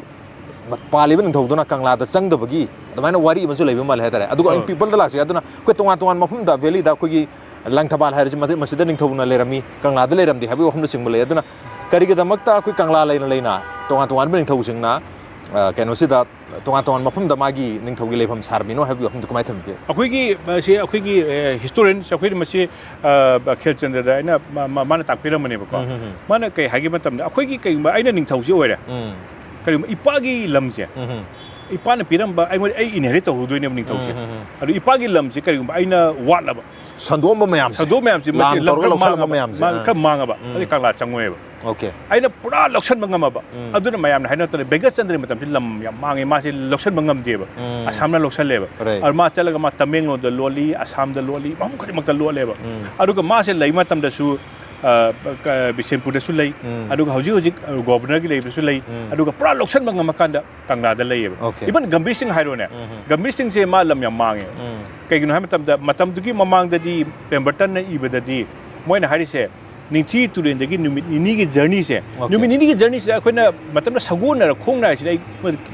ꯄꯥꯜꯂꯤꯕ ꯅꯤꯡꯊꯧꯗꯨꯅ ꯀꯪꯂꯥꯗ ꯆꯪꯗꯕꯒꯤ ꯑꯗꯨꯃꯥꯏꯅ ꯋꯥꯔꯤ ꯑꯃꯁꯨ ꯂꯩꯕ ꯃꯥꯜꯂꯦ ꯍꯥꯏꯇꯥꯔꯦ꯫ ꯑꯗꯨꯒ ꯑꯩꯅ ꯑꯥ꯫ ꯄꯤꯄꯜꯗ ꯂꯥꯛꯆꯒꯦ꯫ ꯑꯗꯨꯅ ꯑꯩꯈꯣꯏ ꯇꯣꯉꯥꯟ ꯇꯣꯉꯥꯟꯕ ꯃꯐꯝꯗ, ꯚꯦꯂꯤꯗ ꯑꯩꯈꯣꯏꯒꯤ ꯂꯪꯊꯕꯥꯜ ꯍꯥꯏꯔꯤꯁꯤ ꯃꯗꯨ-, ꯃꯁꯤꯗ ꯅꯤꯡꯊꯧꯅ ꯂꯩꯔꯝꯃꯤ, ꯀꯪꯂꯥꯗ ꯂꯩꯔꯝꯗꯦ ꯍꯥꯏꯕꯒꯤ ꯋꯥꯐꯝꯅꯆꯤꯡꯕ ꯂꯩ꯫ ꯑꯗꯨꯅ ꯀꯔꯤꯒꯤꯗꯃꯛꯇ ꯑꯩꯈꯣꯏ ꯀꯪꯂꯥ ꯂꯩꯅ ꯂꯩꯅ ꯇꯣꯉꯥꯟ ꯇꯣꯉꯥꯟꯕ ꯅꯤꯡꯊꯧꯁꯤꯡꯅ, ꯑ, ꯀꯩꯅꯣꯁꯤꯗ ꯇꯣꯉꯥꯟ ꯇꯣꯉꯥꯟꯕ ꯃꯐꯝꯗ ꯃꯥꯒꯤ ꯅꯤꯡꯊꯧꯒꯤ ꯂꯩꯐꯝ ꯁꯥꯔꯝꯃꯤꯅꯣ ꯍꯥꯏꯕꯒꯤ ꯋꯥꯐꯝꯗꯨ ꯀꯃꯥꯏꯅ ꯊꯝꯕꯤꯒꯦ? ꯑꯩꯈꯣꯏꯒꯤ, ꯃꯁꯤ ꯑꯩꯈꯣꯏꯒꯤ, ꯑꯦ, ꯍꯤꯁꯇꯣꯔꯤꯌꯟꯁ, ꯑꯩꯈꯣꯏꯅ ꯃꯁꯤ, ꯑ, ꯈꯦꯜꯆꯟꯗ꯭ꯔꯗ ꯑꯩꯅ ꯃꯥ-, ꯃꯥ-, ꯃꯥꯅ ꯇꯥꯛꯄꯤꯔꯝꯕꯅꯦꯕꯀꯣ꯫ ꯎꯝ, ꯎꯝ, ꯎꯝ꯫ ꯃꯥꯅ ꯀꯩ ꯍꯥꯏꯒꯦ ꯃꯇꯝꯗ, ꯑꯩꯈꯣꯏꯒꯤ ꯀꯩꯒꯨꯝꯕ ꯑꯩꯅ ꯅꯤꯡꯊꯧꯁꯤ ꯑꯣꯏꯔꯦ, ꯎꯝ꯫ ꯀꯔꯤꯒꯨꯝꯕ ꯏꯄꯥꯒꯤ ꯂꯝꯁꯦ, ꯎꯝ, ꯎꯝ꯫ ꯏꯄꯥꯅ ꯄꯤꯔꯝꯕ, ꯑꯩꯉꯣꯟꯗ, ꯑꯩ ꯏꯟꯍꯦꯔꯤꯠ ꯇꯧꯍꯧꯗꯣꯏꯅꯦꯕ ꯅꯤꯡꯊꯧꯁꯦ꯫ ꯎꯝ, ꯎꯝ, ꯎꯝ꯫ ꯁꯟꯗꯣꯛꯑꯝꯕ ꯃꯌꯥꯝꯁꯦ꯫ ꯁꯟꯗꯣꯛꯑꯝꯕ ꯃꯌꯥꯝꯁꯦ, ꯂꯥꯟ ꯃꯁꯤ ꯂꯝ ꯇꯧꯔꯒ ꯈꯔ ꯂꯧꯁꯜꯂꯝꯕ ꯃꯥꯡꯉꯕ, ꯃꯌꯥꯝꯁꯦ꯫ ꯃꯥ-, ꯑꯥ꯫ ꯈꯔ ꯃꯥꯡꯉꯕ, ꯎꯝ꯫ ꯑꯗꯩ ꯀꯪꯂꯥ ꯆꯪꯉꯣꯏꯕ꯫ ꯑꯣꯀꯦ꯫ ꯑꯩꯅ ꯄꯨꯔꯥ ꯂꯧꯁꯟꯕ ꯉꯝꯃꯕ꯫ ꯎꯝ꯫ ꯑꯗꯨꯅ ꯃꯌꯥꯝꯅ ꯍꯥꯏꯅꯔꯛꯇꯅ ꯕꯦꯡꯒꯆꯟꯗ꯭ꯔꯒꯤ ꯃꯇꯝꯁꯤ ꯂꯝ ꯌꯥꯝ ꯃꯥꯡꯉꯦ, ꯃꯥꯁꯦ ꯂꯧꯁꯟꯕ ꯉꯝꯗꯦꯕ꯫ ꯎꯝ꯫ ꯑꯁꯥꯝꯅ ꯂꯧꯁꯜꯂꯦꯕ꯫ Right. ꯑꯗꯨ ꯃꯥ ꯆꯠꯂꯒ ꯃꯥ ꯇꯃꯦꯡꯂꯣꯡꯗ ꯂꯣꯜꯂꯤ, ꯑꯁꯥꯝꯗ ꯂꯣꯜꯂꯤ, ꯃꯐꯝ ꯈꯨꯗꯤꯡꯃꯛꯇ ꯂꯣꯜꯂꯦꯕ꯫ ꯎꯝ꯫ ꯑꯗꯨꯒ ꯃꯥꯁꯦ ꯂꯩ ꯃꯇꯝꯗꯁꯨ ꯑ, ꯀ-, ꯕꯤꯁꯦꯝꯄꯨꯔꯗꯁꯨ ꯂꯩ, ꯎꯝ꯫ ꯑꯗꯨꯒ ꯍꯧꯖꯤꯛ ꯍꯧꯖꯤꯛ ꯒꯣꯕꯔꯅꯔꯒꯤ ꯂꯩꯕꯁꯨ ꯂꯩ, ꯎꯝ꯫ ꯑꯗꯨꯒ ꯄꯨꯔꯥ ꯂꯧꯁꯟꯕ ꯉꯝꯃꯀꯥꯟꯗ ꯀꯪꯂꯥꯗ ꯂꯩꯌꯦꯕ꯫ Okay. Even ꯒꯝꯚꯤꯔ ꯁꯤꯡ ꯍꯥꯏꯔꯣꯅꯦ, ꯎꯝ꯫ ꯒꯝꯚꯤꯔ ꯁꯤꯡꯁꯦ ꯃꯥ ꯂꯝ ꯌꯥꯝ ꯃꯥꯡꯉꯦ꯫ ꯎꯝ꯫ ꯀꯩꯒꯤꯅꯣ ꯍꯥꯏꯕ ꯃꯇꯝꯗ, ꯃꯇꯝꯗꯨꯒꯤ ꯃꯃꯥꯡꯗꯗꯤ ꯄꯦꯝꯕꯔꯇꯟꯅ ꯏꯕꯗꯗꯤ ꯃꯣꯏꯅ ꯍꯥꯏꯔꯤꯁꯦ, ꯅꯤꯡꯊꯤ ꯇꯨꯔꯦꯟꯗꯒꯤ ꯅꯨꯃꯤꯠ ꯅꯤꯅꯤꯒꯤ ꯖꯔꯅꯤꯁꯦ, Okay. ꯅꯨꯃꯤꯠ ꯅꯤꯅꯤꯒꯤ ꯖꯔꯅꯤꯁꯦ ꯑꯩꯈꯣꯏꯅ ꯃꯇꯝꯗ ꯁꯒꯣꯜꯅꯔ ꯈꯣꯡꯅ ꯍꯥꯏꯁꯤꯗꯤ ꯑꯩ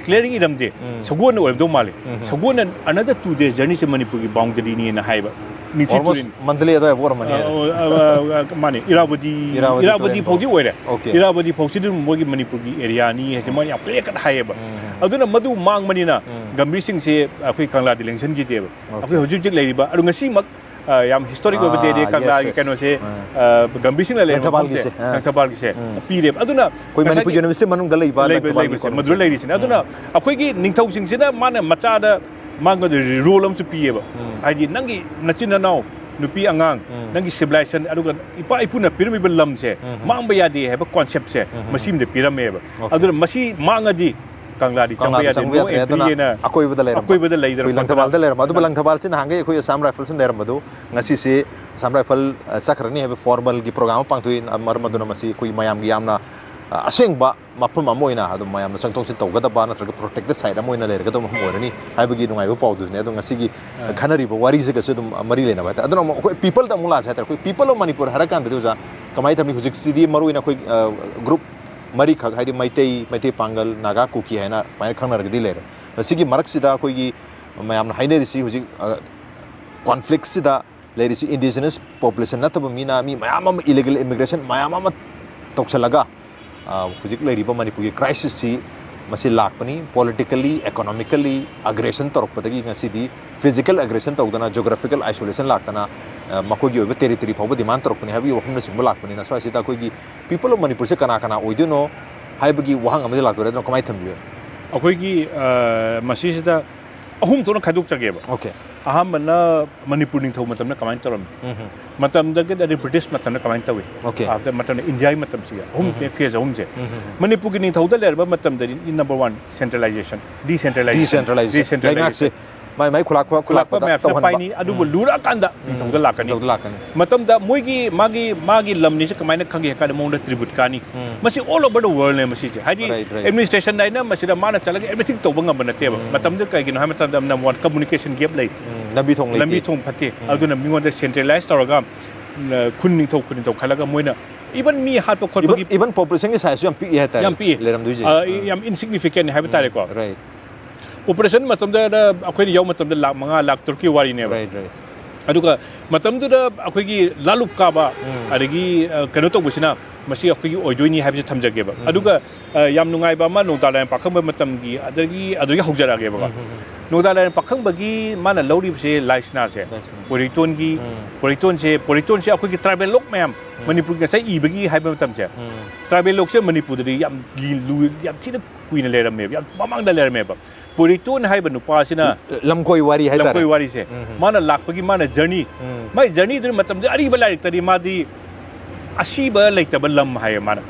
ꯀ꯭ꯂꯤꯌꯥꯔꯂꯤ ꯏꯔꯝꯗꯦ꯫ ꯎꯝ꯫ ꯁꯒꯣꯜꯅ ꯑꯣꯏꯔꯝꯗꯧ ꯃꯥꯜꯂꯦ꯫ ꯎꯝ꯫ ꯁꯒꯣꯜꯅ another two days journey ꯁꯦ ꯃꯅꯤꯄꯨꯔꯒꯤ ꯕꯥꯎꯟꯗꯔꯤꯅꯦꯅ ꯍꯥꯏꯕ꯫ ꯅꯤꯡꯊꯤ Almost ꯇꯨꯔꯦꯟ꯫ ꯃꯟꯗꯂꯦ ꯑꯗꯨꯋꯥꯏꯐꯥꯎ ꯑꯣꯏꯔꯝꯃꯅꯤ ꯑ, ꯍꯥꯏꯗꯤ꯫ ꯑ, ꯑ, ꯑ, ꯃꯥꯅꯦ, ꯏꯔꯥꯕꯗꯤ, ꯏꯔꯥꯕꯗꯤ ꯏꯔꯥꯕꯗꯤ ꯇꯨꯔꯦꯟꯐꯥꯎ꯫ ꯐꯥꯎꯗꯤ ꯑꯣꯏꯔꯦ꯫ Okay. ꯏꯔꯥꯕꯗꯤ ꯐꯥꯎꯁꯤꯗꯤ ꯑꯗꯨꯝ ꯃꯣꯏꯒꯤ ꯃꯅꯤꯄꯨꯔꯒꯤ ꯑꯦꯔꯤꯌꯥꯅꯤ ꯍꯥꯏꯁꯦ ꯃꯣꯏꯅ ꯌꯥꯝ ꯀ꯭ꯂꯤꯌꯥꯔ ꯀꯠ ꯍꯥꯏꯌꯦꯕ꯫ ꯎꯝ꯫ ꯑꯗꯨꯅ ꯃꯗꯨ ꯃꯥꯡꯕꯅꯤꯅ ꯎꯝ꯫ ꯒꯝꯚꯤꯔ ꯁꯤꯡꯁꯦ ꯑꯩꯈꯣꯏ ꯀꯪꯂꯥꯗꯤ ꯂꯦꯡꯁꯤꯟꯈꯤꯗꯦꯕ꯫ Okay. ꯑꯩꯈꯣꯏ ꯍꯧꯖꯤꯛ ꯍꯧꯖꯤꯛ ꯂꯩꯔꯤꯕ, ꯑꯗꯨ ꯉꯁꯤꯃꯛ, ꯑ, ꯌꯥꯝ ꯍꯤꯁꯇꯣꯔꯤꯛ ꯑꯣꯏꯕ ꯑꯥ, ꯗꯦꯅꯦ, yes, ꯀꯪꯂꯥꯒꯤ yes. ꯀꯩꯅꯣꯁꯦ, ꯑꯥ꯫ ꯑ, ꯒꯝꯚꯤꯔ ꯁꯤꯡꯅ ꯂꯩꯔꯤꯕ ꯂꯪꯊꯕꯥꯜꯒꯤꯁꯦ, ꯃꯐꯝꯁꯦ, ꯑꯥ꯫ ꯂꯪꯊꯕꯥꯜꯒꯤꯁꯦ ꯎꯝ꯫ ꯄꯤꯔꯦꯕ꯫ ꯑꯗꯨꯅ ꯑꯩꯈꯣꯏ ꯃꯅꯤꯄꯨꯔ ꯉꯁꯥꯏꯒꯤ ꯌꯨꯅꯤꯚꯔꯁꯤꯇꯤ ꯃꯅꯨꯡꯗ ꯂꯩꯕ ꯂꯩꯕ, ꯂꯪꯊꯕꯥꯜꯒꯤ ꯂꯩꯕꯁꯦ, ꯀꯣꯅꯨꯡꯁꯦ꯫ ꯃꯗꯨꯗ ꯂꯩꯔꯤꯁꯤꯅꯦ꯫ ꯑꯗꯨꯅ ꯎꯝ꯫ ꯑꯩꯈꯣꯏꯒꯤ ꯅꯤꯡꯊꯧꯁꯤꯡꯁꯤꯅ ꯃꯥꯅ ꯃꯆꯥꯗ ꯃꯥꯉꯣꯟꯗ ꯔꯣꯜ ꯑꯃꯁꯨ ꯄꯤꯌꯦꯕ꯫ ꯎꯝ꯫ ꯍꯥꯏꯗꯤ ꯅꯪꯒꯤ ꯅꯆꯤꯟ ꯅꯅꯥꯎ, ꯅꯨꯄꯤ ꯑꯉꯥꯡ, ꯎꯝ꯫ ꯅꯪꯒꯤ ꯁꯤꯚꯤꯂꯥꯏꯖꯦꯁꯟ, ꯑꯗꯨꯒ ꯏꯄꯥ ꯏꯄꯨꯅ ꯄꯤꯔꯝꯃꯤꯕ ꯂꯝꯁꯦ ꯎꯝ꯫ ꯃꯥꯡꯕ ꯌꯥꯗꯦ ꯍꯥꯏꯕ ꯀꯣꯟꯁꯦꯞꯁꯦ ꯎꯝ꯫ ꯃꯁꯤꯃꯗ ꯄꯤꯔꯝꯃꯦꯕ꯫ Okay. ꯑꯗꯨꯅ ꯃꯁꯤ ꯃꯥꯡꯉꯗꯤ ꯀꯪꯂꯥꯗꯤ ꯆꯪꯕ ꯀꯪꯂꯥꯗ ꯌꯥꯗꯦ, ꯆꯪꯕ no ꯌꯥꯗ꯭ꯔꯦ꯫ entry ꯑꯗꯨꯅ ꯍꯥꯏꯅ ꯑꯀꯣꯏꯕꯗ ꯂꯩꯔꯝꯕ꯫ ꯑꯀꯣꯏꯕꯗ ꯂꯩꯗꯅ ꯑꯩꯈꯣꯏ ꯂꯪꯊꯕꯥꯜꯗ ꯂꯩꯔꯝꯕ꯫ ꯑꯗꯨꯕꯨ ꯂꯪꯊꯕꯥꯜꯁꯤ ꯅꯍꯥꯟꯈꯩ ꯑꯩꯈꯣꯏ ꯑꯁꯥꯝ ꯔꯥꯏꯐꯜꯁꯅ ꯂꯩꯔꯝꯕꯗꯨ ꯉꯁꯤꯁꯦ ꯑꯁꯥꯝ ꯔꯥꯏꯐꯜ, ꯑ, ꯆꯠꯈ꯭ꯔꯅꯤ ꯍꯥꯏꯕ ꯐꯣꯔꯃꯦꯜꯒꯤ ꯄ꯭ꯔꯣꯒ꯭ꯔꯥꯝ ꯑꯃ ꯄꯥꯡꯊꯣꯛꯏ꯫ ꯃꯔꯝ ꯑꯗꯨꯅ ꯃꯁꯤ ꯑꯩꯈꯣꯏ ꯃꯌꯥꯝꯒꯤ ꯌꯥꯝꯅ, ꯑ, ꯑꯁꯦꯡꯕ ꯃꯐꯝ ꯑꯃ ꯑꯣꯏꯅ ꯑꯗꯨꯝ ꯃꯌꯥꯝꯅ ꯆꯪꯊꯣꯛ ꯆꯪꯁꯤꯟ ꯇꯧꯒꯗꯕ ꯅꯠꯇ꯭ꯔꯒ ꯄ꯭ꯔꯣꯇꯦꯛꯇꯦꯠ ꯁꯥꯏꯠ ꯑꯃ ꯑꯣꯏꯅ ꯂꯩꯔꯒꯗꯕ ꯃꯐꯝ ꯑꯣꯏꯔꯅꯤ ꯍꯥꯏꯕꯒꯤ ꯅꯨꯡꯉꯥꯏꯕ ꯄꯥꯎꯗꯨꯅꯦ꯫ ꯑꯗꯣ ꯉꯁꯤꯒꯤ ꯑꯥ꯫ ꯈꯟꯅꯔꯤꯕ ꯋꯥꯔꯤꯁꯤꯒꯁꯨ ꯑꯗꯨꯝ ꯃꯔꯤ ꯂꯩꯅꯕ ꯍꯥꯏꯇꯥꯔꯦ꯫ ꯑꯗꯨꯅ ꯑꯃꯨꯛ ꯑꯩꯈꯣꯏ ꯄꯤꯄꯜꯗ ꯑꯃꯨꯛ ꯂꯥꯛꯁꯦ ꯍꯥꯏꯇꯥꯔꯦ꯫ ꯑꯩꯈꯣꯏ ꯄꯤꯄꯜ ꯑꯣꯐ ꯃꯅꯤꯄꯨꯔ ꯍꯥꯏꯔ ꯀꯥꯟꯗꯗꯤ ꯑꯣꯖꯥ ꯀꯃꯥꯏꯅ ꯊꯝꯅꯤ? ꯍꯧꯖꯤꯛꯁꯤꯗꯤ ꯃꯔꯨꯑꯣꯏꯅ ꯑꯩꯈꯣꯏ, ꯑ, ꯒ꯭ꯔꯨꯞ ꯃꯔꯤꯈꯛ, ꯍꯥꯏꯗꯤ ꯃꯩꯇꯩ, ꯃꯩꯇꯩ ꯄꯥꯡꯒꯜ, ꯅꯥꯒꯥ, ꯀꯨꯀꯤ ꯍꯥꯏꯅ ꯑꯗꯨꯃꯥꯏꯅ ꯈꯪꯅꯔꯒꯗꯤ ꯂꯩꯔꯦ꯫ ꯃꯁꯤꯒꯤ ꯃꯔꯛꯁꯤꯗ ꯑꯩꯈꯣꯏꯒꯤ ꯃꯌꯥꯝꯅ ꯍꯥꯏꯅꯔꯤꯁꯤ ꯍꯧꯖꯤꯛ, ꯑ, ꯀꯣꯟꯐ꯭ꯂꯤꯛꯁꯤꯗ ꯂꯩꯔꯤꯁꯤ ꯏꯟꯗꯤꯖꯤꯅꯁ ꯄꯣꯄꯨꯂꯦꯁꯟ ꯅꯠꯇꯕ ꯃꯤꯅ ꯃꯤ ꯃꯌꯥꯝ ꯑꯃ, ꯏꯂꯤꯒꯦꯜ ꯏꯃꯤꯒ꯭ꯔꯦꯁꯟ ꯃꯌꯥꯝ ꯑꯃ ꯇꯧꯁꯜꯂꯒ, ꯑ, ꯍꯧꯖꯤꯛ ꯂꯩꯔꯤꯕ ꯃꯅꯤꯄꯨꯔꯒꯤ ꯀ꯭ꯔꯥꯏꯁꯤꯁꯁꯤ ꯃꯁꯤ ꯂꯥꯛꯄꯅꯤ꯫ ꯄꯣꯂꯤꯇꯤꯀꯦꯜꯂꯤ, ꯏꯀꯣꯅꯣꯃꯤꯀꯦꯜꯂꯤ ꯑꯒ꯭ꯔꯦꯁꯟ ꯇꯧꯔꯛꯄꯗꯒꯤ ꯉꯁꯤꯗꯤ ꯐꯤꯖꯤꯀꯦꯜ ꯑꯒ꯭ꯔꯦꯁꯟ ꯇꯧꯗꯅ, ꯖꯣꯒ꯭ꯔꯥꯐꯤꯀꯦꯜ ꯑꯥꯏꯁꯣꯂꯦꯁꯟ ꯂꯥꯛꯇꯅ, ꯑ, ꯃꯈꯣꯏꯒꯤ ꯑꯣꯏꯕ ꯇꯦꯔꯤꯇꯣꯔꯤ ꯐꯥꯎꯕ ꯗꯤꯃꯥꯟ ꯇꯧꯔꯛꯄꯅꯤ ꯍꯥꯏꯕꯒꯤ ꯋꯥꯐꯝꯅꯆꯤꯡꯕ ꯂꯥꯛꯄꯅꯤꯅ, ꯁ꯭ꯋꯥꯏꯁꯤꯗ ꯑꯩꯈꯣꯏꯒꯤ ꯄꯤꯄꯜ ꯑꯣꯐ ꯃꯅꯤꯄꯨꯔꯁꯦ ꯀꯅꯥ ꯀꯅꯥ ꯑꯣꯏꯗꯣꯏꯅꯣ ꯍꯥꯏꯕꯒꯤ ꯋꯥꯍꯪ ꯑꯃꯗꯤ ꯂꯥꯛꯇꯣꯔꯦ꯫ ꯑꯗꯨꯅ ꯀꯃꯥꯏꯅ ꯊꯝꯕꯤꯕ? ꯑꯩꯈꯣꯏꯒꯤ, ꯑ, ꯃꯁꯤꯁꯤꯗ ꯑꯍꯨꯝ ꯊꯣꯛꯅ ꯈꯥꯏꯗꯣꯛꯆꯒꯦꯕ꯫ Okay. ꯑꯍꯥꯟꯕꯅ ꯃꯅꯤꯄꯨꯔ ꯅꯤꯡꯊꯧ ꯃꯇꯝꯗ ꯀꯃꯥꯏꯅ ꯇꯧꯔꯝꯃꯤ? ꯎꯝ꯫ ꯃꯇꯝꯗꯒꯤ ꯑꯗꯩ ꯕ꯭ꯔꯤꯇꯤꯁ ꯃꯇꯝꯗ ꯀꯃꯥꯏꯅ ꯇꯧꯏ? Okay. ꯑꯗ ꯃꯇꯝꯗ ꯏꯟꯗꯤꯌꯥꯒꯤ ꯃꯇꯝꯁꯤꯒ ꯑꯍꯨꯝꯁꯦ, ꯎꯝ꯫ ꯐꯦꯖ ꯑꯍꯨꯝꯁꯦ꯫ ꯎꯝ꯫ ꯃꯅꯤꯄꯨꯔꯒꯤ ꯅꯤꯡꯊꯧꯗ ꯂꯩꯔꯕ ꯃꯇꯝꯗꯗꯤ number one, centralization, decentralization, decentralization. Decentralization. ꯂꯩꯉꯥꯛꯁꯦ ꯃꯥꯏ ꯃꯥꯏ ꯈꯨꯂꯥꯛꯄ ꯈꯨꯂꯥꯛꯄ ꯈꯨꯂꯥꯛꯄꯗ ꯃꯌꯥꯝꯁꯤꯅ ꯇꯧꯍꯟꯕ꯫ ꯄꯥꯏꯅꯤ, ꯑꯗꯨꯕꯨ ꯎꯝ꯫ ꯂꯨꯔꯛꯑꯀꯥꯟꯗ ꯅꯤꯡꯊꯧꯗ ꯂꯥꯛꯀꯅꯤ꯫ ꯅꯤꯡꯊꯧꯗ ꯂꯥꯛꯀꯅꯤ꯫ ꯃꯇꯝꯗ ꯃꯣꯏꯒꯤ ꯃꯥꯒꯤ ꯃꯥꯒꯤ ꯂꯝꯅꯤꯁꯦ ꯀꯃꯥꯏꯅ ꯈꯪꯒꯦ ꯍꯥꯏ ꯀꯥꯟꯗ ꯃꯉꯣꯟꯗ tribute ꯀꯥꯅꯤ꯫ ꯎꯝ꯫ ꯃꯁꯤ all over the world ꯅꯦ ꯃꯁꯤꯁꯦ꯫ ꯍꯥꯏꯗꯤ Right, right. administration ꯍꯥꯏꯅ ꯃꯁꯤꯗ ꯃꯥꯅ ꯆꯠꯂꯒ everything ꯇꯧꯕ ꯉꯝꯕ ꯅꯠꯇꯦꯕ꯫ ꯎꯝ꯫ ꯃꯇꯝꯗ ꯀꯩꯒꯤꯅꯣ ꯍꯥꯏꯕ ꯃꯇꯝꯗ number one communication gap ꯂꯩ꯫ ꯎꯝ, ꯂꯝꯕꯤ ꯊꯣꯡ ꯂꯩꯇꯦ꯫ ꯂꯝꯕꯤ ꯊꯣꯡ ꯐꯠꯇꯦ꯫ ꯑꯗꯨꯅ ꯃꯤꯉꯣꯟꯗ centralize ꯇꯧꯔꯒ ꯎꯝ, ꯈꯨꯟ ꯅꯤꯡꯊꯧ ꯈꯨꯟ ꯅꯤꯡꯊꯧ ꯈꯜꯂꯒ ꯃꯣꯏꯅ even ꯃꯤ ꯍꯥꯠꯄ Even, ꯈꯣꯠꯄꯒꯤ even population ꯒꯤ size ꯁꯨ ꯌꯥꯝ ꯄꯤꯛꯏ ꯍꯥꯏꯇꯥꯔꯦ꯫ ꯌꯥꯝ ꯄꯤꯛꯏ꯫ ꯂꯩꯔꯝꯗꯣꯏꯁꯦ꯫ ꯑ, ꯑꯥ꯫ ꯌꯥꯝ insignificant ꯅꯤ ꯍꯥꯏꯕ ꯇꯥꯔꯦꯀꯣ꯫ Right. Population ꯃꯇꯝꯗ ꯑꯩꯈꯣꯏꯅ ꯌꯧꯕ ꯃꯇꯝꯗ ꯂꯥꯛ ꯃꯉꯥ ꯂꯥꯛ ꯇꯔꯨꯛꯀꯤ ꯋꯥꯔꯤꯅꯦꯕ꯫ Right, right. ꯑꯗꯨꯒ ꯃꯇꯝꯗꯨꯗ ꯑꯩꯈꯣꯏꯒꯤ ꯂꯥꯂꯨꯛ ꯀꯥꯕ ꯑꯗꯒꯤ ꯑ, ꯀꯩꯅꯣ ꯇꯧꯕꯁꯤꯅ ꯃꯁꯤ ꯑꯩꯈꯣꯏꯒꯤ ꯑꯣꯏꯗꯣꯏꯅꯤ ꯍꯥꯏꯕꯁꯤ ꯊꯝꯖꯒꯦꯕ꯫ ꯑꯗꯨꯒ ꯑ, ꯌꯥꯝ ꯅꯨꯡꯉꯥꯏꯕ ꯑꯃ ꯅꯣꯡꯗꯥ ꯂꯥꯏꯔꯦꯟ ꯄꯥꯈꯪꯕ ꯃꯇꯝꯒꯤ ꯑꯗꯒꯤ ꯑꯗꯨꯗꯒꯤ ꯍꯧꯖꯔꯛꯑꯒꯦꯕꯀꯣ꯫ ꯅꯣꯡꯗꯥ ꯂꯥꯏꯔꯦꯟ ꯄꯥꯈꯪꯕꯒꯤ ꯃꯥꯅ ꯂꯧꯔꯤꯕꯁꯦ ꯂꯥꯏꯁꯅꯥꯁꯦ꯫ ꯂꯥꯏꯁꯅꯥ꯫ ꯄꯣꯏꯔꯩꯇꯣꯟꯒꯤ ꯎꯝ꯫ ꯄꯣꯏꯔꯩꯇꯣꯟꯁꯦ ꯄꯣꯏꯔꯩꯇꯣꯟꯁꯦ ꯑꯩꯈꯣꯏꯒꯤ tribal ꯂꯣꯛ ꯃꯌꯥꯝ ꯃꯅꯤꯄꯨꯔꯒꯤ ꯉꯁꯥꯏ ꯏꯕꯒꯤ ꯍꯥꯏꯕ ꯃꯇꯝꯁꯦ꯫ ꯎꯝ꯫ Tribal ꯂꯣꯛꯁꯦ ꯃꯅꯤꯄꯨꯔꯗꯗꯤ ꯌꯥꯝ ꯂꯤ- ꯂꯨ- ꯌꯥꯝ ꯊꯤꯅ ꯀꯨꯏꯅ ꯂꯩꯔꯝꯃꯦꯕ, ꯌꯥꯝ ꯃꯃꯥꯡꯗ ꯂꯩꯔꯝꯃꯦꯕ꯫ ꯄꯣꯏꯔꯩꯇꯣꯟ ꯍꯥꯏꯕ ꯅꯨꯄꯥꯁꯤꯅ ꯂꯝꯀꯣꯏ ꯋꯥꯔꯤ ꯍꯥꯏꯇꯥꯔꯦ꯫ ꯂꯝꯀꯣꯏ ꯋꯥꯔꯤꯁꯦ꯫ ꯎꯝ꯫ ꯃꯥꯅ ꯂꯥꯛꯄꯒꯤ ꯃꯥꯅ journey꯫ ꯎꯝ꯫ ꯃꯥꯏ journey ꯗꯨꯒꯤ ꯃꯇꯝꯗ ꯑꯔꯤꯕ ꯂꯥꯏꯔꯤꯛꯇꯗꯤ ꯃꯥꯗꯤ ꯑꯁꯤꯕ ꯂꯩꯇꯕ ꯂꯝ ꯍꯥꯏꯌꯦ ꯃꯥꯅ꯫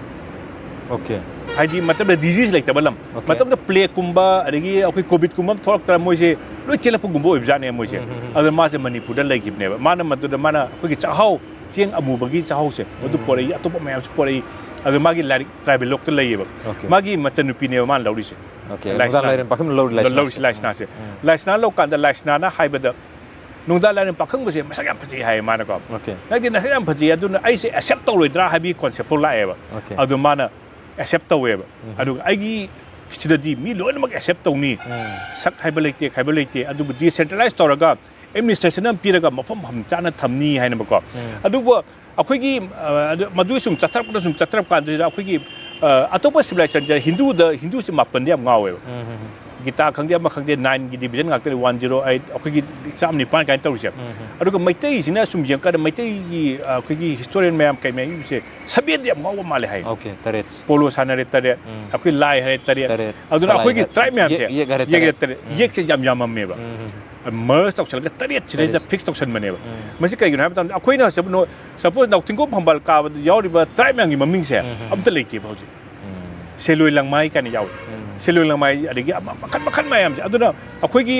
Okay꯫ ꯍꯥꯏꯗꯤ ꯃꯇꯝꯗ disease ꯂꯩꯇꯕ ꯂꯝ꯫ Okay꯫ ꯃꯇꯝꯗ plague ꯀꯨꯝꯕ ꯑꯗꯒꯤ ꯑꯩꯈꯣꯏ COVID ꯀꯨꯝꯕ ꯑꯃ ꯊꯣꯛꯂꯛꯇꯅ ꯃꯣꯏꯁꯦ ꯂꯣꯏ ꯆꯦꯜꯂꯛꯄꯒꯨꯝꯕ ꯑꯣꯏꯕꯖꯥꯠꯅꯦ ꯃꯣꯏꯁꯦ꯫ ꯎꯝ, ꯎꯝ, ꯎꯝ꯫ ꯑꯗꯨꯅ ꯃꯥꯁꯦ ꯃꯅꯤꯄꯨꯔꯗ ꯂꯩꯈꯤꯕꯅꯦꯕ꯫ ꯃꯥꯅ ꯃꯗꯨꯗ ꯃꯥꯅ ꯑꯩꯈꯣꯏꯒꯤ ꯆꯥꯛꯍꯥꯎ ꯆꯦꯡ ꯑꯃꯨꯕꯒꯤ ꯆꯥꯛꯍꯥꯎꯁꯦ ꯃꯗꯨ ꯄꯣꯔꯛꯏ, ꯑꯇꯣꯞꯄ ꯃꯌꯥꯝꯁꯨ ꯄꯣꯔꯛꯏ꯫ ꯑꯗꯣ ꯃꯥꯒꯤ ꯂꯥꯏꯔꯤꯛ tribal ꯂꯣꯛꯇ ꯂꯩꯌꯦꯕ꯫ Okay꯫ ꯃꯥꯒꯤ ꯃꯆꯟꯅꯨꯄꯤꯅꯦꯕ ꯃꯥꯅ ꯂꯧꯔꯤꯁꯦ꯫ Okay꯫ ꯂꯥꯏꯁꯅꯥ꯫ ꯅꯨꯡꯗꯥꯡ ꯂꯥꯏꯔꯦꯟ ꯄꯥꯈꯪꯅ ꯂꯧꯔꯤ ꯂꯥꯏꯁꯅꯥꯁꯦ꯫ ꯂꯧꯔꯤꯁꯤ ꯂꯥꯏꯁꯅꯥꯁꯦ꯫ ꯎꯝ꯫ ꯂꯥꯏꯁꯅꯥ ꯂꯧꯀꯥꯟꯗ ꯂꯥꯏꯁꯅꯥꯅ ꯍꯥꯏꯕꯗ ꯅꯨꯡꯗꯥꯡ ꯂꯥꯏꯔꯦꯟ ꯄꯥꯈꯪꯕꯁꯦ ꯃꯁꯛ ꯌꯥꯝ ꯐꯖꯩ ꯍꯥꯏꯌꯦ ꯃꯥꯅꯀꯣ꯫ Okay꯫ ꯅꯪꯗꯤ ꯅꯁꯛ ꯌꯥꯝ ꯐꯖꯩ, ꯑꯗꯨꯅ ꯑꯩꯁꯦ accept ꯇꯧꯔꯣꯏꯗ꯭ꯔꯥ ꯍꯥꯏꯕꯒꯤ concept ꯐꯥꯎ ꯂꯥꯛꯑꯦꯕ꯫ Okay꯫ ꯑꯗꯨ ꯃꯥꯅ accept ꯇꯧꯋꯦꯕ꯫ ꯑꯗꯨꯒ ꯑꯩꯒꯤ ꯁꯤꯗꯗꯤ ꯃꯤ ꯂꯣꯏꯅꯃꯛ accept ꯇꯧꯅꯤ꯫ ꯎꯝ꯫ ꯁꯛ ꯍꯥꯏꯕ ꯂꯩꯇꯦ, ꯈꯥꯏꯕ ꯂꯩꯇꯦ꯫ ꯑꯗꯨꯕꯨ decentralize ꯇꯧꯔꯒ administration ꯑꯃ ꯄꯤꯔꯒ ꯃꯐꯝ ꯃꯐꯝ ꯆꯥꯅ ꯊꯝꯅꯤ ꯍꯥꯏꯅꯕꯀꯣ꯫ ꯎꯝ꯫ ꯑꯗꯨꯕꯨ ꯑꯩꯈꯣꯏꯒꯤ ꯑ, ꯑꯗꯨ, ꯃꯗꯨ ꯁꯨꯝ ꯆꯠꯊꯔꯛꯄꯗ ꯁꯨꯝ ꯆꯠꯊꯔꯛꯄ ꯀꯥꯟꯗꯨꯗ ꯑꯩꯈꯣꯏꯒꯤ ꯑ, ꯑꯇꯣꯞꯄ civilizationꯁꯦ ꯍꯤꯟꯗꯨꯗ ꯍꯤꯟꯗꯨꯁꯦ ꯃꯥꯄꯟꯗ ꯌꯥꯝ ꯉꯥꯎꯋꯦꯕ꯫ ꯎꯝ, ꯎꯝ, ꯎꯝ꯫ ꯒꯤꯇꯥ ꯈꯪꯗꯦ ꯑꯃ ꯈꯪꯗꯦ nineꯒꯤ division ꯉꯥꯛꯇꯅꯤ, one zero eight, ꯑꯩꯈꯣꯏꯒꯤ ꯆꯥꯝ ꯅꯤꯄꯥꯟ ꯀꯥꯏꯅ ꯇꯧꯔꯤꯁꯦ꯫ ꯎꯝ, ꯎꯝ꯫ ꯑꯗꯨꯒ ꯃꯩꯇꯩꯁꯤꯅ ꯁꯨꯝ ꯌꯦꯡꯉꯀꯥꯟꯗ ꯃꯩꯇꯩꯒꯤ ꯑ, ꯑꯩꯈꯣꯏꯒꯤ historian ꯃꯌꯥꯝ ꯀꯩ ꯃꯌꯥꯝꯁꯦ sevenꯗ ꯌꯥꯝ ꯉꯥꯎꯕ ꯃꯥꯜꯂꯦ ꯍꯥꯏ꯫ Okay꯫ ꯇꯔꯦꯠ꯫ ꯄꯣꯂꯣ ꯁꯥꯟꯅꯔꯦ ꯇꯔꯦꯠ, ꯎꯝ꯫ ꯑꯩꯈꯣꯏ ꯂꯥꯏ ꯍꯥꯏꯔꯦ ꯇꯔꯦꯠ꯫ ꯇꯔꯦꯠ꯫ ꯑꯗꯨꯅ ꯁꯂꯥꯏ ꯑꯩꯈꯣꯏꯒꯤ ꯍꯥꯏꯔꯦ꯫ tribe ꯃꯌꯥꯝꯁꯦ ꯌꯦꯛ, ꯌꯦꯛ ꯍꯥꯏꯔꯦ ꯌꯦꯛ ꯍꯥꯏꯔꯦ ꯇꯔꯦꯠ꯫ ꯇꯔꯦꯠ꯫ ꯎꯝ꯫ ꯌꯦꯛꯁꯦ ꯌꯥꯝ ꯌꯥꯝꯃꯝꯃꯦꯕ꯫ ꯎꯝ꯫ merge ꯇꯧꯁꯜꯂꯒ ꯇꯔꯦꯠ ꯁꯤꯗꯩꯗ ꯇꯔꯦꯠ꯫ fix ꯇꯧꯁꯟꯕꯅꯦꯕ꯫ ꯎꯝ꯫ ꯃꯁꯤ ꯀꯩꯒꯤꯅꯣ ꯍꯥꯏꯕ ꯃꯇꯝꯗ ꯑꯩꯈꯣꯏꯅ ꯍꯧꯖꯤꯛ ꯅꯣ- suppose ꯅꯥꯎꯊꯤꯡꯈꯣꯛ ꯐꯝꯕꯥꯜ ꯀꯥꯕꯗ ꯌꯥꯎꯔꯤꯕ tribe ꯃꯌꯥꯝꯒꯤ ꯃꯃꯤꯡꯁꯦ ꯎꯝ꯫ ꯑꯝꯇ ꯂꯩꯇꯦꯕ ꯍꯧꯖꯤꯛ꯫ ꯎꯝ꯫ ꯁꯦꯂꯣꯏ ꯂꯪꯃꯥꯏ ꯀꯥꯏꯅ ꯌꯥꯎꯋꯤ꯫ ꯎꯝ꯫ ꯁꯦꯂꯣꯏ ꯂꯪꯃꯥꯏ ꯑꯗꯒꯤ ꯑꯃ ꯃꯈꯜ ꯃꯈꯜ ꯃꯌꯥꯝꯁꯦ꯫ ꯑꯗꯨꯅ ꯑꯩꯈꯣꯏꯒꯤ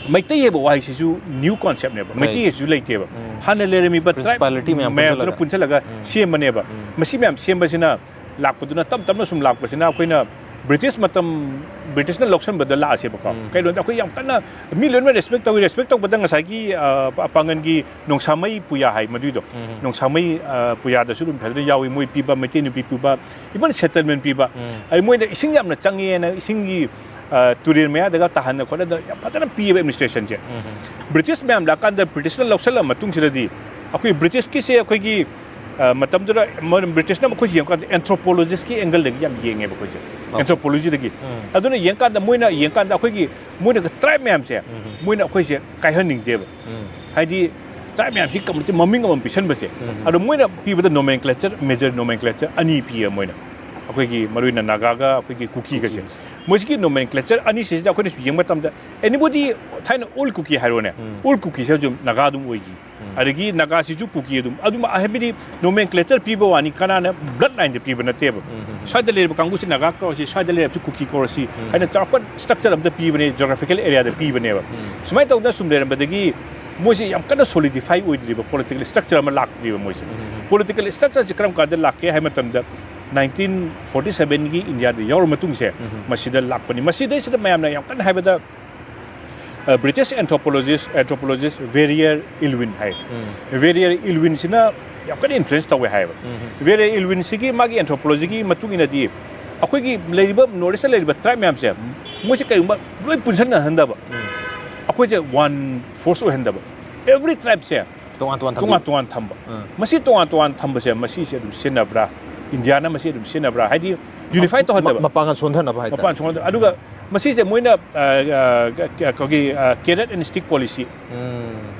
ꯃꯩꯇꯩ ꯍꯥꯏꯕ ꯋꯥꯍꯩꯁꯤꯁꯨ ꯅ꯭ꯌꯨ ꯀꯣꯟꯁꯦꯞꯅꯦꯕ꯫ ꯃꯩꯇꯩ ꯍꯥꯏꯁꯤꯁꯨ ꯂꯩꯇꯦꯕ꯫ ꯍꯥꯟꯅ ꯂꯩꯔꯝꯃꯤꯕ ꯇ꯭ꯔꯥꯏꯕ ꯃꯌꯥꯝꯗꯨꯅ ꯄꯨꯟꯁꯤꯜꯂꯒ ꯁꯦꯝꯕꯅꯦꯕ꯫ ꯃꯁꯤ ꯃꯌꯥꯝ ꯁꯦꯝꯕꯁꯤꯅ ꯂꯥꯛꯄꯗꯨꯅ ꯇꯞ ꯇꯞꯅ ꯁꯨꯝ ꯂꯥꯛꯄꯁꯤꯅ ꯑꯩꯈꯣꯏꯅ ꯕ꯭ꯔꯤꯇꯤꯁ ꯃꯇꯝ, ꯕ꯭ꯔꯤꯇꯤꯁꯅ ꯂꯧꯁꯟꯕꯗ ꯂꯥꯛꯑꯁꯦꯕꯀꯣ꯫ ꯀꯩꯅꯣꯗ ꯑꯩꯈꯣꯏ ꯌꯥꯝ ꯀꯟꯅ ꯃꯤ ꯂꯣꯏꯅꯃꯛ ꯔꯦꯁꯄꯦꯛ ꯇꯧꯏ꯫ ꯔꯦꯁꯄꯦꯛ ꯇꯧꯕꯗ ꯉꯁꯥꯏꯒꯤ, ꯑ, ꯄꯥꯡꯒꯟꯒꯤ ꯅꯣꯡꯁꯥꯃꯩ ꯄꯨꯌꯥ ꯍꯥꯏ ꯃꯗꯨꯏꯗꯣ꯫ ꯅꯣꯡꯁꯥꯃꯩ, ꯑ, ꯄꯨꯌꯥꯗꯁꯨ ꯑꯗꯨꯝ ꯐꯖꯅ ꯌꯥꯎꯏ꯫ ꯃꯣꯏ ꯄꯤꯕ, ꯃꯩꯇꯩ ꯅꯨꯄꯤ ꯄꯤꯕ, even settlement ꯄꯤꯕ꯫ ꯑꯗꯩ ꯃꯣꯏꯅ ꯏꯁꯤꯡ ꯌꯥꯝꯅ ꯆꯪꯉꯦꯅ ꯏꯁꯤꯡꯒꯤ, ꯑ, ꯇꯨꯔꯦꯜ ꯃꯌꯥꯗꯒ ꯇꯥꯍꯟꯗꯅ ꯈꯣꯠꯍꯟꯗꯅ ꯌꯥꯝ ꯐꯖꯅ ꯄꯤꯌꯦꯕ administrationꯁꯦ꯫ ꯕ꯭ꯔꯤꯇꯤꯁ ꯃꯌꯥꯝ ꯂꯥꯛꯀꯥꯟꯗ ꯕ꯭ꯔꯤꯇꯤꯁꯅ ꯂꯧꯁꯜꯂꯕ ꯃꯇꯨꯡꯁꯤꯗꯗꯤ ꯑꯩꯈꯣꯏ ꯕ꯭ꯔꯤꯇꯤꯁꯀꯤꯁꯦ ꯑꯩꯈꯣꯏꯒꯤ, ꯑ, ꯃꯇꯝꯗꯨꯗ ꯃꯣꯏ ꯕ꯭ꯔꯤꯇꯤꯁꯅ ꯃꯈꯣꯏꯁꯤ ꯌꯦꯡꯉꯀꯥꯟꯗ anthropologistꯀꯤ angleꯗꯒꯤ ꯌꯥꯝ ꯌꯦꯡꯉꯦꯕ ꯑꯩꯈꯣꯏꯁꯦ꯫ Anthropologyꯗꯒꯤ꯫ ꯑꯗꯨꯅ ꯌꯦꯡꯀꯥꯟꯗ ꯃꯣꯏꯅ ꯌꯦꯡꯀꯥꯟꯗ ꯑꯩꯈꯣꯏꯒꯤ ꯃꯣꯏꯅ ꯇ꯭ꯔꯥꯏꯕ ꯃꯌꯥꯝꯁꯦ ꯃꯣꯏꯅ ꯑꯩꯈꯣꯏꯁꯦ ꯀꯥꯏꯍꯟꯅꯤꯡꯗꯦꯕ꯫ ꯍꯥꯏꯗꯤ ꯇ꯭ꯔꯥꯏꯕ ꯃꯌꯥꯝꯁꯤ ꯀꯝꯃꯨꯅꯤꯇꯤ ꯃꯃꯤꯡ ꯑꯃꯃꯝ ꯄꯤꯁꯟꯕꯁꯦ꯫ ꯑꯗꯣ ꯃꯣꯏꯅ ꯄꯤꯕꯗ nomenclature, major nomenclature ꯑꯅꯤ ꯄꯤꯌꯦ ꯃꯣꯏꯅ꯫ ꯑꯩꯈꯣꯏꯒꯤ ꯃꯔꯨ ꯑꯣꯏꯅ ꯅꯥꯒꯥꯒ ꯑꯩꯈꯣꯏꯒꯤ ꯀꯨꯀꯤꯒꯁꯦ꯫ ꯃꯣꯏꯁꯤꯒꯤ nomenclature ꯑꯅꯤꯁꯤꯗ ꯑꯩꯈꯣꯏꯅ ꯌꯦꯡꯕ ꯃꯇꯝꯗ anybody ꯊꯥꯏꯅ ꯑꯣꯜ ꯀꯨꯀꯤ ꯍꯥꯏꯔꯣꯅꯦ꯫ ꯑꯣꯜ ꯀꯨꯀꯤꯁꯦ ꯑꯗꯨꯝ ꯅꯥꯒꯥ ꯑꯗꯨꯝ ꯑꯣꯏꯈꯤ꯫ ꯑꯗꯒꯤ ꯅꯥꯒꯥꯁꯤꯁꯨ ꯀꯨꯀꯤ ꯑꯗꯨꯝ, ꯑꯗꯨꯝ ꯍꯥꯏꯕꯗꯤ nomenclature ꯄꯤꯕ ꯋꯥꯅꯤ, ꯀꯅꯥꯅ blood lineꯗ ꯄꯤꯕ ꯅꯠꯇꯦꯕ꯫ ꯁ꯭ꯋꯥꯏꯗ ꯂꯩꯔꯤꯕ ꯀꯥꯡꯕꯨꯁꯤ ꯅꯥꯒꯥ ꯀꯧꯔꯁꯤ, ꯁ꯭ꯋꯥꯏꯗ ꯂꯩꯔꯤꯕꯁꯤ ꯀꯨꯀꯤ ꯀꯧꯔꯁꯤ ꯍꯥꯏꯅ ꯆꯥꯎꯔꯥꯛꯄ structure ꯑꯃꯗ ꯄꯤꯕꯅꯦ, geographical areaꯗ ꯄꯤꯕꯅꯦꯕ꯫ ꯁꯨꯃꯥꯏꯅ ꯇꯧꯗꯅ ꯁꯨꯝ ꯂꯩꯔꯝꯕꯗꯒꯤ ꯃꯣꯏꯁꯦ ꯌꯥꯝ ꯀꯟꯅ solidify ꯑꯣꯏꯗ꯭ꯔꯤꯕ political structure ꯑꯃ ꯂꯥꯛꯇ꯭ꯔꯤꯕ ꯃꯣꯏꯁꯦ꯫ Political structureꯁꯦ ꯀꯔꯝ ꯀꯥꯟꯗ ꯂꯥꯛꯀꯦ ꯍꯥꯏꯕ ꯃꯇꯝꯗ nineteen forty sevenꯒꯤ ꯏꯟꯗꯤꯌꯥꯗ ꯌꯥꯎꯔ ꯃꯇꯨꯡꯁꯦ ꯃꯁꯤꯗ ꯂꯥꯛꯄꯅꯤ꯫ ꯃꯁꯤꯗꯩꯁꯤꯗ ꯃꯌꯥꯝꯅ ꯌꯥꯝ ꯀꯟꯅ ꯍꯥꯏꯕꯗ ꯑ, British anthropologist, anthropologist Verrier Elwin ꯍꯥꯏ꯫ Verrier Elwinꯁꯤꯅ ꯌꯥꯝ ꯀꯟꯅ influence ꯇꯧꯋꯦ ꯍꯥꯏꯌꯦꯕ꯫ Verrier Elwinꯁꯤꯒꯤ ꯃꯥꯒꯤ anthropologyꯒꯤ ꯃꯇꯨꯡ ꯏꯟꯅꯗꯤ ꯑꯩꯈꯣꯏꯒꯤ ꯂꯩꯔꯤꯕ North Eastꯇ ꯂꯩꯔꯤꯕ ꯇ꯭ꯔꯥꯏꯕ ꯃꯌꯥꯝꯁꯦ ꯃꯣꯏꯁꯦ ꯀꯔꯤꯒꯨꯝꯕ ꯂꯣꯏ ꯄꯨꯟꯁꯤꯟꯅꯍꯟꯗꯕ, ꯑꯩꯈꯣꯏꯁꯦ one force ꯑꯣꯏꯍꯟꯗꯕ, every tribeꯁꯦ ꯇꯣꯉꯥꯟ ꯇꯣꯉꯥꯟ ꯊꯝꯕꯤ꯫ ꯇꯣꯉꯥꯟ ꯇꯣꯉꯥꯟ ꯊꯝꯕ꯫ ꯃꯁꯤ ꯇꯣꯉꯥꯟ ꯇꯣꯉꯥꯟ ꯊꯝꯕꯁꯦ ꯃꯁꯤꯁꯦ ꯑꯗꯨꯝ ꯁꯤꯖꯤꯟꯅꯕ꯭ꯔꯥ? ꯏꯟꯗꯤꯌꯥꯅ ꯃꯁꯤ ꯑꯗꯨꯝ ꯁꯤꯖꯤꯟꯅꯕ꯭ꯔꯥ? ꯍꯥꯏꯗꯤ unify ꯃ-, ꯇꯧꯍꯟꯗꯕ꯫ ꯃꯄꯥꯡꯒꯜ ꯁꯣꯟꯊꯅꯕ ꯍꯥꯏꯇꯥꯔꯦ꯫ ꯃꯄꯥꯡꯒꯜ ꯁꯣꯟꯊ-, ꯑꯗꯨꯒ ꯃꯁꯤꯁꯦ ꯃꯣꯏꯅ, ꯑ, ꯑ, ꯑꯩꯈꯣꯏꯒꯤ, ꯑ, carrot and stick policy,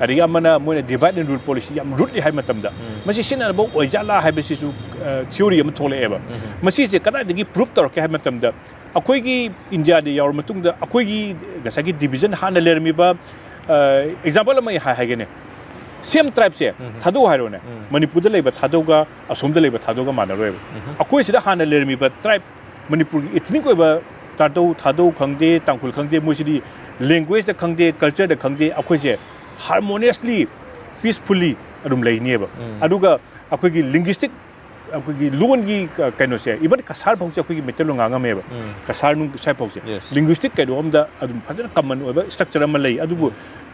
ꯑꯗꯒꯤ ꯑꯃꯅ ꯃꯣꯏꯅ divide and rule policy ꯌꯥꯝ rudely ꯍꯥꯏꯕ ꯃꯇꯝꯗ ꯃꯁꯤ ꯁꯤꯖꯤꯟꯅꯔꯕ ꯑꯣꯏꯖꯥꯠꯂꯥ ꯍꯥꯏꯕꯁꯤꯁꯨ, ꯑ, theory ꯑꯃ ꯊꯣꯛꯂꯛꯑꯦꯕ꯫ ꯃꯁꯤꯁꯦ ꯀꯗꯥꯏꯗꯒꯤ prove ꯇꯧꯔꯛꯀꯦ ꯍꯥꯏꯕ ꯃꯇꯝꯗ ꯑꯩꯈꯣꯏꯒꯤ ꯏꯟꯗꯤꯌꯥꯗ ꯌꯥꯎꯔ ꯃꯇꯨꯡꯗ ꯑꯩꯈꯣꯏꯒꯤ ꯉꯁꯥꯏꯒꯤ division ꯍꯥꯟꯅ ꯂꯩꯔꯝꯃꯤꯕ, ꯑ, example ꯑꯃ ꯑꯩ ꯍꯥꯏ-, ꯍꯥꯏꯒꯦꯅꯦ꯫ Same tribeꯁꯦ ꯊꯥꯗꯣꯛꯑꯣ ꯍꯥꯏꯔꯣꯅꯦ꯫ ꯃꯅꯤꯄꯨꯔꯗ ꯂꯩꯕ ꯊꯥꯗꯧꯒ ꯑꯁꯣꯝꯗ ꯂꯩꯕ ꯊꯥꯗꯧꯒ ꯃꯥꯟꯅꯔꯣꯏꯕ꯫ ꯑꯩꯈꯣꯏ ꯁꯤꯗ ꯍꯥꯟꯅ ꯂꯩꯔꯝꯃꯤꯕ tribe, ꯃꯅꯤꯄꯨꯔꯒꯤ ethnic ꯑꯣꯏꯕ ꯇꯥꯗꯧ ꯊꯥꯗꯧ ꯈꯪꯗꯦ, ꯇꯥꯡꯈꯨꯜ ꯈꯪꯗꯦ, ꯃꯣꯏꯁꯤꯗꯤ language ꯗ ꯈꯪꯗꯦ, culture ꯗ ꯈꯪꯗꯦ, ꯑꯩꯈꯣꯏꯁꯦ harmoniously, peacefully ꯑꯗꯨꯝ ꯂꯩꯅꯦꯕ꯫ ꯑꯗꯨꯒ ꯑꯩꯈꯣꯏꯒꯤ linguistic, ꯑꯩꯈꯣꯏꯒꯤ ꯂꯣꯟꯒꯤ ꯀ-, ꯀꯩꯅꯣꯁꯦ, even ꯀꯁꯥꯔ ꯐꯥꯎꯁꯦ ꯑꯩꯈꯣꯏꯒꯤ ꯃꯩꯇꯩꯂꯣꯟ ꯉꯥꯡꯉꯝꯃꯦꯕ꯫ ꯀꯁꯥꯔ ꯅꯨꯡ ꯁ꯭ꯋꯥꯏ ꯐꯥꯎꯁꯦ꯫ Yes. Linguistic ꯀꯩꯅꯣ ꯑꯝꯗ ꯑꯗꯨꯝ ꯐꯖꯅ common ꯑꯣꯏꯕ structure ꯑꯃ ꯂꯩ꯫ ꯑꯗꯨꯕꯨ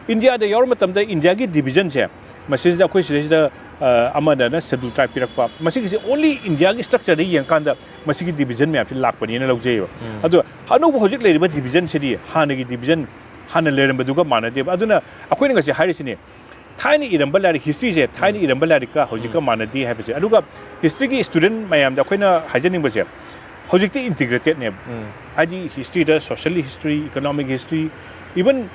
ꯏꯟꯗꯤꯌꯥꯗ ꯌꯥꯎꯔ ꯃꯇꯝꯗ ꯏꯟꯗꯤꯌꯥꯒꯤ division ꯁꯦ, ꯃꯁꯤꯁꯤꯗ ꯑꯩꯈꯣꯏ ꯁꯤꯗꯩꯁꯤꯗ, ꯑ, ꯑꯃꯗꯅ schedule tribe ꯄꯤꯔꯛꯄ, ꯃꯁꯤꯒꯤꯁꯦ only ꯏꯟꯗꯤꯌꯥꯒꯤ structure ꯗ ꯌꯦꯡꯀꯥꯟꯗ ꯃꯁꯤꯒꯤ division ꯃꯌꯥꯝꯁꯦ ꯂꯥꯛꯄꯅꯦꯅ ꯂꯧꯖꯩꯌꯦꯕ꯫ ꯑꯗꯣ ꯑꯅꯧꯕ ꯍꯧꯖꯤꯛ ꯂꯩꯔꯤꯕ division ꯁꯤꯗꯤ ꯍꯥꯟꯅꯒꯤ division, ꯍꯥꯟꯅ ꯂꯩꯔꯝꯕꯗꯨꯒ ꯃꯥꯟꯅꯗꯦꯕ꯫ ꯑꯗꯨꯅ ꯑꯩꯈꯣꯏꯅ ꯉꯁꯤ ꯍꯥꯏꯔꯤꯁꯤꯅꯦ, ꯊꯥꯏꯅ ꯏꯔꯝꯕ ꯂꯥꯏꯔꯤꯛ, history ꯁꯦ ꯊꯥꯏꯅ ꯏꯔꯝꯕ ꯂꯥꯏꯔꯤꯛꯀ ꯍꯧꯖꯤꯛꯀ ꯃꯥꯟꯅꯗꯦ ꯍꯥꯏꯕꯁꯦ꯫ ꯑꯗꯨꯒ history ꯒꯤ student ꯃꯌꯥꯝꯗ ꯑꯩꯈꯣꯏꯅ ꯍꯥꯏꯖꯅꯤꯡꯕꯁꯦ, ꯍꯧꯖꯤꯛꯇꯤ integrated ꯅꯦꯕ꯫ ꯍꯥꯏꯗꯤ history ꯗ social history, economic history, even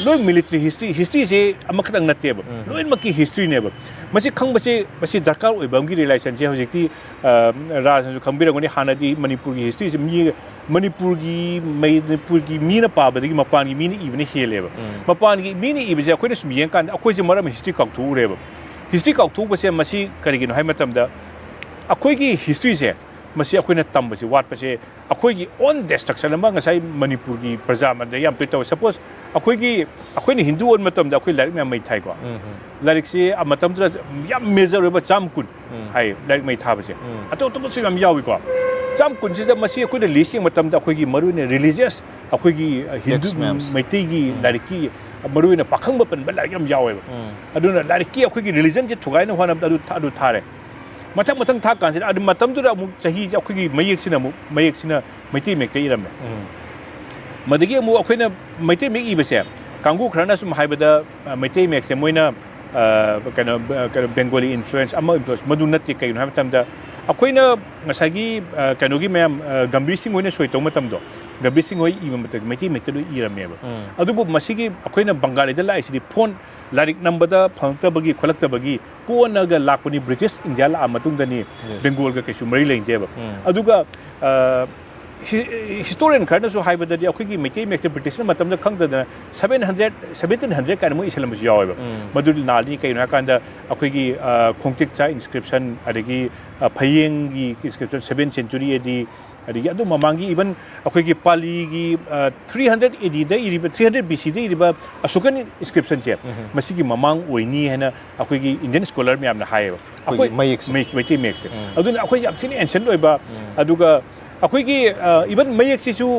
ꯂꯣꯏ military history, history ꯁꯦ ꯑꯃꯈꯛꯇꯪ ꯅꯠꯇꯦꯕ, ꯂꯣꯏꯅꯃꯛꯀꯤ history ꯅꯦꯕ꯫ ꯃꯁꯤ ꯈꯪꯕꯁꯦ, ꯃꯁꯤ ꯗꯔꯀꯥꯔ ꯑꯣꯏꯕ ꯑꯃꯒꯤ realization ꯁꯦ ꯍꯧꯖꯤꯛꯇꯤ, ꯑ, ꯔꯥꯖꯅꯁꯨ ꯈꯪꯕꯤꯔꯝꯒꯅꯤ, ꯍꯥꯟꯅꯗꯤ ꯃꯅꯤꯄꯨꯔꯒꯤ history ꯁꯦ ꯃꯤ, ꯃꯅꯤꯄꯨꯔꯒꯤ, ꯃꯅꯤꯄꯨꯔꯒꯤ ꯃꯤꯅ ꯄꯥꯕꯗꯒꯤ ꯃꯄꯥꯟꯒꯤ ꯃꯤꯅ ꯏꯕꯅ ꯍꯦꯜꯂꯦꯕ꯫ ꯃꯄꯥꯟꯒꯤ ꯃꯤꯅ ꯏꯕꯁꯦ ꯑꯩꯈꯣꯏꯅ ꯁꯨꯝ ꯌꯦꯡꯀꯥꯟꯗ ꯑꯩꯈꯣꯏꯁꯦ ꯃꯔꯝ history ꯀꯥꯎꯊꯣꯛꯎꯔꯦꯕ꯫ History ꯀꯥꯎꯊꯣꯛꯄꯁꯦ ꯃꯁꯤ ꯀꯔꯤꯒꯤꯅꯣ ꯍꯥꯏ ꯃꯇꯝꯗ, ꯑꯩꯈꯣꯏꯒꯤ history ꯁꯦ, ꯃꯁꯤ ꯑꯩꯈꯣꯏꯅ ꯇꯝꯕꯁꯤ ꯋꯥꯠꯄꯁꯦ, ꯑꯩꯈꯣꯏꯒꯤ own destruction ꯑꯃ ꯉꯁꯥꯏ ꯃꯅꯤꯄꯨꯔꯒꯤ ꯄ꯭ꯔꯖꯥ ꯑꯃꯗ ꯌꯥꯝ ꯇꯣꯏ ꯇꯧꯋꯦ꯫ Suppose ꯑꯩꯈꯣꯏꯒꯤ, ꯑꯩꯈꯣꯏꯅ ꯍꯤꯟꯗꯨ ꯑꯣꯟꯕ ꯃꯇꯝꯗ ꯑꯩꯈꯣꯏ ꯂꯥꯏꯔꯤꯛ ꯃꯌꯥꯝ ꯃꯩ ꯊꯥꯏꯀꯣ꯫ ꯂꯥꯏꯔꯤꯛꯁꯤ ꯑ ꯃꯇꯝꯗꯨꯗ ꯌꯥꯝ major ꯑꯣꯏꯕ ꯆꯥꯝ ꯀꯨꯟ ꯍꯥꯏ ꯂꯥꯏꯔꯤꯛ ꯃꯩ ꯊꯥꯕꯁꯦ꯫ ꯑꯇꯣꯞ ꯑꯇꯣꯞꯄꯁꯨ ꯌꯥꯝ ꯌꯥꯎꯏꯀꯣ꯫ ꯆꯥꯝ ꯀꯨꯟꯁꯤꯗ ꯃꯁꯤ ꯑꯩꯈꯣꯏꯅ list ꯌꯦꯡꯕ ꯃꯇꯝꯗ ꯑꯩꯈꯣꯏꯒꯤ ꯃꯔꯨꯑꯣꯏꯅ religious, ꯑꯩꯈꯣꯏꯒꯤ, ꯑ, ꯍꯤꯟꯗꯨ, Text ꯃꯌꯥꯝꯁꯦ꯫ ꯃꯩꯇꯩꯒꯤ ꯂꯥꯏꯔꯤꯛꯀꯤ, ꯃꯔꯨꯑꯣꯏꯅ ꯄꯥꯈꯪꯕ ꯄꯟꯕ ꯂꯥꯏꯔꯤꯛ ꯌꯥꯝ ꯌꯥꯎꯋꯦꯕ꯫ ꯑꯗꯨꯅ ꯂꯥꯏꯔꯤꯛꯀꯤ ꯑꯩꯈꯣꯏꯒꯤ religion ꯁꯦ ꯊꯨꯒꯥꯏꯅ ꯍꯣꯠꯅꯕꯗ ꯑꯗꯨ ꯊꯥ-, ꯑꯗꯨ ꯊꯥꯔꯦ꯫ ꯃꯊꯪ ꯃꯊꯪ ꯊꯥ ꯀꯥꯟꯁꯤꯗ, ꯑꯗꯨ ꯃꯇꯝꯗꯨꯗ ꯑꯃꯨꯛ ꯆꯍꯤꯁꯦ ꯑꯩꯈꯣꯏꯒꯤ ꯃꯌꯦꯛꯁꯤꯅ ꯑꯃꯨꯛ, ꯃꯌꯦꯛꯁꯤꯅ ꯃꯩꯇꯩ ꯃꯌꯦꯛꯇ ꯏꯔꯝꯃꯦ꯫ ꯃꯗꯒꯤ ꯑꯃꯨꯛ ꯑꯩꯈꯣꯏꯅ ꯃꯩꯇꯩ ꯃꯌꯦꯛ ꯏꯕꯁꯦ, ꯀꯥꯡꯕꯨ ꯈꯔꯅ ꯁꯨꯝ ꯍꯥꯏꯕꯗ, ꯑ, ꯃꯩꯇꯩ ꯃꯌꯦꯛꯁꯦ ꯃꯣꯏꯅ, ꯑ, ꯀꯩꯅꯣ, ꯑ, ꯀꯩꯅꯣ, Bengali influence, ꯑꯃ influence, ꯃꯗꯨ ꯅꯠꯇꯦ꯫ ꯀꯩꯒꯤꯅꯣ ꯍꯥꯏꯕ ꯃꯇꯝꯗ, ꯑꯩꯈꯣꯏꯅ ꯉꯁꯥꯏꯒꯤ, ꯑ, ꯀꯩꯅꯣꯒꯤ ꯃꯌꯥꯝ, ꯑ, ꯒꯝꯚꯤꯔ ꯁꯤꯡ ꯍꯣꯏꯅ ꯁꯣꯏ ꯇꯧꯕ ꯃꯇꯝꯗꯣ, ꯒꯝꯚꯤꯔ ꯁꯤꯡ ꯍꯣꯏ ꯏꯕ ꯃꯇꯝꯗ ꯃꯩꯇꯩ ꯃꯌꯦꯛꯇ ꯂꯣꯏ ꯏꯔꯝꯃꯦꯕ꯫ ꯑꯗꯨꯕꯨ ꯃꯁꯤꯒꯤ ꯑꯩꯈꯣꯏꯅ ꯕꯪꯒꯥꯂꯤꯗ ꯂꯥꯛꯏꯁꯤꯗꯤ ꯐꯣꯟ, ꯂꯥꯏꯔꯤꯛ ꯅꯝꯕꯗ ꯐꯪꯉꯛꯇꯕꯒꯤ, ꯈꯣꯠꯂꯛꯇꯕꯒꯤ, ꯀꯣꯟꯅꯒ ꯂꯥꯛꯄꯅꯤ, ꯕ꯭ꯔꯤꯇꯤꯁ ꯏꯟꯗꯤꯌꯥ ꯂꯥꯛꯑ ꯃꯇꯨꯡꯗꯅꯤ꯫ ꯕꯦꯡꯒꯣꯜꯒ ꯀꯩꯁꯨ ꯃꯔꯤ ꯂꯩꯅꯗꯦꯕ꯫ ꯑꯗꯨꯒ, ꯑ, ꯍꯤꯁꯇꯣꯔꯤꯌꯟ ꯈꯔꯅꯁꯨ ꯍꯥꯏꯕꯗꯗꯤ ꯑꯩꯈꯣꯏꯒꯤ ꯃꯩꯇꯩ ꯃꯌꯦꯛꯁꯦ ꯕ꯭ꯔꯤꯇꯤꯁꯅ ꯃꯇꯝꯗ ꯈꯪꯗꯗꯅ ꯁꯕꯦꯟ ꯍꯟꯗ꯭ꯔꯦꯠ ꯁꯕꯦꯟꯇꯤꯟ ꯍꯟꯗ꯭ꯔꯦꯠ ꯀꯥꯏꯅ ꯃꯣꯏ ꯏꯁꯜꯂꯝꯕꯁꯨ ꯌꯥꯎꯋꯦꯕ꯫ ꯃꯗꯨ ꯂꯥꯜꯂꯤ꯫ ꯀꯩꯒꯤꯅꯣ ꯍꯥꯏꯀꯥꯟꯗ ꯑꯩꯈꯣꯏꯒꯤ ꯑ, ꯈꯣꯡꯇꯦꯛꯆꯥ ꯏꯟꯁꯀ꯭ꯔꯤꯞꯁꯟ, ꯑꯗꯒꯤ ꯑ, ꯐꯌꯦꯡꯒꯤ ꯏꯟꯁꯀ꯭ꯔꯤꯞꯁꯟ ꯁꯕꯦꯟ ꯁꯦꯟꯆꯨꯔꯤ ꯑꯦ ꯗꯤ, ꯑꯗꯒꯤ ꯑꯗꯨ ꯃꯃꯥꯡꯒꯤ ꯏꯚꯟ ꯑꯩꯈꯣꯏꯒꯤ ꯄꯥꯂꯤꯒꯤ ꯊ꯭ꯔꯤ ꯍꯟꯗ꯭ꯔꯦꯠ ꯑꯦ ꯗꯤꯗ ꯏꯔꯤꯕ, ꯊ꯭ꯔꯤ ꯍꯟꯗ꯭ꯔꯦꯠ ꯕꯤ ꯁꯤꯗ ꯏꯔꯤꯕ ꯑꯁꯣꯀꯟ ꯏꯟꯁꯀ꯭ꯔꯤꯞꯁꯟꯁꯦ ꯃꯁꯤꯒꯤ ꯃꯃꯥꯡ ꯑꯣꯏꯅꯤ ꯍꯥꯏꯅ ꯑꯩꯈꯣꯏꯒꯤ ꯏꯟꯗꯤꯌꯟ ꯁ꯭ꯀꯣꯂꯔ ꯃꯌꯥꯝꯅ ꯍꯥꯏꯌꯦꯕ꯫ ꯑꯩꯈꯣꯏꯒꯤ ꯑꯩꯈꯣꯏ ꯃꯌꯦꯛꯁꯦ꯫ ꯃꯩ- ꯃꯩꯇꯩ ꯃꯌꯦꯛꯁꯦ꯫ ꯑꯗꯨꯅ ꯑꯩꯈꯣꯏꯁꯦ ꯌꯥꯝ ꯊꯤꯅ ꯑꯦꯟꯁꯦꯟꯠ ꯑꯣꯏꯕ꯫ ꯑꯗꯨꯒ ꯑꯩꯈꯣꯏꯒꯤ ꯏꯚꯟ ꯃꯌꯦꯛꯁꯤꯁꯨ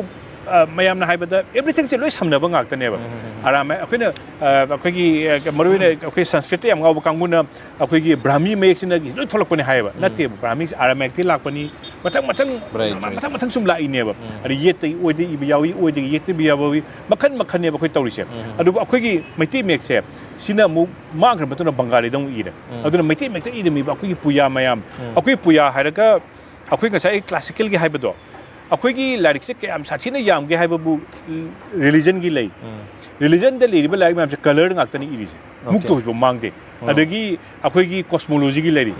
ꯑ, ꯃꯌꯥꯝꯅ ꯍꯥꯏꯕꯗ ꯑꯦꯕ꯭ꯔꯤꯊꯤꯡꯁꯦ ꯂꯣꯏ ꯁꯝꯅꯕ ꯉꯥꯛꯇꯅꯦꯕ꯫ ꯑꯔꯥꯃꯥꯏ ꯑꯩꯈꯣꯏꯅ ꯑ, ꯑꯩꯈꯣꯏꯒꯤ ꯑ, ꯃꯔꯨꯑꯣꯏꯅ ꯑꯩꯈꯣꯏ ꯁꯪꯁꯀ꯭ꯔꯤꯠꯇ ꯌꯥꯝ ꯉꯥꯎꯕ ꯀꯥꯡꯕꯨꯅ ꯑꯩꯈꯣꯏꯒꯤ ꯕ꯭ꯔꯥꯍꯃꯤ ꯃꯌꯦꯛꯁꯤꯅ ꯂꯣꯏ ꯊꯣꯛꯂꯛꯄꯅꯦ ꯍꯥꯏꯌꯦꯕ꯫ ꯅꯠꯇꯦꯕ, ꯕ꯭ꯔꯥꯍꯃꯤꯁꯦ ꯑꯥꯔꯥꯃꯥꯏꯛꯇꯒꯤ ꯂꯥꯛꯄꯅꯤ꯫ ꯃꯊꯪ ꯃꯊꯪ Right, right. ꯃꯊꯪ ꯃꯊꯪ ꯁꯨꯝ ꯂꯥꯛꯏꯅꯦꯕ꯫ ꯑꯗꯩ ꯌꯦꯠꯇꯒꯤ ꯑꯣꯏꯗꯒꯤ ꯏꯕ ꯌꯥꯎꯏ, ꯑꯣꯏꯗꯒꯤ ꯌꯦꯠꯇ ꯏꯕ ꯌꯥꯎꯏ, ꯃꯈꯟ ꯃꯈꯟꯅꯦꯕ ꯑꯩꯈꯣꯏ ꯇꯧꯔꯤꯁꯦ꯫ ꯑꯗꯨꯕꯨ ꯑꯩꯈꯣꯏꯒꯤ ꯃꯩꯇꯩ ꯃꯌꯦꯛꯁꯦ ꯁꯤꯅ ꯑꯃꯨꯛ ꯃꯥꯡꯈ꯭ꯔ ꯃꯇꯨꯡꯗ ꯕꯪꯒꯥꯂꯤꯗ ꯑꯃꯨꯛ ꯏꯔꯦ꯫ ꯑꯗꯨꯅ ꯃꯩꯇꯩ ꯃꯌꯦꯛꯇ ꯏꯔꯝꯃꯤꯕ ꯑꯩꯈꯣꯏꯒꯤ ꯄꯨꯌꯥ ꯃꯌꯥꯝ, ꯑꯩꯈꯣꯏ ꯄꯨꯌꯥ ꯍꯥꯏꯔꯒ ꯑꯩꯈꯣꯏ ꯉꯁꯥꯏ ꯀ꯭ꯂꯥꯁꯤꯀꯦꯜꯒꯤ ꯍꯥꯏꯕꯗꯣ, ꯑꯩꯈꯣꯏꯒꯤ ꯂꯥꯏꯔꯤꯛꯁꯦ ꯀꯌꯥꯝ ꯁꯥꯊꯤꯅ ꯌꯥꯝꯒꯦ ꯍꯥꯏꯕꯕꯨ ꯔꯤꯂꯤꯖꯟꯒꯤ ꯂꯩ꯫ ꯔꯤꯂꯤꯖꯟꯗ ꯂꯩꯔꯤꯕ ꯂꯥꯏꯔꯤꯛ ꯃꯌꯥꯝꯁꯦ ꯀꯂꯔ ꯉꯥꯛꯇꯅꯤ ꯏꯔꯤꯁꯦ꯫ ꯃꯨꯛꯇ ꯍꯧꯖꯤꯛꯐꯥꯎ ꯃꯥꯡꯗꯦ꯫ ꯑꯗꯒꯤ ꯑꯩꯈꯣꯏꯒꯤ ꯀꯣꯁꯃꯣꯂꯣꯖꯤꯒꯤ ꯂꯩꯔꯤ꯫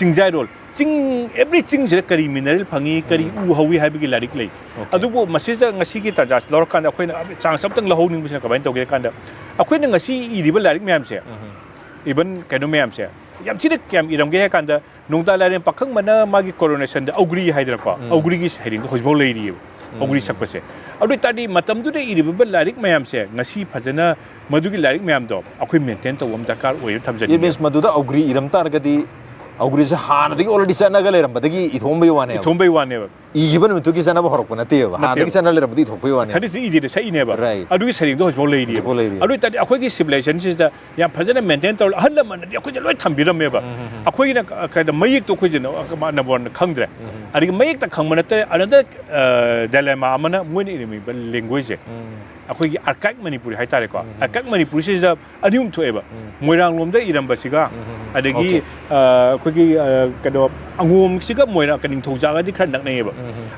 ꯆꯤꯡꯖꯥꯏꯔꯣꯜ, ꯆꯤꯡ, ꯑꯦꯕ꯭ꯔꯤ ꯆꯤꯡꯁꯤꯗ ꯀꯔꯤ ꯃꯤꯅꯔꯦꯜ ꯐꯪꯉꯤ, ꯀꯔꯤ ꯎ ꯍꯧꯋꯤ ꯍꯥꯏꯕꯒꯤ ꯂꯥꯏꯔꯤꯛ ꯂꯩ꯫ ꯑꯗꯨꯕꯨ ꯃꯁꯤꯗ ꯉꯁꯤꯒꯤ ꯇꯥꯟꯖꯥꯁꯤ ꯂꯧꯔꯀꯥꯟꯗ ꯑꯩꯈꯣꯏꯅ ꯆꯥꯟꯁ ꯑꯃꯇꯪ ꯂꯧꯍꯧꯅꯤꯡꯕꯁꯤꯅ ꯀꯃꯥꯏꯅ ꯇꯧꯒꯦ ꯍꯥꯏ ꯀꯥꯟꯗ, ꯑꯩꯈꯣꯏꯅ ꯉꯁꯤ ꯏꯔꯤꯕ ꯂꯥꯏꯔꯤꯛ ꯃꯌꯥꯝꯁꯦ, ꯏꯚꯟ ꯀꯩꯅꯣ ꯃꯌꯥꯝꯁꯦ, ꯌꯥꯝ ꯊꯤꯅ ꯀꯌꯥꯝ ꯏꯔꯝꯒꯦ ꯍꯥꯏ ꯀꯥꯟꯗ, ꯅꯣꯡꯗꯥ ꯂꯥꯏꯔꯦꯝ ꯄꯥꯈꯪꯕꯅ ꯃꯥꯒꯤ ꯀꯣꯔꯣꯅꯦꯁꯟꯗ ꯑꯧꯒ꯭ꯔꯤ ꯍꯥꯏꯗꯅꯀꯣ, ꯑꯧꯒ꯭ꯔꯤꯒꯤ ꯁꯩꯔꯦꯡꯗꯣ ꯍꯧꯖꯤꯛꯐꯥꯎ ꯂꯩꯔꯤꯑꯕ, ꯑꯧꯒ꯭ꯔꯤ ꯁꯛꯄꯁꯦ꯫ ꯑꯗꯨ ꯑꯣꯏ ꯇꯥꯔꯗꯤ ꯃꯇꯝꯗꯨꯗ ꯏꯔꯤꯕ ꯂꯥꯏꯔꯤꯛ ꯃꯌꯥꯝꯁꯦ ꯉꯁꯤ ꯐꯖꯅ ꯃꯗꯨꯒꯤ ꯂꯥꯏꯔꯤꯛ ꯃꯌꯥꯝꯗꯣ ꯑꯩꯈꯣꯏ ꯃꯦꯟꯇꯦꯟ ꯇꯧꯕ ꯑꯃ ꯗꯔꯀꯥꯔ ꯑꯣꯏꯌꯦꯕ ꯊꯝꯖꯅꯤꯡꯉꯦ꯫ It means ꯃꯗꯨꯗ ꯑꯧꯒ꯭ꯔꯤ ꯏꯔꯝ ꯇꯥꯔꯒꯗꯤ ꯑꯧꯒ꯭ꯔꯤꯁꯦ ꯍꯥꯟꯅꯗꯒꯤ already ꯆꯠꯅꯒ ꯂꯩꯔꯝꯕꯗꯒꯤ ꯏꯊꯣꯛꯑꯝꯕꯒꯤ ꯋꯥꯅꯦꯕ꯫ ꯏꯊꯣꯛꯑꯝꯕꯒꯤ ꯋꯥꯅꯦꯕ꯫ ꯏꯈꯤꯕ ꯅꯨꯃꯤꯠꯇꯨꯒꯤ ꯆꯠꯅꯕ ꯍꯧꯔꯛꯄ ꯅꯠꯇꯦꯕ꯫ ꯅꯠꯇꯦꯕ꯫ ꯍꯥꯟꯅꯗꯒꯤ ꯆꯠꯅ ꯂꯩꯔꯝꯕꯗꯤ ꯏꯊꯣꯛꯄꯒꯤ ꯋꯥꯅꯦꯕ꯫ ꯊꯥꯔꯇꯤ ꯊ꯭ꯔꯤ ꯏꯗꯤꯗ ꯁꯛꯏꯅꯦꯕ꯫ Right. ꯑꯗꯨꯒꯤ ꯁꯩꯔꯦꯡꯗꯣ ꯍꯧꯖꯤꯛꯐꯥꯎ ꯂꯩꯔꯤꯑꯕ꯫ ꯍꯧꯖꯤꯛꯐꯥꯎ ꯂꯩꯔꯤꯑꯕ꯫ ꯑꯗꯨ ꯑꯣꯏ ꯇꯥꯔꯗꯤ ꯑꯩꯈꯣꯏꯒꯤ ꯁꯤꯚꯤꯂꯥꯏꯖꯦꯁꯟꯁꯤꯗ ꯌꯥꯝ ꯐꯖꯅ ꯃꯦꯟꯇꯦꯟ ꯇꯧꯔ, ꯑꯍꯜ ꯂꯃꯟꯅꯗꯤ ꯑꯩꯈꯣꯏꯁꯦ ꯂꯣꯏ ꯊꯝꯕꯤꯔꯝꯃꯦꯕ꯫ ꯑꯩꯈꯣꯏꯒꯤꯅ ꯀ-, ꯀꯩꯗ ꯃꯌꯦꯛꯇꯣ ꯑꯩꯈꯣꯏꯁꯦ ꯅ-, ꯅꯝꯕꯔ ꯋꯥꯟꯗ ꯈꯪꯗ꯭ꯔꯦ꯫ ꯑꯗꯒꯤ ꯃꯌꯦꯛꯇ ꯈꯪꯕ ꯅꯠꯇ꯭ꯔꯦ, ꯑꯅꯗꯔ ꯗꯥꯏꯂꯦꯃꯥ ꯑꯃꯅ ꯃꯣꯏꯅ ꯏꯔꯝꯃꯤꯕ ꯂꯦꯡꯒ꯭ꯋꯦꯖꯁꯦ, ꯑꯩꯈꯣꯏꯒꯤ ꯑꯥꯔꯀꯥꯏꯛ ꯃꯅꯤꯄꯨꯔꯤ ꯍꯥꯏꯇꯥꯔꯦꯀꯣ, ꯑꯥꯔꯀꯥꯏꯛ ꯃꯅꯤꯄꯨꯔꯤꯁꯤꯗ ꯑꯅꯤ ꯑꯍꯨꯝ ꯊꯣꯛꯑꯦꯕ꯫ ꯃꯣꯏꯔꯥꯡ ꯂꯣꯝꯗ ꯏꯔꯝꯕꯁꯤꯒ, ꯑꯗꯒꯤ Okay. ꯑ, ꯑꯩꯈꯣꯏꯒꯤ ꯑ, ꯀꯩꯅꯣ, ꯑꯉꯣꯝꯁꯤꯒ ꯃꯣꯏꯔꯥꯡ ꯀ-, ꯅꯤꯡꯊꯧꯖꯥꯒꯗꯤ ꯈꯔ ꯅꯛꯅꯩꯌꯦꯕ꯫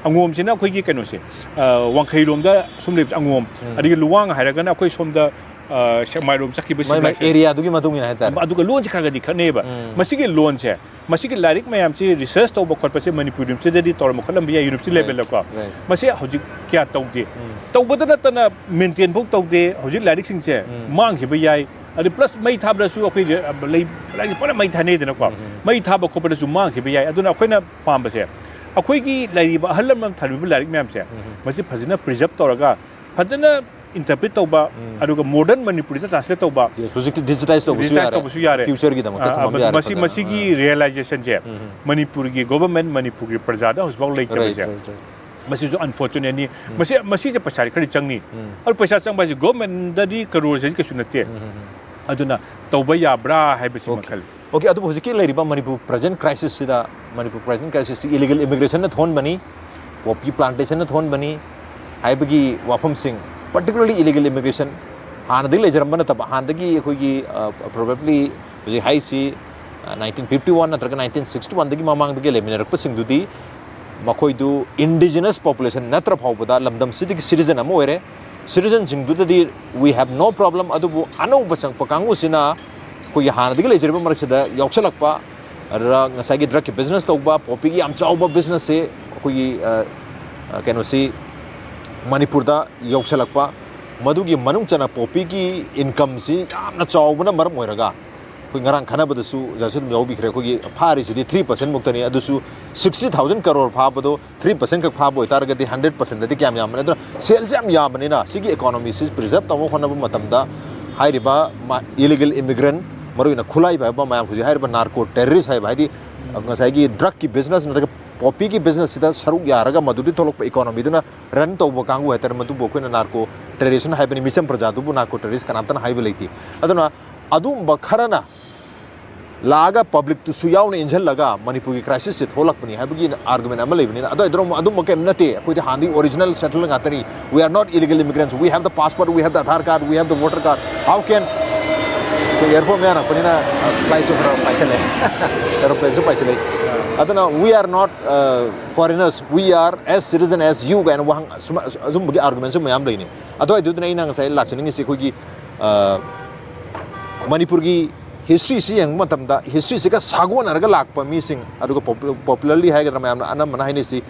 ꯑꯉꯣꯝꯁꯤꯅ ꯑꯩꯈꯣꯏꯒꯤ ꯀꯩꯅꯣꯁꯦ, ꯑ, ꯋꯥꯡꯈꯩ ꯂꯣꯝꯗ ꯁꯨꯝ ꯂꯩꯕꯁꯦ ꯑꯉꯣꯝ꯫ ꯑꯗꯒꯤ ꯂꯨꯋꯥꯡ ꯍꯥꯏꯔꯒꯅ ꯑꯩꯈꯣꯏ ꯁꯣꯝꯗ ꯑ, ꯁꯦꯛꯃꯥꯏꯔꯣꯝ ꯆꯠꯈꯤꯕꯁꯤꯡ ꯃꯥꯏ ꯃꯥꯏ ꯂꯥꯛꯁꯦ꯫ Areaꯗꯨꯒꯤ ꯃꯇꯨꯡ ꯏꯟꯅ ꯍꯥꯏꯇꯥꯔꯦ꯫ ꯑꯗꯨꯒ ꯂꯣꯟꯁꯦ ꯈꯔ ꯈꯔꯗꯤ ꯈꯦꯠꯅꯩꯌꯦꯕ꯫ ꯎꯝ꯫ ꯃꯁꯤꯒꯤ ꯂꯣꯟꯁꯦ, ꯃꯁꯤꯒꯤ ꯂꯥꯏꯔꯤꯛ ꯃꯌꯥꯝꯁꯤ research ꯇꯧꯕ ꯈꯣꯠꯄꯁꯦ ꯃꯅꯤꯄꯨꯔ ꯌꯨꯅꯤꯚꯔꯁꯤꯇꯤꯗꯗꯤ ꯇꯧꯔꯝꯕ ꯈꯣꯠꯂꯝꯕ ꯌꯥꯏ, university levelꯗꯀꯣ꯫ Right. ꯃꯁꯤ ꯍꯧꯖꯤꯛ ꯀꯌꯥ ꯇꯧꯗꯦ꯫ ꯎꯝ꯫ ꯇꯧꯕꯗ ꯅꯠꯇꯅ maintain ꯐꯥꯎ ꯇꯧꯗꯦ꯫ ꯍꯧꯖꯤꯛ ꯂꯥꯏꯔꯤꯛꯁꯤꯡꯁꯦ ꯎꯝ꯫ ꯃꯥꯡꯈꯤꯕ ꯌꯥꯏ꯫ ꯑꯗꯩ plus ꯃꯩ ꯊꯥꯕꯗꯁꯨ ꯑꯩꯈꯣꯏꯁꯦ, ꯑ, ꯂꯩ, ꯂꯩ ꯄꯨꯂꯞ ꯃꯩ ꯊꯥꯅꯩꯗꯅꯀꯣ꯫ ꯎꯝ, ꯎꯝ꯫ ꯃꯩ ꯊꯥꯕ ꯈꯣꯠꯄꯗꯁꯨ ꯃꯥꯡꯈꯤꯕ ꯌꯥꯏ꯫ ꯑꯗꯨꯅ ꯑꯩꯈꯣꯏꯅ ꯄꯥꯝꯕꯁꯦ, ꯑꯩꯈꯣꯏꯒꯤ ꯂꯩꯔꯤꯕ ꯑꯍꯜ ꯂꯃꯟ ꯊꯝꯕꯤꯕ ꯂꯥꯏꯔꯤꯛ ꯃꯌꯥꯝꯁꯦ, ꯎꯝ, ꯎꯝ꯫ ꯃꯁꯤ ꯐꯖꯅ preserve ꯇꯧꯔꯒ, ꯐꯖꯅ interpret ꯇꯧꯕ, ꯎꯝ꯫ ꯑꯗꯨꯒ modern ꯃꯅꯤꯄꯨꯔꯤꯗ translate ꯇꯧꯕ, Yes, ꯍꯧꯖꯤꯛꯇꯤ digitize ꯇꯧꯕꯁꯨ digitize ꯌꯥꯔꯦ꯫ ꯇꯧꯕꯁꯨ ꯌꯥꯔꯦ꯫ Futureꯒꯤꯗꯃꯛꯇ ꯑ, ꯊꯝꯕ ꯃ-, ꯌꯥꯔꯦ ꯃꯁꯤ, ꯐꯖꯅ꯫ ꯃꯁꯤꯒꯤ ꯑ꯫ Realizationꯁꯦ ꯎꯝ, ꯎꯝ꯫ ꯃꯅꯤꯄꯨꯔꯒꯤ government, ꯃꯅꯤꯄꯨꯔꯒꯤ ꯄ꯭ꯔꯖꯥꯗ ꯍꯧꯖꯤꯛꯐꯥꯎ ꯂꯩꯇꯕꯁꯦ, Right, right, right. ꯃꯁꯤꯁꯨ unfortunateꯅꯤ꯫ ꯎꯝ꯫ ꯃꯁꯤ, ꯃꯁꯤꯁꯦ ꯄꯩꯁꯥꯗꯤ ꯈꯔꯗꯤ ꯆꯪꯅꯤ꯫ ꯎꯝ꯫ ꯑꯗꯨ ꯄꯩꯁꯥ ꯆꯪꯕ ꯍꯥꯏꯁꯦ governmentꯗꯗꯤ ꯀꯔꯣꯔꯁꯦ ꯀꯩꯁꯨ ꯅꯠꯇꯦ꯫ ꯎꯝ, ꯎꯝ, ꯎꯝ꯫ ꯑꯗꯨꯅ ꯇꯧꯕ ꯌꯥꯕ꯭ꯔꯥ ꯍꯥꯏꯕꯁꯤꯃ Okay. ꯈꯜꯂꯤ꯫ Okay, ꯑꯗꯨꯕꯨ ꯍꯧꯖꯤꯛꯀꯤ ꯂꯩꯔꯤꯕ Manipur present crisisꯁꯤꯗ, Manipur present crisisꯁꯤ illegal immigrationꯅ ꯊꯣꯛꯍꯟꯕꯅꯤ, poppy plantationꯅ ꯊꯣꯛꯍꯟꯕꯅꯤ ꯍꯥꯏꯕꯒꯤ ꯋꯥꯐꯝꯁꯤꯡ, particularly illegal immigration, ꯍꯥꯟꯅꯗꯒꯤ ꯂꯩꯖꯔꯝꯕ ꯅꯠꯇꯕ, ꯍꯥꯟꯅꯗꯒꯤ ꯑꯩꯈꯣꯏꯒꯤ, ꯑ, probably ꯍꯧꯖꯤꯛ ꯍꯥꯏꯁꯤ, ꯑ, nineteen fifty one ꯅꯠꯇ꯭ꯔꯒ nineteen sixty oneꯗꯒꯤ ꯃꯃꯥꯡꯗꯒꯤ ꯂꯩꯃꯤꯟꯅꯔꯛꯄꯁꯤꯡꯗꯨꯗꯤ ꯃꯈꯣꯏꯗꯨ indigenous population ꯅꯠꯇ꯭ꯔ ꯐꯥꯎꯕꯗ ꯂꯝꯗꯝꯁꯤꯗꯒꯤ citizen ꯑꯃ ꯑꯣꯏꯔꯦ꯫ Citizenꯁꯤꯡꯗꯨꯗꯗꯤ we have no problem, ꯑꯗꯨꯕꯨ ꯑꯅꯧꯕ ꯆꯪꯉꯛꯄ ꯀꯥꯡꯕꯨꯁꯤꯅ ꯑꯩꯈꯣꯏꯒꯤ ꯍꯥꯟꯅꯗꯒꯤ ꯂꯩꯖꯔꯤꯕ ꯃꯔꯛꯁꯤꯗ ꯌꯥꯎꯁꯜꯂꯛꯄ, ꯑꯗꯨꯗ ꯉꯁꯥꯏꯒꯤ drugꯀꯤ business ꯇꯧꯕ, poppyꯒꯤ ꯌꯥꯝ ꯆꯥꯎꯕ businessꯁꯦ ꯑꯩꯈꯣꯏꯒꯤ, ꯑ, ꯑ, ꯀꯩꯅꯣꯁꯤ ꯃꯅꯤꯄꯨꯔꯗ ꯌꯧꯁꯜꯂꯛꯄ, ꯃꯗꯨꯒꯤ ꯃꯅꯨꯡ ꯆꯟꯅ poppyꯒꯤ incomeꯁꯤ ꯌꯥꯝꯅ ꯆꯥꯎꯕꯅ ꯃꯔꯝ ꯑꯣꯏꯔꯒ, ꯑꯩꯈꯣꯏ ꯉꯔꯥꯡ ꯈꯟꯅꯕꯗꯁꯨ ꯑꯣꯖꯥꯁꯨ ꯑꯗꯨꯝ ꯌꯥꯎꯕꯤꯈ꯭ꯔꯦ, ꯑꯩꯈꯣꯏꯒꯤ ꯐꯥꯔꯤꯁꯤꯗꯤ three percent ꯃꯨꯛꯇꯅꯤ, ꯑꯗꯨꯁꯨ sixty thousand crore ꯐꯥꯕꯗꯣ three percent ꯈꯛ ꯐꯥꯕ ꯑꯣꯏꯇꯥꯔꯒꯗꯤ hundred percentꯗꯗꯤ ꯀꯌꯥꯝ ꯌꯥꯝꯕꯅꯤ? ꯑꯗꯨꯅ saleꯁꯦ ꯌꯥꯝ ꯌꯥꯝꯕꯅꯤꯅ, ꯁꯤꯒꯤ economyꯁꯤ preserve ꯇꯧꯅꯕ ꯍꯣꯠꯅꯕ ꯃꯇꯝꯗ ꯍꯥꯏꯔꯤꯕ ꯃꯥ-, illegal immigrant, ꯃꯔꯨꯑꯣꯏꯅ ꯈꯨꯠꯂꯥꯏ ꯄꯥꯏꯕ ꯃꯌꯥꯝ, ꯍꯧꯖꯤꯛ ꯍꯥꯏꯔꯤꯕ narco terrorist ꯍꯥꯏꯕ, ꯍꯥꯏꯗꯤ ꯉꯁꯥꯏꯒꯤ drugꯀꯤ business ꯅꯠꯇ꯭ꯔꯒ poppyꯒꯤ businessꯁꯤꯗ ꯁꯔꯨꯛ ꯌꯥꯔꯒ ꯃꯗꯨꯗꯒꯤ ꯊꯣꯛꯂꯛꯄ economyꯗꯨꯅ run ꯇꯧꯕ ꯀꯥꯡꯕꯨ ꯍꯥꯏꯇꯥꯔꯦ, ꯃꯗꯨꯕꯨ ꯑꯩꯈꯣꯏꯅ narco terrorist ꯍꯥꯏꯕꯅꯤ꯫ ꯃꯤꯆꯝ ꯄ꯭ꯔꯖꯥꯗꯨꯕꯨ narco terrorist ꯀꯅꯥꯝꯇꯅ ꯍꯥꯏꯕ ꯂꯩꯇꯦ꯫ ꯑꯗꯨꯅ ꯑꯗꯨꯒꯨꯝꯕ ꯈꯔꯅ ꯂꯥꯛꯑꯒ publicꯇꯨꯁꯨ ꯌꯥꯎꯅ ꯏꯟꯁꯤꯜꯂꯒ ꯃꯅꯤꯄꯨꯔꯒꯤ crisisꯁꯦ ꯊꯣꯛꯂꯛꯄꯅꯤ ꯍꯥꯏꯕꯒꯤ argument ꯑꯃ ꯂꯩꯕꯅꯤꯅ, ꯑꯗꯨ ꯑꯣꯏꯗ꯭ꯔꯣ ꯑꯗꯨꯝꯕ ꯀꯩꯝ ꯅꯠꯇꯦ꯫ ꯑꯩꯈꯣꯏꯗꯤ ꯍꯥꯟꯅꯗꯤ original settler ꯉꯥꯛꯇꯅꯤ꯫ We are not illegal immigrants. We have the passport, we have the Aadhaar card, we have the voter card. How can? ꯑꯩꯈꯣꯏ airport ꯃꯌꯥ ꯅꯛꯄꯅꯤꯅ flightꯁꯨ ꯈꯔ ꯄꯥꯏꯁꯜꯂꯦ꯫ Aeroplaneꯁꯨ ꯄꯥꯏꯁꯜꯂꯦ꯫ ꯑꯗꯨꯅ we are not, uh, foreigners. We are as citizen as you ꯀꯥꯏꯅ ꯋꯥꯍꯪ ꯁꯨꯝ-, ꯑꯗꯨꯝꯕꯒꯤ argumentꯁꯨ ꯃꯌꯥꯝ ꯂꯩꯅꯤ꯫ ꯑꯗꯨ ꯑꯣꯏꯗꯨꯅ ꯑꯩꯅ ꯉꯁꯥꯏ ꯂꯥꯛꯆꯅꯤꯡꯉꯤꯁꯤ ꯑꯩꯈꯣꯏꯒꯤ ꯑ, ꯃꯅꯤꯄꯨꯔꯒꯤ ꯍꯤꯁꯇ꯭ꯔꯤꯁꯤ ꯌꯦꯡꯕ ꯃꯇꯝꯗ, ꯍꯤꯁꯇ꯭ꯔꯤꯁꯤꯒ ꯁꯥꯒꯣꯟꯅꯔꯒ ꯂꯥꯛꯄ ꯃꯤꯁꯤꯡ, ꯑꯗꯨꯒ ꯄꯣꯄꯨꯂꯔꯂꯤ ꯍꯥꯏꯒꯗ꯭ꯔꯥ, ꯃꯌꯥꯝꯅ ꯑꯅꯝꯕꯅ ꯍꯥꯏꯅꯔꯤꯁꯤ,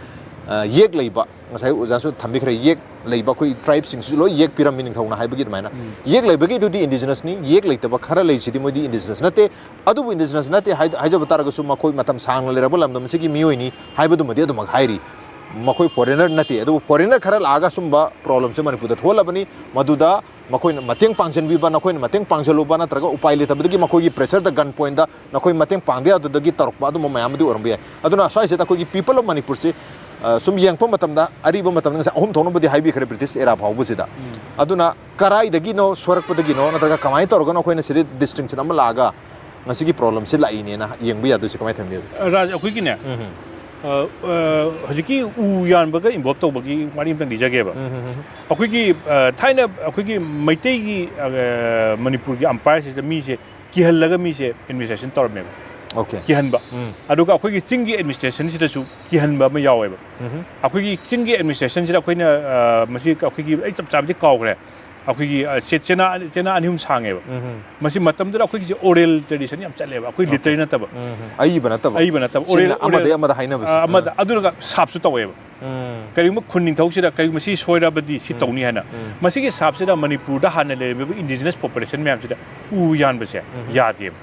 ꯑ, ꯌꯦꯛ ꯂꯩꯕ, ꯉꯁꯥꯏ ꯑꯣꯖꯥꯁꯨ ꯊꯝꯕꯤꯈ꯭ꯔꯦ, ꯌꯦꯛ ꯂꯩꯕ ꯑꯩꯈꯣꯏ ꯇ꯭ꯔꯥꯏꯕꯁꯤꯡꯁꯤꯁꯨ ꯂꯣꯏ ꯌꯦꯛꯄꯤꯔꯝꯃꯤ ꯅꯤꯡꯊꯧꯅ ꯍꯥꯏꯕꯒꯤ ꯑꯗꯨꯃꯥꯏꯅ꯫ ꯎꯝ꯫ ꯌꯦꯛ ꯂꯩꯕꯒꯤꯗꯨꯗꯤ ꯏꯟꯗꯤꯖꯤꯅꯁꯅꯤ, ꯌꯦꯛ ꯂꯩꯇꯕ ꯈꯔ ꯂꯩꯁꯤꯗꯤ ꯃꯣꯏꯗꯤ ꯏꯟꯗꯤꯖꯤꯅꯁ ꯅꯠꯇꯦ꯫ ꯑꯗꯨꯕꯨ ꯏꯟꯗꯤꯖꯤꯅꯁ ꯅꯠꯇꯦ ꯍꯥꯏ-, ꯍꯥꯏꯖꯕ ꯇꯥꯔꯒꯁꯨ, ꯃꯈꯣꯏ ꯃꯇꯝ ꯁꯥꯡꯅ ꯂꯩꯔꯛꯄ ꯂꯝꯗꯝ ꯑꯁꯤꯒꯤ ꯃꯤꯑꯣꯏꯅꯤ ꯍꯥꯏꯕꯗꯨꯃꯗꯤ ꯑꯗꯨꯃꯛ ꯍꯥꯏꯔꯤ꯫ ꯃꯈꯣꯏ ꯐꯣꯔꯦꯅꯔ ꯅꯠꯇꯦ, ꯑꯗꯨꯕꯨ ꯐꯣꯔꯦꯅꯔ ꯈꯔ ꯂꯥꯛꯑꯒ ꯁꯨꯝꯕ ꯄ꯭ꯔꯣꯕ꯭ꯂꯦꯝꯁꯦ ꯃꯅꯤꯄꯨꯔꯗ ꯊꯣꯛꯍꯜꯂꯕꯅꯤ꯫ ꯃꯗꯨꯗ ꯃꯈꯣꯏꯅ ꯃꯇꯦꯡ ꯄꯥꯡꯁꯤꯟꯕꯤꯕ, ꯅꯈꯣꯏꯅ ꯃꯇꯦꯡ ꯄꯥꯡꯁꯤꯜꯂꯨꯕ, ꯅꯠꯇ꯭ꯔꯒ ꯎꯄꯥꯏ ꯂꯩꯇꯕꯗꯒꯤ ꯃꯈꯣꯏꯒꯤ ꯄ꯭ꯔꯦꯁꯔꯗ, ꯒꯟ ꯄꯣꯏꯟꯗ ꯅꯈꯣꯏ ꯃꯇꯦꯡ ꯄꯥꯡꯗ ꯌꯥꯗꯕꯗꯒꯤ ꯇꯧꯔꯛꯄ ꯑꯗꯨꯝꯕ ꯃꯌꯥꯝ ꯑꯗꯨ ꯑꯣꯏꯔꯝꯕ ꯌꯥꯏ꯫ ꯑꯗꯨꯅ ꯁ꯭ꯋꯥꯏꯁꯤꯗ ꯑꯩꯈꯣꯏꯒꯤ ꯄꯤꯄꯜ ꯑꯣꯐ ꯃꯅꯤꯄꯨꯔꯁꯤ, ꯑ, ꯁꯨꯝ ꯌꯦꯡꯉꯛꯄ ꯃꯇꯝꯗ, ꯑꯔꯤꯕ ꯃꯇꯝꯗ ꯉꯁꯥꯏ ꯑꯍꯨꯝ ꯊꯣꯛꯅꯕꯨꯗꯤ ꯍꯥꯏꯕꯤꯈ꯭ꯔꯦ, ꯕ꯭ꯔꯤꯇꯤꯁ ꯑꯦꯔꯥ ꯐꯥꯎꯕꯁꯤꯗ꯫ ꯎꯝ꯫ ꯑꯗꯨꯅ ꯀꯔꯥꯏꯗꯒꯤꯅꯣ ꯁꯣꯏꯔꯛꯄꯗꯒꯤꯅꯣ, ꯅꯠꯇ꯭ꯔꯒ ꯀꯃꯥꯏꯅ ꯇꯧꯔꯒꯅꯣ ꯑꯩꯈꯣꯏꯅ ꯁꯤꯗ ꯗꯤꯁꯇꯤꯡꯁꯟ ꯑꯃ ꯂꯥꯛꯑꯒ ꯉꯁꯤꯒꯤ ꯄ꯭ꯔꯣꯕ꯭ꯂꯦꯝꯁꯤ ꯂꯥꯛꯏꯅꯦꯅ ꯌꯦꯡꯕ ꯌꯥꯗꯣꯏꯁꯦ ꯀꯃꯥꯏꯅ ꯊꯝꯕꯤꯒꯦ? ꯔꯥꯖ, ꯑꯩꯈꯣꯏꯒꯤꯅꯦ, ꯎꯝ ꯍꯝ꯫ ꯑ, ꯑ, ꯍꯧꯖꯤꯛꯀꯤ ꯎ ꯌꯥꯟꯕꯒ ꯏꯟꯚꯣꯜꯕ ꯇꯧꯕꯒꯤ ꯋꯥꯔꯤ ꯑꯝꯇꯪ ꯂꯤꯖꯒꯦꯕ꯫ ꯎꯝ ꯍꯝ ꯍꯝ꯫ ꯑꯩꯈꯣꯏꯒꯤ, ꯑ, ꯊꯥꯏꯅ ꯑꯩꯈꯣꯏꯒꯤ ꯃꯩꯇꯩꯒꯤ, ꯑ, ꯃꯅꯤꯄꯨꯔꯒꯤ ꯑꯝꯄꯥꯌꯔꯁꯤꯗ ꯃꯤꯁꯦ ꯀꯤꯍꯜꯂꯒ ꯃꯤꯁꯦ ꯑꯦꯗꯃꯤꯅꯤꯁꯇ꯭ꯔꯦꯁꯟ ꯇꯧꯔꯝꯃꯦꯕ꯫ ꯑꯣꯀꯦ꯫ ꯀꯤꯍꯟꯕ꯫ ꯎꯝ꯫ ꯑꯗꯨꯒ ꯑꯩꯈꯣꯏꯒꯤ ꯆꯤꯡꯒꯤ ꯑꯦꯗꯃꯤꯅꯤꯁꯇ꯭ꯔꯦꯁꯟꯁꯤꯗꯁꯨ ꯀꯤꯍꯟꯕ ꯑꯃ ꯌꯥꯎꯋꯦꯕ꯫ ꯎꯝ ꯍꯝ꯫ ꯑꯩꯈꯣꯏꯒꯤ ꯆꯤꯡꯒꯤ ꯑꯦꯗꯃꯤꯅꯤꯁꯇ꯭ꯔꯦꯁꯟꯁꯤꯗ ꯑꯩꯈꯣꯏꯅ, ꯑ, ꯃꯁꯤ ꯑꯩꯈꯣꯏꯒꯤ, ꯑꯩ ꯆꯞ ꯆꯥꯕꯗꯤ ꯀꯥꯎꯈ꯭ꯔꯦ꯫ ꯑꯩꯈꯣꯏꯒꯤ, ꯑ, ꯆꯦ-, ꯆꯦꯅꯥ, ꯆꯦꯅꯥ ꯑꯅꯤ ꯑꯍꯨꯝ ꯁꯥꯡꯉꯦꯕ꯫ ꯎꯝ ꯍꯝ꯫ ꯃꯁꯤ ꯃꯇꯝꯗꯨꯗ ꯑꯩꯈꯣꯏꯒꯤꯁꯦ ꯑꯣꯔꯦꯜ ꯇ꯭ꯔꯦꯗꯤꯁꯟ ꯌꯥꯝ ꯆꯠꯂꯦꯕ, ꯑꯩꯈꯣꯏ ꯑꯣꯀꯦ꯫ ꯂꯤꯇꯔꯦꯔꯤ ꯅꯠꯇꯕ꯫ ꯎꯝ ꯍꯝ꯫ ꯑꯏꯕ ꯅꯠꯇꯕ꯫ ꯑꯏꯕ ꯅꯠꯇꯕ꯫ ꯆꯤꯟꯅ ꯑꯣꯔꯦꯜ, ꯑꯃꯗꯒꯤ ꯑꯣꯔꯦꯜ, ꯑꯃꯗ ꯍꯥꯏꯅꯕꯁꯦ꯫ ꯑ, ꯑꯃꯗ, ꯑꯥ꯫ ꯑꯗꯨꯒ ꯁꯥꯞꯁꯨ ꯇꯧꯋꯦꯕ꯫ ꯎꯝ꯫ ꯀꯔꯤꯒꯨꯝꯕ ꯈꯨꯟ ꯅꯤꯡꯊꯧꯁꯤꯗ ꯀꯔꯤꯒꯨꯝꯕ ꯁꯤ ꯁꯣꯏꯔꯕꯗꯤ ꯁꯤ ꯎꯝ꯫ ꯇꯧꯅꯤ ꯍꯥꯏꯅ꯫ ꯎꯝ꯫ ꯃꯁꯤꯒꯤ ꯁꯥꯞꯁꯤꯗ ꯃꯅꯤꯄꯨꯔꯗ ꯍꯥꯟꯅ ꯂꯩꯔꯝꯃꯤꯕ ꯏꯟꯗꯤꯖꯤꯅꯁ ꯄꯣꯄꯨꯂꯦꯁꯟ ꯃꯌꯥꯝꯁꯤꯗ ꯎ ꯌꯥꯟꯕꯁꯦ ꯎꯝ꯫ ꯌꯥꯗꯦꯕ꯫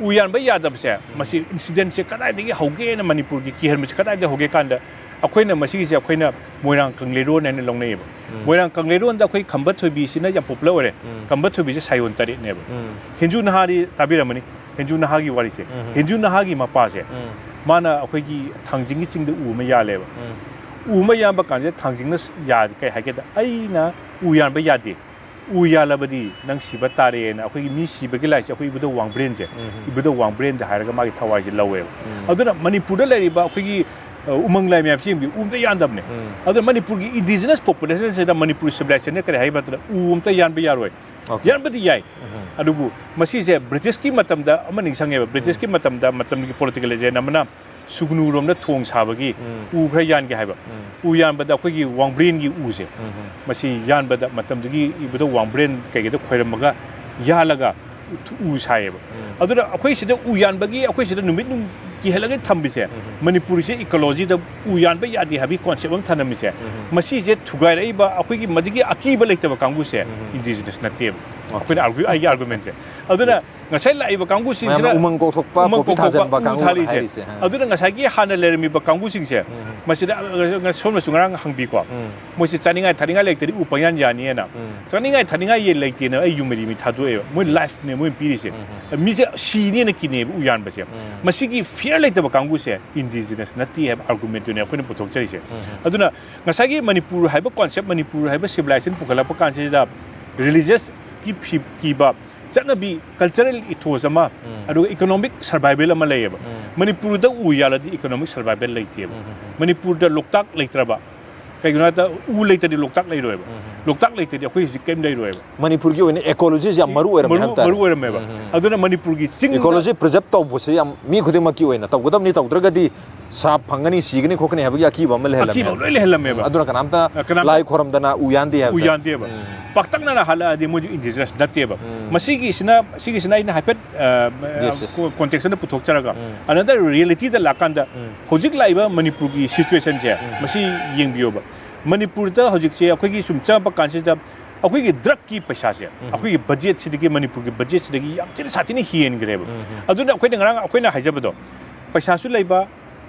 ꯎ ꯌꯥꯟꯕ ꯌꯥꯗꯕꯁꯦ, ꯎꯝ꯫ ꯃꯁꯤ ꯏꯟꯁꯤꯗꯦꯟꯁꯦ ꯀꯗꯥꯏꯗꯒꯤ ꯍꯧꯒꯦꯅ, ꯃꯅꯤꯄꯨꯔꯒꯤ ꯀꯤꯍꯟꯕꯁꯦ ꯀꯗꯥꯏꯗꯒꯤ ꯍꯧꯒꯦ ꯀꯥꯟꯗ, ꯑꯩꯈꯣꯏꯅ ꯃꯁꯤꯒꯤꯁꯦ ꯑꯩꯈꯣꯏꯅ ꯃꯣꯏꯔꯥꯡ ꯀꯪꯂꯩꯔꯣꯟ ꯍꯥꯏꯅ ꯂꯧꯅꯩꯌꯦꯕ꯫ ꯎꯝ꯫ ꯃꯣꯏꯔꯥꯡ ꯀꯪꯂꯩꯔꯣꯟꯗ ꯑꯩꯈꯣꯏ ꯈꯝꯕ ꯊꯣꯏꯕꯤꯁꯤꯅ ꯌꯥꯝ ꯄꯣꯄꯨꯂꯔ ꯑꯣꯏꯔꯦ꯫ ꯎꯝ꯫ ꯈꯝꯕ ꯊꯣꯏꯕꯤꯁꯦ ꯁꯥꯌꯣꯟ ꯇꯔꯦꯠꯅꯦꯕ꯫ ꯎꯝ꯫ ꯍꯦꯟꯖꯨ ꯅꯍꯥꯗꯤ ꯇꯥꯕꯤꯔꯝꯃꯅꯤ, ꯍꯦꯟꯖꯨ ꯅꯍꯥꯒꯤ ꯋꯥꯔꯤꯁꯦ꯫ ꯎꯝ꯫ ꯍꯦꯟꯖꯨ ꯅꯍꯥꯒꯤ ꯃꯄꯥꯁꯦ, ꯎꯝ꯫ ꯃꯥꯅ ꯑꯩꯈꯣꯏꯒꯤ ꯊꯥꯡꯖꯤꯡꯒꯤ ꯆꯤꯡꯗ ꯎ ꯑꯃ ꯌꯥꯜꯂꯦꯕ꯫ ꯎꯝ꯫ ꯎ ꯑꯃ ꯌꯥꯟꯕ ꯀꯥꯟꯁꯤꯗ ꯊꯥꯡꯖꯤꯡꯅ ꯌꯥ-, ꯀꯩ ꯍꯥꯏꯒꯦꯗ, "ꯑꯩꯅ ꯎ ꯌꯥꯟꯕ ꯌꯥꯗꯦ, ꯎ ꯌꯥꯜꯂꯕꯗꯤ ꯅꯪ ꯁꯤꯕ ꯇꯥꯔꯦꯅ" ꯑꯩꯈꯣꯏꯒꯤ ꯃꯤ ꯁꯤꯕꯒꯤ ꯂꯥꯏꯁꯦ ꯑꯩꯈꯣꯏ ꯏꯕꯨꯙꯧ ꯋꯥꯡꯕ꯭ꯔꯦꯟꯁꯦ, ꯎꯝ꯫ ꯏꯕꯨꯙꯧ ꯋꯥꯡꯕ꯭ꯔꯦꯟꯗ ꯍꯥꯏꯔꯒ ꯃꯥꯒꯤ ꯊꯋꯥꯏꯁꯦ ꯂꯧꯋꯦꯕ꯫ ꯎꯝ꯫ ꯑꯗꯨꯅ ꯃꯅꯤꯄꯨꯔꯗ ꯂꯩꯔꯤꯕ ꯑꯩꯈꯣꯏꯒꯤ, ꯑ, ꯎꯃꯪ ꯂꯥꯏ ꯃꯌꯥꯝꯁꯤ ꯌꯦꯡꯕꯤꯌꯨ, ꯎ ꯑꯝꯇ ꯌꯥꯟꯗꯕꯅꯦ꯫ ꯎꯝ꯫ ꯑꯗꯨꯅ ꯃꯅꯤꯄꯨꯔꯒꯤ ꯏꯟꯗꯤꯖꯤꯅꯁ ꯄꯣꯄꯨꯂꯦꯁꯟꯁꯤꯗ ꯃꯅꯤꯄꯨꯔ ꯁꯤꯚꯤꯂꯥꯏꯖꯦꯁꯟꯅ ꯀꯔꯤ ꯍꯥꯏꯕ ꯃꯇꯝꯗ ꯎ ꯑꯝꯇ ꯌꯥꯟꯕ ꯌꯥꯔꯣꯏ꯫ ꯑꯣꯀꯦ꯫ ꯌꯥꯟꯕꯗꯤ ꯌꯥꯏ꯫ ꯎꯝ꯫ ꯑꯗꯨꯕꯨ ꯃꯁꯤꯁꯦ ꯕ꯭ꯔꯤꯇꯤꯁꯀꯤ ꯃꯇꯝꯗ ꯑꯃ ꯅꯤꯡꯁꯤꯡꯉꯦꯕ, ꯕ꯭ꯔꯤꯇꯤꯁꯀꯤ ꯎꯝ꯫ ꯃꯇꯝꯗ, ꯃꯇꯝꯒꯤ ꯄꯣꯂꯤꯇꯤꯀꯦꯜ ꯑꯦꯖꯦꯟ ꯑꯃꯅ ꯁꯨꯒꯅꯨꯔꯣꯝꯗ ꯊꯣꯡ ꯁꯥꯕꯒꯤ ꯎꯝ꯫ ꯎ ꯈꯔ ꯌꯥꯟꯒꯦ ꯍꯥꯏꯕ꯫ ꯎꯝ꯫ ꯎ ꯌꯥꯟꯕꯗ ꯑꯩꯈꯣꯏꯒꯤ ꯋꯥꯡꯕ꯭ꯔꯦꯟꯒꯤ ꯎꯁꯦ, ꯎꯝ꯫ ꯃꯁꯤ ꯌꯥꯟꯕꯗ ꯃꯇꯝꯗꯨꯒꯤ ꯏꯕꯨꯙꯧ ꯋꯥꯡꯕ꯭ꯔꯦꯟ ꯀꯩꯀꯩꯗ ꯈꯣꯏꯔꯝꯃꯒ ꯌꯥꯜꯂꯒ ꯎ ꯁꯥꯏꯌꯦꯕ꯫ ꯎꯝ꯫ ꯑꯗꯨꯅ ꯑꯩꯈꯣꯏ ꯁꯤꯗ ꯎ ꯌꯥꯟꯕꯒꯤ, ꯑꯩꯈꯣꯏ ꯁꯤꯗ ꯅꯨꯃꯤꯠ ꯅꯨꯡ ꯀꯤꯍꯜꯂꯒ ꯊꯝꯕꯁꯦ, ꯎꯝ꯫ ꯃꯅꯤꯄꯨꯔꯁꯦ ꯏꯀꯣꯂꯣꯖꯤꯗ ꯎ ꯌꯥꯟꯕ ꯌꯥꯗꯦ ꯍꯥꯏꯕꯒꯤ ꯀꯣꯟꯁꯦꯞ ꯑꯃ ꯊꯝꯂꯝꯃꯤꯁꯦ, ꯎꯝ꯫ ꯃꯁꯤꯁꯦ ꯊꯨꯒꯥꯏꯔꯛꯏꯕ ꯑꯩꯈꯣꯏꯒꯤ ꯃꯗꯨꯒꯤ ꯑꯀꯤꯕ ꯂꯩꯇꯕ ꯀꯥꯡꯕꯨꯁꯦ ꯎꯝ꯫ ꯏꯟꯗꯤꯖꯤꯅꯁ ꯅꯠꯇꯦꯕ꯫ ꯑꯩꯈꯣꯏꯅ argue-, ꯑꯩꯒꯤ argument-ꯁꯦ꯫ ꯑꯗꯨꯅ Yes꯫ ꯉꯁꯥꯏ ꯂꯥꯛꯏꯕ ꯀꯥꯡꯕꯨꯁꯤꯡꯁꯤꯅ ꯃꯌꯥꯝꯅ ꯎꯃꯪ ꯀꯣꯛꯊꯣꯛꯄ, ꯎꯃꯪ ꯄꯣꯄꯤ ꯀꯣꯛꯊꯣꯛꯄ, ꯊꯥꯖꯤꯟꯕ ꯎ ꯀꯥꯡꯕꯨ ꯊꯥꯜꯂꯤꯁꯦ꯫ ꯍꯥꯏꯔꯤꯁꯦ, ꯑ꯫ ꯑꯗꯨꯅ ꯉꯁꯥꯏꯒꯤ ꯍꯥꯟꯅ ꯂꯩꯔꯝꯃꯤꯕ ꯀꯥꯡꯕꯨꯁꯤꯡꯁꯦ, ꯎꯝ꯫ ꯃꯁꯤꯗ, ꯑ, ꯁꯣꯝꯅꯁꯨ ꯉꯔꯥꯡ ꯍꯪꯕꯤꯀꯣ, ꯎꯝ꯫ ꯃꯣꯏꯁꯦ ꯆꯥꯅꯤꯡꯉꯥꯏ ꯊꯛꯅꯤꯡꯉꯥꯏ ꯂꯩꯇ꯭ꯔꯗꯤ ꯎ ꯄꯪꯌꯥꯟ ꯌꯥꯅꯤꯅ꯫ ꯎꯝ꯫ ꯆꯥꯅꯤꯡꯉꯥꯏ ꯊꯛꯅꯤꯡꯉꯥꯏ ꯌꯦꯟ ꯂꯩꯇꯦꯅ ꯑꯩ ꯌꯨꯝ ꯃꯔꯤ ꯃꯤ ꯊꯥꯗꯣꯛꯑꯦꯕ꯫ ꯃꯣꯏ life-ꯅꯦ ꯃꯣꯏ ꯄꯤꯔꯤꯁꯦ꯫ ꯎꯝ꯫ ꯃꯤꯁꯦ ꯁꯤꯅꯦꯅ ꯀꯤꯅꯦꯕ ꯎ ꯌꯥꯟꯕꯁꯦ꯫ ꯎꯝ꯫ ꯃꯁꯤꯒꯤ fear ꯂꯩꯇꯕ ꯀꯥꯡꯕꯨꯁꯦ indigenous ꯅꯠꯇꯦ ꯍꯥꯏꯕ argument-ꯇꯨꯅꯦ ꯑꯩꯈꯣꯏꯅ ꯄꯨꯊꯣꯛꯆꯔꯤꯁꯦ꯫ ꯎꯝ꯫ ꯑꯗꯨꯅ ꯉꯁꯥꯏꯒꯤ ꯃꯅꯤꯄꯨꯔ ꯍꯥꯏꯕ concept, ꯃꯅꯤꯄꯨꯔ ꯍꯥꯏꯕ civilization ꯄꯨꯈꯠꯂꯛꯄ ꯀꯥꯟꯁꯤꯗ religious-ꯀꯤ ꯐꯤ-, ꯀꯤꯕ, ꯆꯠꯅꯕꯤ, cultural ethos ꯑꯃ, ꯎꯝ꯫ ꯑꯗꯨꯒ economic survival ꯑꯃ ꯂꯩꯌꯦꯕ꯫ ꯎꯝ꯫ ꯃꯅꯤꯄꯨꯔꯗ ꯎ ꯌꯥꯜꯂꯗꯤ economic survival ꯂꯩꯇꯦꯕ꯫ ꯎꯝ, ꯎꯝ, ꯎꯝ꯫ ꯃꯅꯤꯄꯨꯔꯗ ꯂꯣꯛꯇꯥꯛ ꯂꯩꯇ꯭ꯔꯕ, ꯀꯩꯒꯤꯅꯣ ꯍꯥꯏꯗ ꯎ ꯂꯩꯇ꯭ꯔꯗꯤ ꯂꯣꯛꯇꯥꯛ ꯂꯩꯔꯣꯏꯕ꯫ ꯎꯝ, ꯎꯝ꯫ ꯂꯣꯛꯇꯥꯛ ꯂꯩꯇ꯭ꯔꯗꯤ ꯑꯩꯈꯣꯏ ꯍꯧꯖꯤꯛ ꯀꯔꯤꯝ ꯂꯩꯔꯣꯏꯕ꯫ ꯃꯅꯤꯄꯨꯔꯒꯤ ꯑꯣꯏꯅ ecology-ꯁꯦ ꯌꯥꯝ ꯃꯔꯨ ꯑꯣꯏꯔꯝꯃꯦ ꯃꯔꯨ, ꯍꯥꯏꯕ ꯇꯥꯔꯦ꯫ ꯃꯔꯨ ꯑꯣꯏꯔꯝꯃꯦꯕ꯫ ꯎꯝ, ꯎꯝ꯫ ꯑꯗꯨꯅ ꯃꯅꯤꯄꯨꯔꯒꯤ ꯆꯤꯡꯗ Ecology preserve ꯇꯧꯕꯁꯦ ꯌꯥꯝ ꯃꯤ ꯈꯨꯗꯤꯡꯃꯛꯀꯤ ꯑꯣꯏꯅ ꯇꯧꯒꯗꯕꯅꯤ, ꯇꯧꯗ꯭ꯔꯒꯗꯤ ꯁ꯭ꯔꯥꯞ ꯐꯪꯒꯅꯤ, ꯁꯤꯒꯅꯤ, ꯈꯣꯠꯀꯅꯤ ꯍꯥꯏꯕꯒꯤ ꯑꯀꯤꯕ ꯑꯃ ꯂꯩꯍꯜꯂꯝꯃꯦ ꯑꯀꯤꯕ ꯍꯥꯏꯕ꯫ ꯂꯣꯏ ꯂꯩꯍꯜꯂꯝꯃꯦꯕ꯫ ꯎꯝ, ꯑꯗꯨꯅ ꯀꯅꯥꯝꯇ ꯑ, ꯀꯅꯥꯝꯇ ꯂꯥꯏ ꯈꯣꯏꯔꯝꯗꯅ ꯎ ꯌꯥꯟꯗꯦ ꯎ ꯍꯥꯏꯕꯗ꯫ ꯌꯥꯟꯗꯦꯕ꯫ ꯎꯝ꯫ ꯄꯥꯛꯇꯛꯅꯅ ꯍꯥꯜꯂꯛꯑꯗꯤ ꯃꯣꯏꯁꯨ indigenous ꯅꯠꯇꯦꯕ꯫ ꯎꯝ꯫ ꯃꯁꯤꯒꯤꯁꯤꯅ, ꯁꯤꯒꯤꯁꯤꯅ ꯑꯩꯅ ꯍꯥꯏꯐꯦꯠ, ꯑ, Yes, yes. context ꯑꯃꯗ ꯄꯨꯊꯣꯛꯆꯔꯒ, ꯎꯝ꯫ another reality-ꯗ ꯂꯥꯛꯀꯥꯟꯗ ꯎꯝ꯫ ꯍꯧꯖꯤꯛ ꯂꯥꯛꯏꯕ ꯃꯅꯤꯄꯨꯔꯒꯤ situation-ꯁꯦ, ꯃꯁꯤ ꯌꯦꯡꯕꯤꯌꯣꯕ꯫ ꯃꯅꯤꯄꯨꯔꯗ ꯍꯧꯖꯤꯛꯁꯦ ꯑꯩꯈꯣꯏꯒꯤ ꯁꯨꯝ ꯆꯪꯉꯛꯄ ꯀꯥꯟꯁꯤꯗ ꯑꯩꯈꯣꯏꯒꯤ drug-ꯀꯤ ꯄꯩꯁꯥꯁꯦ, ꯎꯝ꯫ ꯑꯩꯈꯣꯏꯒꯤ budget-ꯁꯤꯗꯒꯤ, ꯃꯅꯤꯄꯨꯔꯒꯤ budget-ꯁꯤꯗꯒꯤ ꯌꯥꯝ ꯊꯤꯅ ꯁꯥꯊꯤꯅ ꯍꯦꯟꯈ꯭ꯔꯦꯕ꯫ ꯎꯝ, ꯎꯝ꯫ ꯑꯗꯨꯅ ꯑꯩꯈꯣꯏꯅ ꯉꯔꯥꯡ ꯑꯩꯈꯣꯏꯅ ꯍꯥꯏꯖꯕꯗꯣ, ꯄꯩꯁꯥꯁꯨ ꯂꯩꯕ,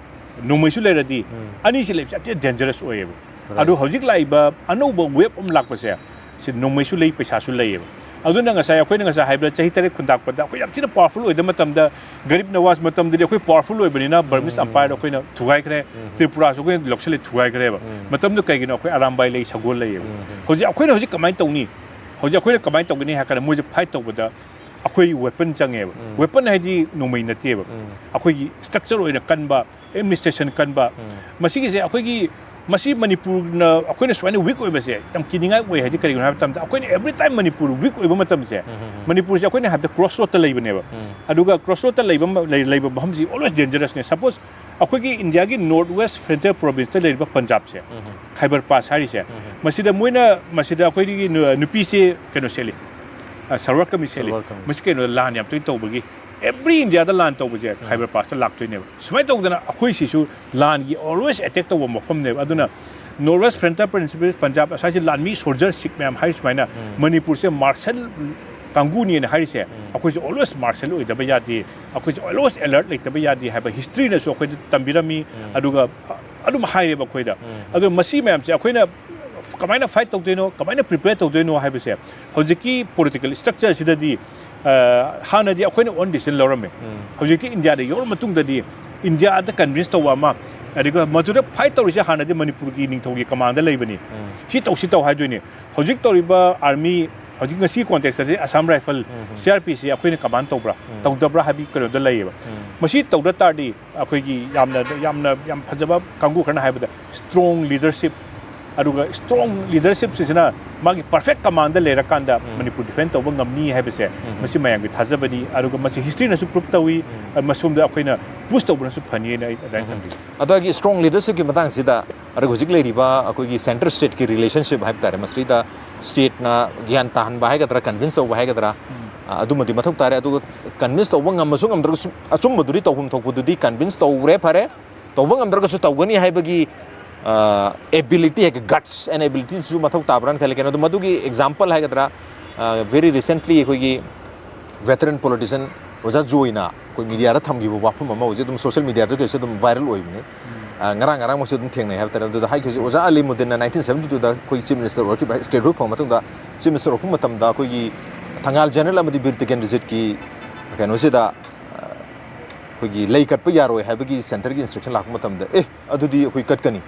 ꯅꯣꯡꯃꯩꯁꯨ ꯂꯩꯔꯗꯤ, ꯎꯝ꯫ ꯑꯅꯤꯁꯤ ꯂꯩꯕꯁꯦ ꯌꯥꯝ ꯊꯤꯅ dangerous ꯑꯣꯏꯌꯦꯕ꯫ Right. ꯑꯗꯣ ꯍꯧꯖꯤꯛ ꯂꯥꯛꯏꯕ ꯑꯅꯧꯕ wave ꯑꯃ ꯂꯥꯛꯄꯁꯦ, ꯁꯤ ꯅꯣꯡꯃꯩꯁꯨ ꯂꯩ, ꯄꯩꯁꯥꯁꯨ ꯂꯩꯌꯦꯕ꯫ ꯑꯗꯨꯅ ꯉꯁꯥꯏ ꯑꯩꯈꯣꯏꯅ ꯉꯁꯥꯏ ꯍꯥꯏꯕꯗ ꯆꯍꯤ ꯇꯔꯦꯠ ꯈꯨꯟꯇꯥꯛꯄꯗ ꯑꯩꯈꯣꯏ ꯌꯥꯝ ꯊꯤꯅ powerful ꯑꯣꯏꯗꯕ ꯃꯇꯝꯗ, ꯒꯔꯤꯕ ꯅꯋꯥꯖ ꯃꯇꯝꯗꯗꯤ ꯑꯩꯈꯣꯏ powerful ꯑꯣꯏꯕꯅꯤꯅ Burmese ꯎꯝ꯫ Empire ꯑꯩꯈꯣꯏꯅ ꯊꯨꯒꯥꯏꯈ꯭ꯔꯦ, ꯎꯝ꯫ ꯇ꯭ꯔꯤꯄꯨꯔꯥꯁꯨ ꯑꯩꯈꯣꯏꯅ ꯂꯧꯁꯤꯜꯂꯦ, ꯊꯨꯒꯥꯏꯈ꯭ꯔꯦꯕ꯫ ꯎꯝ꯫ ꯃꯇꯝꯗꯨ ꯀꯩꯒꯤꯅꯣ? ꯑꯩꯈꯣꯏ ꯑꯔꯥꯝꯕꯥꯏ ꯂꯩ, ꯁꯒꯣꯜ ꯂꯩꯌꯦꯕ꯫ ꯎꯝ꯫ ꯍꯧꯖꯤꯛ ꯑꯩꯈꯣꯏꯅ ꯍꯧꯖꯤꯛ ꯀꯃꯥꯏꯅ ꯇꯧꯅꯤ? ꯍꯧꯖꯤꯛ ꯑꯩꯈꯣꯏꯅ ꯀꯃꯥꯏꯅ ꯇꯧꯒꯅꯤ ꯍꯥꯏ ꯀꯥꯟꯗ ꯃꯣꯏꯁꯦ fight ꯇꯧꯕꯗ ꯑꯩꯈꯣꯏ weapon ꯆꯪꯉꯦꯕ꯫ ꯎꯝ꯫ Weapon ꯍꯥꯏꯗꯤ ꯅꯣꯡꯃꯩ ꯅꯠꯇꯦꯕ꯫ ꯎꯝ꯫ ꯑꯩꯈꯣꯏꯒꯤ structure ꯑꯣꯏꯅ ꯀꯟꯕ, administration ꯀꯟꯕ, ꯎꯝ꯫ ꯃꯁꯤꯒꯤꯁꯦ ꯑꯩꯈꯣꯏꯒꯤ, ꯃꯁꯤ ꯃꯅꯤꯄꯨꯔꯅ ꯑꯩꯈꯣꯏꯅ ꯁꯨꯃꯥꯏꯅ weak ꯑꯣꯏꯕꯁꯦ ꯌꯥꯝ ꯀꯤꯅꯤꯡꯉꯥꯏ ꯑꯣꯏ ꯍꯥꯏꯗꯤ ꯀꯔꯤꯒꯤꯅꯣ ꯍꯥꯏꯕ ꯃꯇꯝꯗ, ꯑꯩꯈꯣꯏꯅ every time ꯃꯅꯤꯄꯨꯔ weak ꯑꯣꯏꯕ ꯃꯇꯝꯁꯦ, ꯎꯝ, ꯎꯝ, ꯎꯝ꯫ ꯃꯅꯤꯄꯨꯔꯁꯦ ꯑꯩꯈꯣꯏꯅ ꯍꯥꯏꯕꯗ cross road-ꯇ ꯂꯩꯕꯅꯦꯕ꯫ ꯎꯝ꯫ ꯑꯗꯨꯒ cross road-ꯇ ꯂꯩꯕ ꯃ-, ꯂꯩ-, ꯂꯩꯕ ꯃꯐꯝꯁꯤ always dangerous-ꯅꯦ꯫ Suppose ꯑꯩꯈꯣꯏꯒꯤ ꯏꯟꯗꯤꯌꯥꯒꯤ ꯅꯣꯔꯠ ꯋꯦꯁ ꯐ꯭ꯔꯟꯇꯤꯌꯔ ꯄ꯭ꯔꯣꯚꯤꯟꯁꯇ ꯂꯩꯔꯤꯕ ꯄꯟꯖꯥꯕꯁꯦ, ꯈꯥꯏꯕꯔ ꯄꯥꯁ ꯍꯥꯏꯔꯤꯁꯦ, ꯃꯁꯤꯗ ꯃꯣꯏꯅ, ꯃꯁꯤꯗ ꯑꯩꯈꯣꯏꯒꯤ ꯅꯨ-, ꯅꯨꯄꯤꯁꯦ ꯀꯩꯅꯣ ꯁꯦꯠꯂꯤ, ꯑ, ꯁꯜꯋꯥꯔ ꯀꯃꯤꯖ ꯁꯦꯠꯂꯤ꯫ ꯁꯜꯋꯥꯔ ꯀꯃꯤꯖ꯫ ꯃꯁꯤ ꯀꯩꯅꯣꯗ ꯂꯥꯟ ꯌꯥꯝ ꯇꯣꯏꯅ ꯇꯧꯕꯒꯤ, ꯑꯦꯕ꯭ꯔꯤ ꯏꯟꯗꯤꯌꯥꯗ ꯂꯥꯟ ꯇꯧꯕꯁꯦ ꯈꯥꯏꯕꯔ ꯄꯥꯁꯇ ꯂꯥꯛꯇꯣꯏꯅꯦꯕ꯫ ꯁꯨꯃꯥꯏꯅ ꯇꯧꯗꯅ ꯑꯩꯈꯣꯏ ꯁꯤꯁꯨ ꯂꯥꯟꯒꯤ ꯑꯣꯜꯋꯦꯁ ꯑꯦꯇꯦꯛ ꯇꯧꯕ ꯃꯐꯝꯅꯦꯕ꯫ ꯑꯗꯨꯅ north west frontier province, Punjab ꯑꯁꯥꯏꯁꯤ ꯂꯥꯟꯃꯤ ꯁꯣꯜꯖꯔ ꯁꯤꯈ ꯃꯌꯥꯝ ꯍꯥꯏꯔꯤ ꯁꯨꯃꯥꯏꯅ, ꯃꯅꯤꯄꯨꯔꯁꯦ ꯃꯥꯔꯁꯦꯜ ꯀꯥꯡꯕꯨꯅꯦꯅ ꯍꯥꯏꯔꯤꯁꯦ, ꯑꯩꯈꯣꯏꯁꯦ ꯑꯣꯜꯋꯦꯁ ꯃꯥꯔꯁꯦꯜ ꯑꯣꯏꯗꯕ ꯌꯥꯗꯦ, ꯑꯩꯈꯣꯏꯁꯦ ꯑꯣꯜꯋꯦꯁ ꯑꯦꯂꯔꯠ ꯂꯩꯇꯕ ꯌꯥꯗꯦ ꯍꯥꯏꯕ ꯍꯤꯁꯇ꯭ꯔꯤꯅꯁꯨ ꯑꯩꯈꯣꯏꯗ ꯇꯝꯕꯤꯔꯝꯃꯤ꯫ ꯑꯗꯨꯒ ꯑꯗꯨꯝ ꯍꯥꯏꯔꯦꯕ ꯑꯩꯈꯣꯏꯗ꯫ ꯑꯗꯣ ꯃꯁꯤ ꯃꯌꯥꯝꯁꯦ ꯑꯩꯈꯣꯏꯅ ꯀꯃꯥꯏꯅ ꯐꯥꯏꯠ ꯇꯧꯗꯣꯏꯅꯣ, ꯀꯃꯥꯏꯅ ꯄ꯭ꯔꯤꯄꯦꯌꯔ ꯇꯧꯗꯣꯏꯅꯣ ꯍꯥꯏꯕꯁꯦ ꯍꯧꯖꯤꯛꯀꯤ ꯄꯣꯂꯤꯇꯤꯀꯦꯜ ꯁ꯭ꯇ꯭ꯔꯛꯆꯔꯁꯤꯗꯗꯤ, ꯑ, ꯍꯥꯟꯅꯗꯤ ꯑꯩꯈꯣꯏꯅ ꯑꯣꯟ ꯗꯤꯁꯤꯖꯟ ꯂꯧꯔꯝꯃꯦ꯫ ꯍꯧꯖꯤꯛꯇꯤ ꯏꯟꯗꯤꯌꯥꯗ ꯌꯧꯔ ꯃꯇꯨꯡꯗꯗꯤ ꯏꯟꯗꯤꯌꯥꯗ ꯀꯟꯚꯤꯟꯁ ꯇꯧꯕ ꯑꯃ, ꯑꯗꯨꯒ ꯃꯗꯨꯗ ꯐꯥꯏꯠ ꯇꯧꯔꯤꯁꯦ ꯍꯥꯟꯅꯗꯤ ꯃꯅꯤꯄꯨꯔꯒꯤ ꯅꯤꯡꯊꯧꯒꯤ ꯀꯃꯥꯟꯗ ꯂꯩꯕꯅꯤ, ꯁꯤ ꯇꯧ, ꯁꯤ ꯇꯧ ꯍꯥꯏꯗꯣꯏꯅꯤ꯫ ꯍꯧꯖꯤꯛ ꯇꯧꯔꯤꯕ ꯑꯥꯔꯃꯤ, ꯍꯧꯖꯤꯛ ꯉꯁꯤ ꯀꯣꯟꯇꯦꯛꯁꯇꯗꯤ ꯑꯁꯥꯝ ꯔꯥꯏꯐꯜ, ꯁꯤ ꯑꯥꯔ ꯄꯤꯁꯤ ꯑꯩꯈꯣꯏꯅ ꯀꯃꯥꯟ ꯇꯧꯕ꯭ꯔꯥ, ꯇꯧꯗꯕ꯭ꯔꯥ ꯍꯥꯏꯕꯒꯤ ꯀꯩꯅꯣꯗ ꯂꯩꯌꯦꯕ꯫ ꯃꯁꯤ ꯇꯧꯗ ꯇꯥꯔꯗꯤ ꯑꯩꯈꯣꯏꯒꯤ ꯌꯥꯝꯅ, ꯌꯥꯝꯅ, ꯌꯥꯝ ꯐꯖꯕ ꯀꯥꯡꯕꯨ ꯈꯔꯅ ꯍꯥꯏꯕꯗ ꯁ꯭ꯇ꯭ꯔꯣꯡ ꯂꯤꯗꯔꯁꯤꯞ, ꯑꯗꯨꯒ ꯁ꯭ꯇ꯭ꯔꯣꯡ ꯂꯤꯗꯔꯁꯤꯞꯁꯤꯁꯤꯅ ꯃꯥꯒꯤ ꯄꯔꯐꯦꯛ ꯀꯃꯥꯟꯗ ꯂꯩꯔꯀꯥꯟꯗ ꯃꯅꯤꯄꯨꯔ ꯗꯤꯐꯦꯟ ꯇꯧꯕ ꯉꯝꯅꯤ ꯍꯥꯏꯕꯁꯦ ꯃꯁꯤ ꯃꯌꯥꯝꯒꯤ ꯊꯥꯖꯕꯅꯤ꯫ ꯑꯗꯨꯒ ꯃꯁꯤ ꯍꯤꯁꯇ꯭ꯔꯤꯅꯁꯨ ꯄ꯭ꯔꯨꯞ ꯇꯧꯏ꯫ ꯃꯁꯣꯝꯗ ꯑꯩꯈꯣꯏꯅ ꯄꯨꯁ ꯇꯧꯕꯅꯁꯨ ꯐꯅꯤ ꯍꯥꯏꯅ ꯑꯩ ꯑꯗꯨꯃꯥꯏꯅ ꯊꯝꯖꯒꯦ꯫ ꯑꯗꯣ ꯑꯩꯒꯤ ꯁ꯭ꯇ꯭ꯔꯣꯡ ꯂꯤꯗꯔꯁꯤꯞꯀꯤ ꯃꯇꯥꯡꯁꯤꯗ, ꯑꯗꯨꯒ ꯍꯧꯖꯤꯛ ꯂꯩꯔꯤꯕ ꯑꯩꯈꯣꯏꯒꯤ ꯁꯦꯟꯇꯔ ꯁ꯭ꯇꯦꯠꯀꯤ ꯔꯤꯂꯦꯁꯟꯁꯤꯞ ꯍꯥꯏꯕ ꯇꯥꯔꯦ, ꯃꯁꯤꯗ ꯁ꯭ꯇꯦꯠꯅ ꯒ꯭ꯌꯥꯟ ꯇꯥꯍꯟꯕ ꯍꯥꯏꯒꯗ꯭ꯔꯥ, ꯀꯟꯚꯤꯟꯁ ꯇꯧꯕ ꯍꯥꯏꯒꯗ꯭ꯔꯥ, ꯑ, ꯑꯗꯨꯃꯗꯤ ꯃꯊꯧ ꯇꯥꯔꯦ꯫ ꯑꯗꯨꯒ ꯀꯟꯚꯤꯟꯁ ꯇꯧꯕ ꯉꯝꯃꯁꯨ ꯉꯝꯗ꯭ꯔꯒꯁꯨ ꯑꯆꯨꯝꯕꯗꯨꯗꯤ ꯇꯧꯐꯝ ꯊꯣꯛꯄꯗꯨꯗꯤ ꯀꯟꯚꯤꯟꯁ ꯇꯧꯔꯦ, ꯐꯔꯦ꯫ ꯇꯧꯕ ꯉꯝꯗ꯭ꯔꯒꯁꯨ ꯇꯧꯒꯅꯤ ꯍꯥꯏꯕꯒꯤ, ꯑ, ꯑꯦꯕꯤꯂꯤꯇꯤ ꯍꯥꯏꯒ guts and abilityꯁꯨ ꯃꯊꯧ ꯇꯥꯕ꯭ꯔꯥꯅ ꯈꯜꯂꯤ꯫ ꯀꯩꯅꯣꯗꯣ, ꯃꯗꯨꯒꯤ ꯑꯦꯛꯖꯥꯝꯄꯜ ꯍꯥꯏꯒꯗ꯭ꯔꯥ, ꯑ, very recently ꯑꯩꯈꯣꯏꯒꯤ veteran politician ꯑꯣꯖꯥ ꯖꯣꯏꯅ ꯑꯩꯈꯣꯏ ꯃꯤꯗꯤꯌꯥꯗ ꯊꯝꯈꯤꯕ ꯋꯥꯐꯝ ꯑꯃ ꯍꯧꯖꯤꯛ ꯑꯗꯨꯝ ꯁꯣꯁꯤꯌꯦꯜ ꯃꯤꯗꯤꯌꯥꯗ ꯀꯩꯁꯨ ꯑꯗꯨꯝ ꯚꯥꯏꯔꯦꯜ ꯑꯣꯏꯕꯅꯤ꯫ ꯑ, ꯉꯔꯥꯡ, ꯉꯔꯥꯡꯃꯛꯁꯨ ꯑꯗꯨꯝ ꯊꯦꯡꯅꯩ ꯍꯥꯏꯕ ꯇꯥꯔꯦ꯫ ꯑꯗꯨꯗ ꯍꯥꯏꯈꯤꯕꯁꯦ, ꯑꯣꯖꯥ ꯑꯂꯤꯃꯨꯗꯤꯟꯅ nineteen seventy twoꯗ ꯑꯩꯈꯣꯏ ꯆꯤꯐ ꯃꯤꯅꯤꯁꯇꯔ ꯑꯣꯏꯔꯛꯈꯤꯕ, ꯁ꯭ꯇꯦꯠꯍꯨꯗ ꯐꯪꯕ ꯃꯇꯨꯡꯗ ꯆꯤꯐ ꯃꯤꯅꯤꯁꯇꯔ ꯑꯣꯏꯔꯛꯄ ꯃꯇꯝꯗ ꯑꯩꯈꯣꯏꯒꯤ ꯊꯪꯒꯥꯜ ꯖꯦꯅꯔꯦꯜ ꯑꯃꯗꯤ ꯕꯤꯔ ꯇꯤꯀꯦꯟꯗ꯭ꯔꯖꯤꯠꯀꯤ ꯀꯩꯅꯣꯁꯤꯗ, ꯑ, ꯑꯩꯈꯣꯏꯒꯤ ꯂꯩ ꯀꯠꯄ ꯌꯥꯔꯣꯏ ꯍꯥꯏꯕꯒꯤ ꯁꯦꯟꯇꯔꯒꯤ ꯏꯟꯁꯇ꯭ꯔꯛꯁꯟ ꯂꯥꯛꯄ ꯃꯇꯝꯗ, "ꯑꯦ, ꯑꯗꯨꯗꯤ ꯑꯩꯈꯣꯏ ꯀꯠꯀꯅꯤ,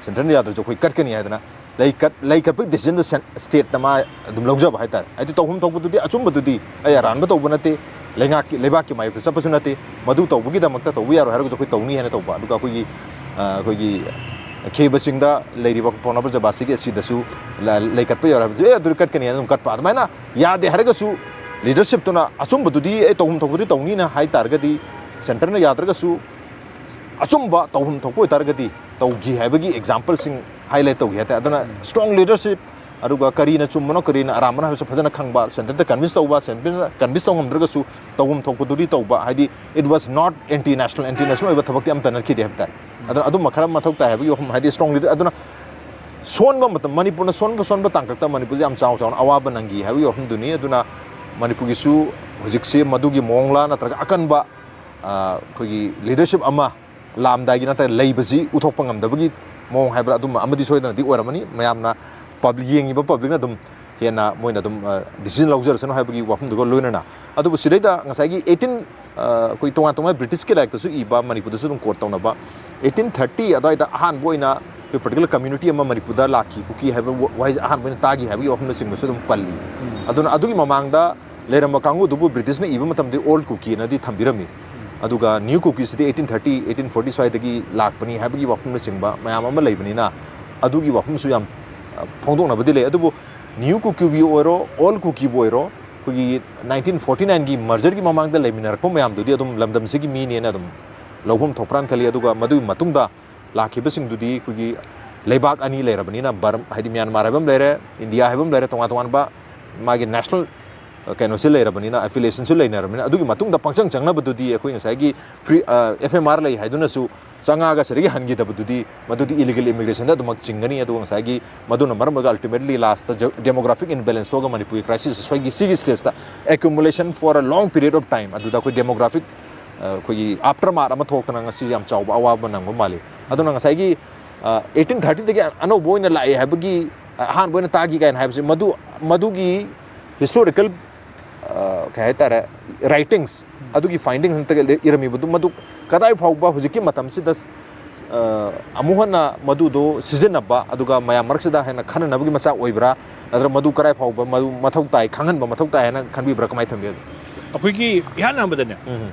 ꯁꯦꯟꯇꯔꯅ ꯌꯥꯗ꯭ꯔꯁꯨ ꯑꯩꯈꯣꯏ ꯀꯠꯀꯅꯤ" ꯍꯥꯏꯗꯅ ꯂꯩ ꯀꯠ-, ꯂꯩ ꯀꯠꯄꯒꯤ ꯗꯤꯁꯤꯖꯟꯗꯣ ꯁꯦꯟ-, ꯁ꯭ꯇꯦꯠꯅ ꯃꯥ ꯑꯗꯨꯝ ꯂꯧꯖꯕ ꯍꯥꯏꯇꯥꯔꯦ꯫ ꯍꯥꯏꯗꯤ ꯇꯧꯐꯝ ꯊꯣꯛꯄꯗꯨꯗꯤ, ꯑꯆꯨꯝꯕꯗꯨꯗꯤ ꯑꯩ ꯑꯔꯥꯟꯕ ꯇꯧꯕ ꯅꯠꯇꯦ, ꯂꯩꯉꯥꯛꯀꯤ, ꯂꯩꯕꯥꯛꯀꯤ ꯃꯥꯌꯣꯛꯇ ꯆꯠꯄꯁꯨ ꯅꯠꯇꯦ, ꯃꯗꯨ ꯇꯧꯕꯒꯤꯗꯃꯛꯇ ꯇꯧꯕ ꯌꯥꯔꯣꯏ ꯍꯥꯏꯔꯒꯁꯨ ꯑꯩꯈꯣꯏ ꯇꯧꯅꯤ ꯍꯥꯏꯅ ꯇꯧꯕ꯫ ꯑꯗꯨꯒ ꯑꯩꯈꯣꯏꯒꯤ, ꯑ, ꯑꯩꯈꯣꯏꯒꯤ ꯈꯦꯕꯁꯤꯡꯗ ꯂꯩꯔꯤꯕ ꯄꯥꯎꯅꯥ ꯕ꯭ꯔꯖꯕꯥꯁꯤꯒꯤ ꯑꯁꯤꯗꯁꯨ ꯂ-, ꯂꯩ ꯀꯠꯄ ꯌꯥꯔꯣꯏ ꯍꯥꯏꯕꯗꯨ, "ꯑꯦ, ꯑꯗꯨꯗꯤ ꯀꯠꯀꯅꯤ" ꯍꯥꯏꯅ ꯑꯗꯨꯝ ꯀꯠꯄ꯫ ꯑꯗꯨꯃꯥꯏꯅ ꯌꯥꯗꯦ ꯍꯥꯏꯔꯒꯁꯨ ꯂꯤꯗꯔꯁꯤꯞꯇꯨꯅ ꯑꯆꯨꯝꯕꯗꯨꯗꯤ, "ꯑꯦ, ꯇꯧꯐꯝ ꯊꯣꯛꯄꯗꯨꯗꯤ ꯇꯧꯅꯤꯅ" ꯍꯥꯏ ꯇꯥꯔꯒꯗꯤ, ꯁꯦꯟꯇꯔꯅ ꯌꯥꯗ꯭ꯔꯒꯁꯨ ꯑꯆꯨꯝꯕ ꯇꯧꯐꯝ ꯊꯣꯛꯄ ꯑꯣꯏꯇꯥꯔꯒꯗꯤ ꯇꯧꯈꯤ ꯍꯥꯏꯕꯒꯤ ꯑꯦꯛꯖꯥꯝꯄꯜꯁꯤꯡ ꯍꯥꯏꯂꯥꯏꯠ ꯇꯧꯈꯤ ꯍꯥꯏꯇꯥꯔꯦ꯫ ꯑꯗꯨꯅ ꯁ꯭ꯇꯔꯣꯡ ꯂꯤꯗꯔꯁꯤꯞ, ꯑꯗꯨꯒ ꯀꯔꯤꯅ ꯆꯨꯝꯕꯅꯣ ꯀꯔꯤꯅ ꯑꯔꯥꯟꯕꯅꯣ ꯍꯥꯏꯕꯁꯨ ꯐꯖꯅ ꯈꯪꯕ, ꯁꯦꯟꯇꯔꯗ ꯀꯟꯚꯤꯟꯁ ꯇꯧꯕ, ꯁꯦꯟꯇꯔꯅ ꯀꯟꯚꯤꯟꯁ ꯇꯧ ꯉꯝꯗ꯭ꯔꯒꯁꯨ ꯇꯧꯐꯝ ꯊꯣꯛꯄꯗꯨꯗꯤ ꯇꯧꯕ, ꯍꯥꯏꯗꯤ it was not anti national, anti national ꯑꯣꯏꯕ ꯊꯕꯛꯇꯤ ꯑꯝꯇ ꯅꯠꯈꯤꯗꯦ ꯍꯥꯏꯕ ꯇꯥꯔꯦ꯫ ꯑꯗꯨꯅ ꯑꯗꯨꯝꯕ ꯈꯔ ꯃꯊꯧ ꯇꯥꯏ ꯍꯥꯏꯕꯒꯤ ꯋꯥꯐꯝ, ꯍꯥꯏꯗꯤ ꯁ꯭ꯇꯔꯣꯡ ꯂꯤꯗꯔ꯫ ꯑꯗꯨꯅ ꯁꯣꯟꯕ ꯃꯇꯝ, ꯃꯅꯤꯄꯨꯔꯅ ꯁꯣꯟꯕ ꯁꯣꯟꯕ ꯇꯥꯡꯀꯛꯇ ꯃꯅꯤꯄꯨꯔꯁꯦ ꯌꯥꯝ ꯆꯥꯎ ꯆꯥꯎꯅ ꯑꯋꯥꯕ ꯅꯪꯈꯤ ꯍꯥꯏꯕꯒꯤ ꯋꯥꯐꯝꯗꯨꯅꯤ꯫ ꯑꯗꯨꯅ ꯃꯅꯤꯄꯨꯔꯒꯤꯁꯨ ꯍꯧꯖꯤꯛꯁꯤ ꯃꯗꯨꯒꯤ ꯃꯑꯣꯡꯂꯥ ꯅꯠꯇ꯭ꯔꯒ ꯑꯀꯟꯕ, ꯑ, ꯑꯩꯈꯣꯏꯒꯤ ꯂꯤꯗꯔꯁꯤꯞ ꯑꯃ ꯂꯥꯛꯑꯝꯗꯥꯏꯒꯤ ꯅꯠꯇ꯭ꯔꯒ ꯂꯩꯕꯁꯤ ꯎꯠꯊꯣꯛꯄ ꯉꯝꯗꯕꯒꯤ ꯃꯑꯣꯡ ꯍꯥꯏꯕ꯭ꯔꯥ, ꯑꯗꯨꯝꯕ ꯑꯃꯗꯤ ꯁꯣꯏꯗꯅꯗꯤ ꯑꯣꯏꯔꯝꯃꯅꯤ꯫ ꯃꯌꯥꯝꯅ, ꯄꯕ꯭ꯂꯤꯛ, ꯌꯦꯡꯉꯤꯕ ꯄꯕ꯭ꯂꯤꯛꯅ ꯑꯗꯨꯝ ꯍꯦꯟꯅ ꯃꯣꯏꯅ ꯑꯗꯨꯝ, ꯑ, ꯗꯤꯁꯤꯖꯟ ꯂꯧꯖꯔꯁꯅꯨ ꯍꯥꯏꯕꯒꯤ ꯋꯥꯐꯝꯗꯨꯒ ꯂꯣꯏꯅꯅ꯫ ꯑꯗꯨꯕꯨ ꯁꯤꯗꯩꯗ ꯉꯁꯥꯏꯒꯤ ꯑꯩꯠꯇꯤꯟ, ꯑ, ꯑꯩꯈꯣꯏ ꯇꯣꯉꯥꯟ ꯇꯣꯉꯥꯟꯕ ꯕ꯭ꯔꯤꯇꯤꯁꯀꯤ ꯂꯥꯏꯔꯤꯛꯇꯁꯨ ꯏꯕ, ꯃꯅꯤꯄꯨꯔꯗꯁꯨ ꯑꯗꯨꯝ ꯀꯣꯠ ꯇꯧꯅꯕ, ꯑꯩꯠꯇꯤꯟ ꯊꯥꯔꯇꯤ ꯑꯗꯨꯋꯥꯏꯗ ꯑꯍꯥꯟꯕ ꯑꯣꯏꯅ ꯑꯩꯈꯣꯏ ꯄꯔꯇꯤꯀꯨꯂꯔ ꯀꯝꯃ꯭ꯌꯨꯅꯤꯇꯤ ꯑꯃ ꯃꯅꯤꯄꯨꯔꯗ ꯂꯥꯛꯈꯤ, ꯀꯨꯀꯤ ꯍꯥꯏꯕ ꯋꯥ-, ꯋꯥꯍꯩꯁꯦ ꯑꯍꯥꯟꯕ ꯑꯣꯏꯅ ꯇꯥꯈꯤ ꯍꯥꯏꯕꯒꯤ ꯋꯥꯐꯝꯅꯆꯤꯡꯕꯁꯨ ꯑꯗꯨꯝ ꯄꯜꯂꯤ꯫ ꯑꯗꯨꯅ ꯑꯗꯨꯒꯤ ꯃꯃꯥꯡꯗ ꯂꯩꯔꯝꯕ ꯀꯥꯡꯕꯨꯗꯨꯕꯨ ꯕ꯭ꯔꯤꯇꯤꯁꯅ ꯏꯕ ꯃꯇꯝꯗꯗꯤ ꯑꯣꯜ ꯀꯨꯀꯤꯅꯗꯤ ꯊꯝꯕꯤꯔꯝꯃꯤ꯫ ꯑꯗꯨꯒ ꯅ꯭ꯌꯨ ꯀꯨꯀꯤꯁꯤꯗꯤ ꯑꯩꯠꯇꯤꯟ ꯊꯥꯔꯇꯤ, ꯑꯩꯠꯇꯤꯟ ꯐꯣꯔꯇꯤ ꯁ꯭ꯋꯥꯏꯗꯒꯤ ꯂꯥꯛꯄꯅꯤ ꯍꯥꯏꯕꯒꯤ ꯋꯥꯐꯝꯅꯆꯤꯡꯕ ꯃꯌꯥꯝ ꯑꯃ ꯂꯩꯕꯅꯤꯅ, ꯑꯗꯨꯒꯤ ꯋꯥꯐꯝꯁꯨ ꯌꯥꯝ, ꯑ, ꯐꯣꯡꯗꯣꯛꯅꯕꯗꯤ ꯂꯩ꯫ ꯑꯗꯨꯕꯨ ꯅ꯭ꯌꯨ ꯀꯨꯀꯤꯕꯨ ꯑꯣꯏꯔꯣ, ꯑꯣꯜ ꯀꯨꯀꯤꯕꯨ ꯑꯣꯏꯔꯣ, ꯑꯩꯈꯣꯏꯒꯤ ꯅꯥꯏꯟꯇꯤꯟ ꯐꯣꯔꯇꯤ ꯅꯥꯏꯟꯒꯤ ꯃꯔꯖꯔꯒꯤ ꯃꯃꯥꯡꯗ ꯂꯩꯃꯤꯟꯅꯔꯛꯄ ꯃꯌꯥꯝꯗꯨꯗꯤ ꯑꯗꯨꯝ ꯂꯝꯗꯝꯁꯤꯒꯤ ꯃꯤꯅꯦꯅ ꯑꯗꯨꯝ ꯂꯧꯐꯝ ꯊꯣꯛꯄ꯭ꯔꯥꯅ ꯈꯜꯂꯤ꯫ ꯑꯗꯨꯒ ꯃꯗꯨꯒꯤ ꯃꯇꯨꯡꯗ ꯂꯥꯛꯈꯤꯕꯁꯤꯡꯗꯨꯗꯤ ꯑꯩꯈꯣꯏꯒꯤ ꯂꯩꯕꯥꯛ ꯑꯅꯤ ꯂꯩꯔꯕꯅꯤꯅ, ꯕꯔꯝ-, ꯍꯥꯏꯗꯤ ꯃ꯭ꯌꯥꯟꯃꯥꯔ ꯍꯥꯏꯕ ꯑꯃ ꯂꯩꯔꯦ, ꯏꯟꯗꯤꯌꯥ ꯍꯥꯏꯕ ꯑꯃ ꯂꯩꯔꯦ, ꯇꯣꯉꯥꯟ ꯇꯣꯉꯥꯟꯕ ꯃꯥꯒꯤ ꯅꯦꯁꯅꯦꯜ, ꯑ, ꯀꯩꯅꯣꯁꯦ ꯂꯩꯔꯕꯅꯤꯅ, ꯑꯦꯐꯤꯂꯤꯌꯦꯁꯟꯁꯨ ꯂꯩꯅꯔꯕꯅꯤꯅ, ꯑꯗꯨꯒꯤ ꯃꯇꯨꯡꯗ ꯄꯪꯆꯪ ꯆꯪꯅꯕꯗꯨꯗꯤ ꯑꯩꯈꯣꯏ ꯉꯁꯥꯏꯒꯤ ꯐ꯭ꯔꯤ, ꯑ, ꯑꯦꯐ ꯑꯦꯝ ꯑꯥꯔ ꯂꯩ ꯍꯥꯏꯗꯨꯅꯁꯨ ꯆꯪꯉꯛꯑꯒ ꯁꯤꯗꯒꯤ ꯍꯟꯈꯤꯗꯕꯗꯨꯗꯤ, ꯃꯗꯨꯗꯤ ꯏꯂꯤꯒꯦꯜ ꯏꯃꯤꯒ꯭ꯔꯦꯁꯟꯗ ꯑꯗꯨꯃꯛ ꯆꯤꯡꯒꯅꯤ꯫ ꯑꯗꯨꯒ ꯉꯁꯥꯏꯒꯤ ꯃꯗꯨꯅ ꯃꯔꯝ ꯑꯣꯏꯔꯒ ꯑꯜꯇꯤꯃꯦꯠꯂꯤ ꯂꯥꯁꯇ ꯖ-, ꯗꯦꯃꯣꯒ꯭ꯔꯥꯐꯤꯛ ꯏꯝꯕꯦꯂꯦꯟꯁ ꯊꯣꯛꯑꯒ ꯃꯅꯤꯄꯨꯔꯒꯤ ꯀ꯭ꯔꯥꯏꯁꯤꯁ ꯁ꯭ꯋꯥꯏꯒꯤ ꯁꯤꯒꯤ ꯁ꯭ꯇꯦꯖꯇ accumulation for a long period of time ꯑꯗꯨꯗ ꯑꯩꯈꯣꯏ ꯗꯦꯃꯣꯒ꯭ꯔꯥꯐꯤꯛ, ꯑ, ꯑꯩꯈꯣꯏꯒꯤ ꯑꯥꯐꯇꯔ ꯃꯥꯊ ꯑꯃ ꯊꯣꯛꯇꯅ ꯉꯁꯤ ꯌꯥꯝ ꯆꯥꯎꯕ ꯑꯋꯥꯕ ꯅꯪꯕ ꯃꯥꯜꯂꯤ꯫ ꯑꯗꯨꯅ ꯉꯁꯥꯏꯒꯤ, ꯑ, ꯑꯩꯠꯇꯤꯟ ꯊꯥꯔꯇꯤꯗꯒꯤ ꯑꯅꯧꯕ ꯑꯣꯏꯅ ꯂꯥꯛꯑꯦ ꯍꯥꯏꯕꯒꯤ, ꯑ, ꯑꯍꯥꯟꯕ ꯑꯣꯏꯅ ꯇꯥꯈꯤ ꯀꯥꯏꯅ ꯍꯥꯏꯕꯁꯦ, ꯃꯗꯨ, ꯃꯗꯨꯒꯤ ꯍꯤꯁꯇꯣꯔꯤꯀꯦꯜ, ꯑ, ꯀꯩ ꯍꯥꯏꯇꯥꯔꯦ, ꯔꯥꯏꯇꯤꯡꯁ, ꯑꯗꯨꯒꯤ ꯐꯥꯏꯟꯗꯤꯡꯁ ꯅꯠꯇ꯭ꯔꯒ ꯏꯔꯝꯃꯤꯕꯗꯨ, ꯃꯗꯨ ꯀꯗꯥꯏ ꯐꯥꯎꯕ ꯍꯧꯖꯤꯛꯀꯤ ꯃꯇꯝꯁꯤꯗ, ꯑ, ꯑꯃꯨꯛ ꯍꯟꯅ ꯃꯗꯨꯗꯣ ꯁꯤꯖꯤꯟꯅꯕ, ꯑꯗꯨꯒ ꯃꯌꯥꯝ ꯃꯔꯛꯁꯤꯗ ꯍꯦꯟꯅ ꯈꯟꯅꯅꯕꯒꯤ ꯃꯆꯥꯛ ꯑꯣꯏꯕ꯭ꯔꯥ, ꯅꯠꯇ꯭ꯔꯒ ꯃꯗꯨ ꯀꯗꯥꯏ ꯐꯥꯎꯕ ꯃꯗꯨ ꯃꯊꯧ ꯇꯥꯏ, ꯈꯪꯍꯟꯕ ꯃꯊꯧ ꯇꯥꯏ ꯍꯥꯏꯅ ꯈꯟꯕꯤꯕ꯭ꯔꯥ, ꯀꯃꯥꯏꯅ ꯊꯝꯕꯤ ꯑꯗꯨ? ꯑꯩꯈꯣꯏꯒꯤ ꯏꯍꯥꯟ ꯍꯥꯟꯕꯗꯅꯦ, ꯎꯝ꯫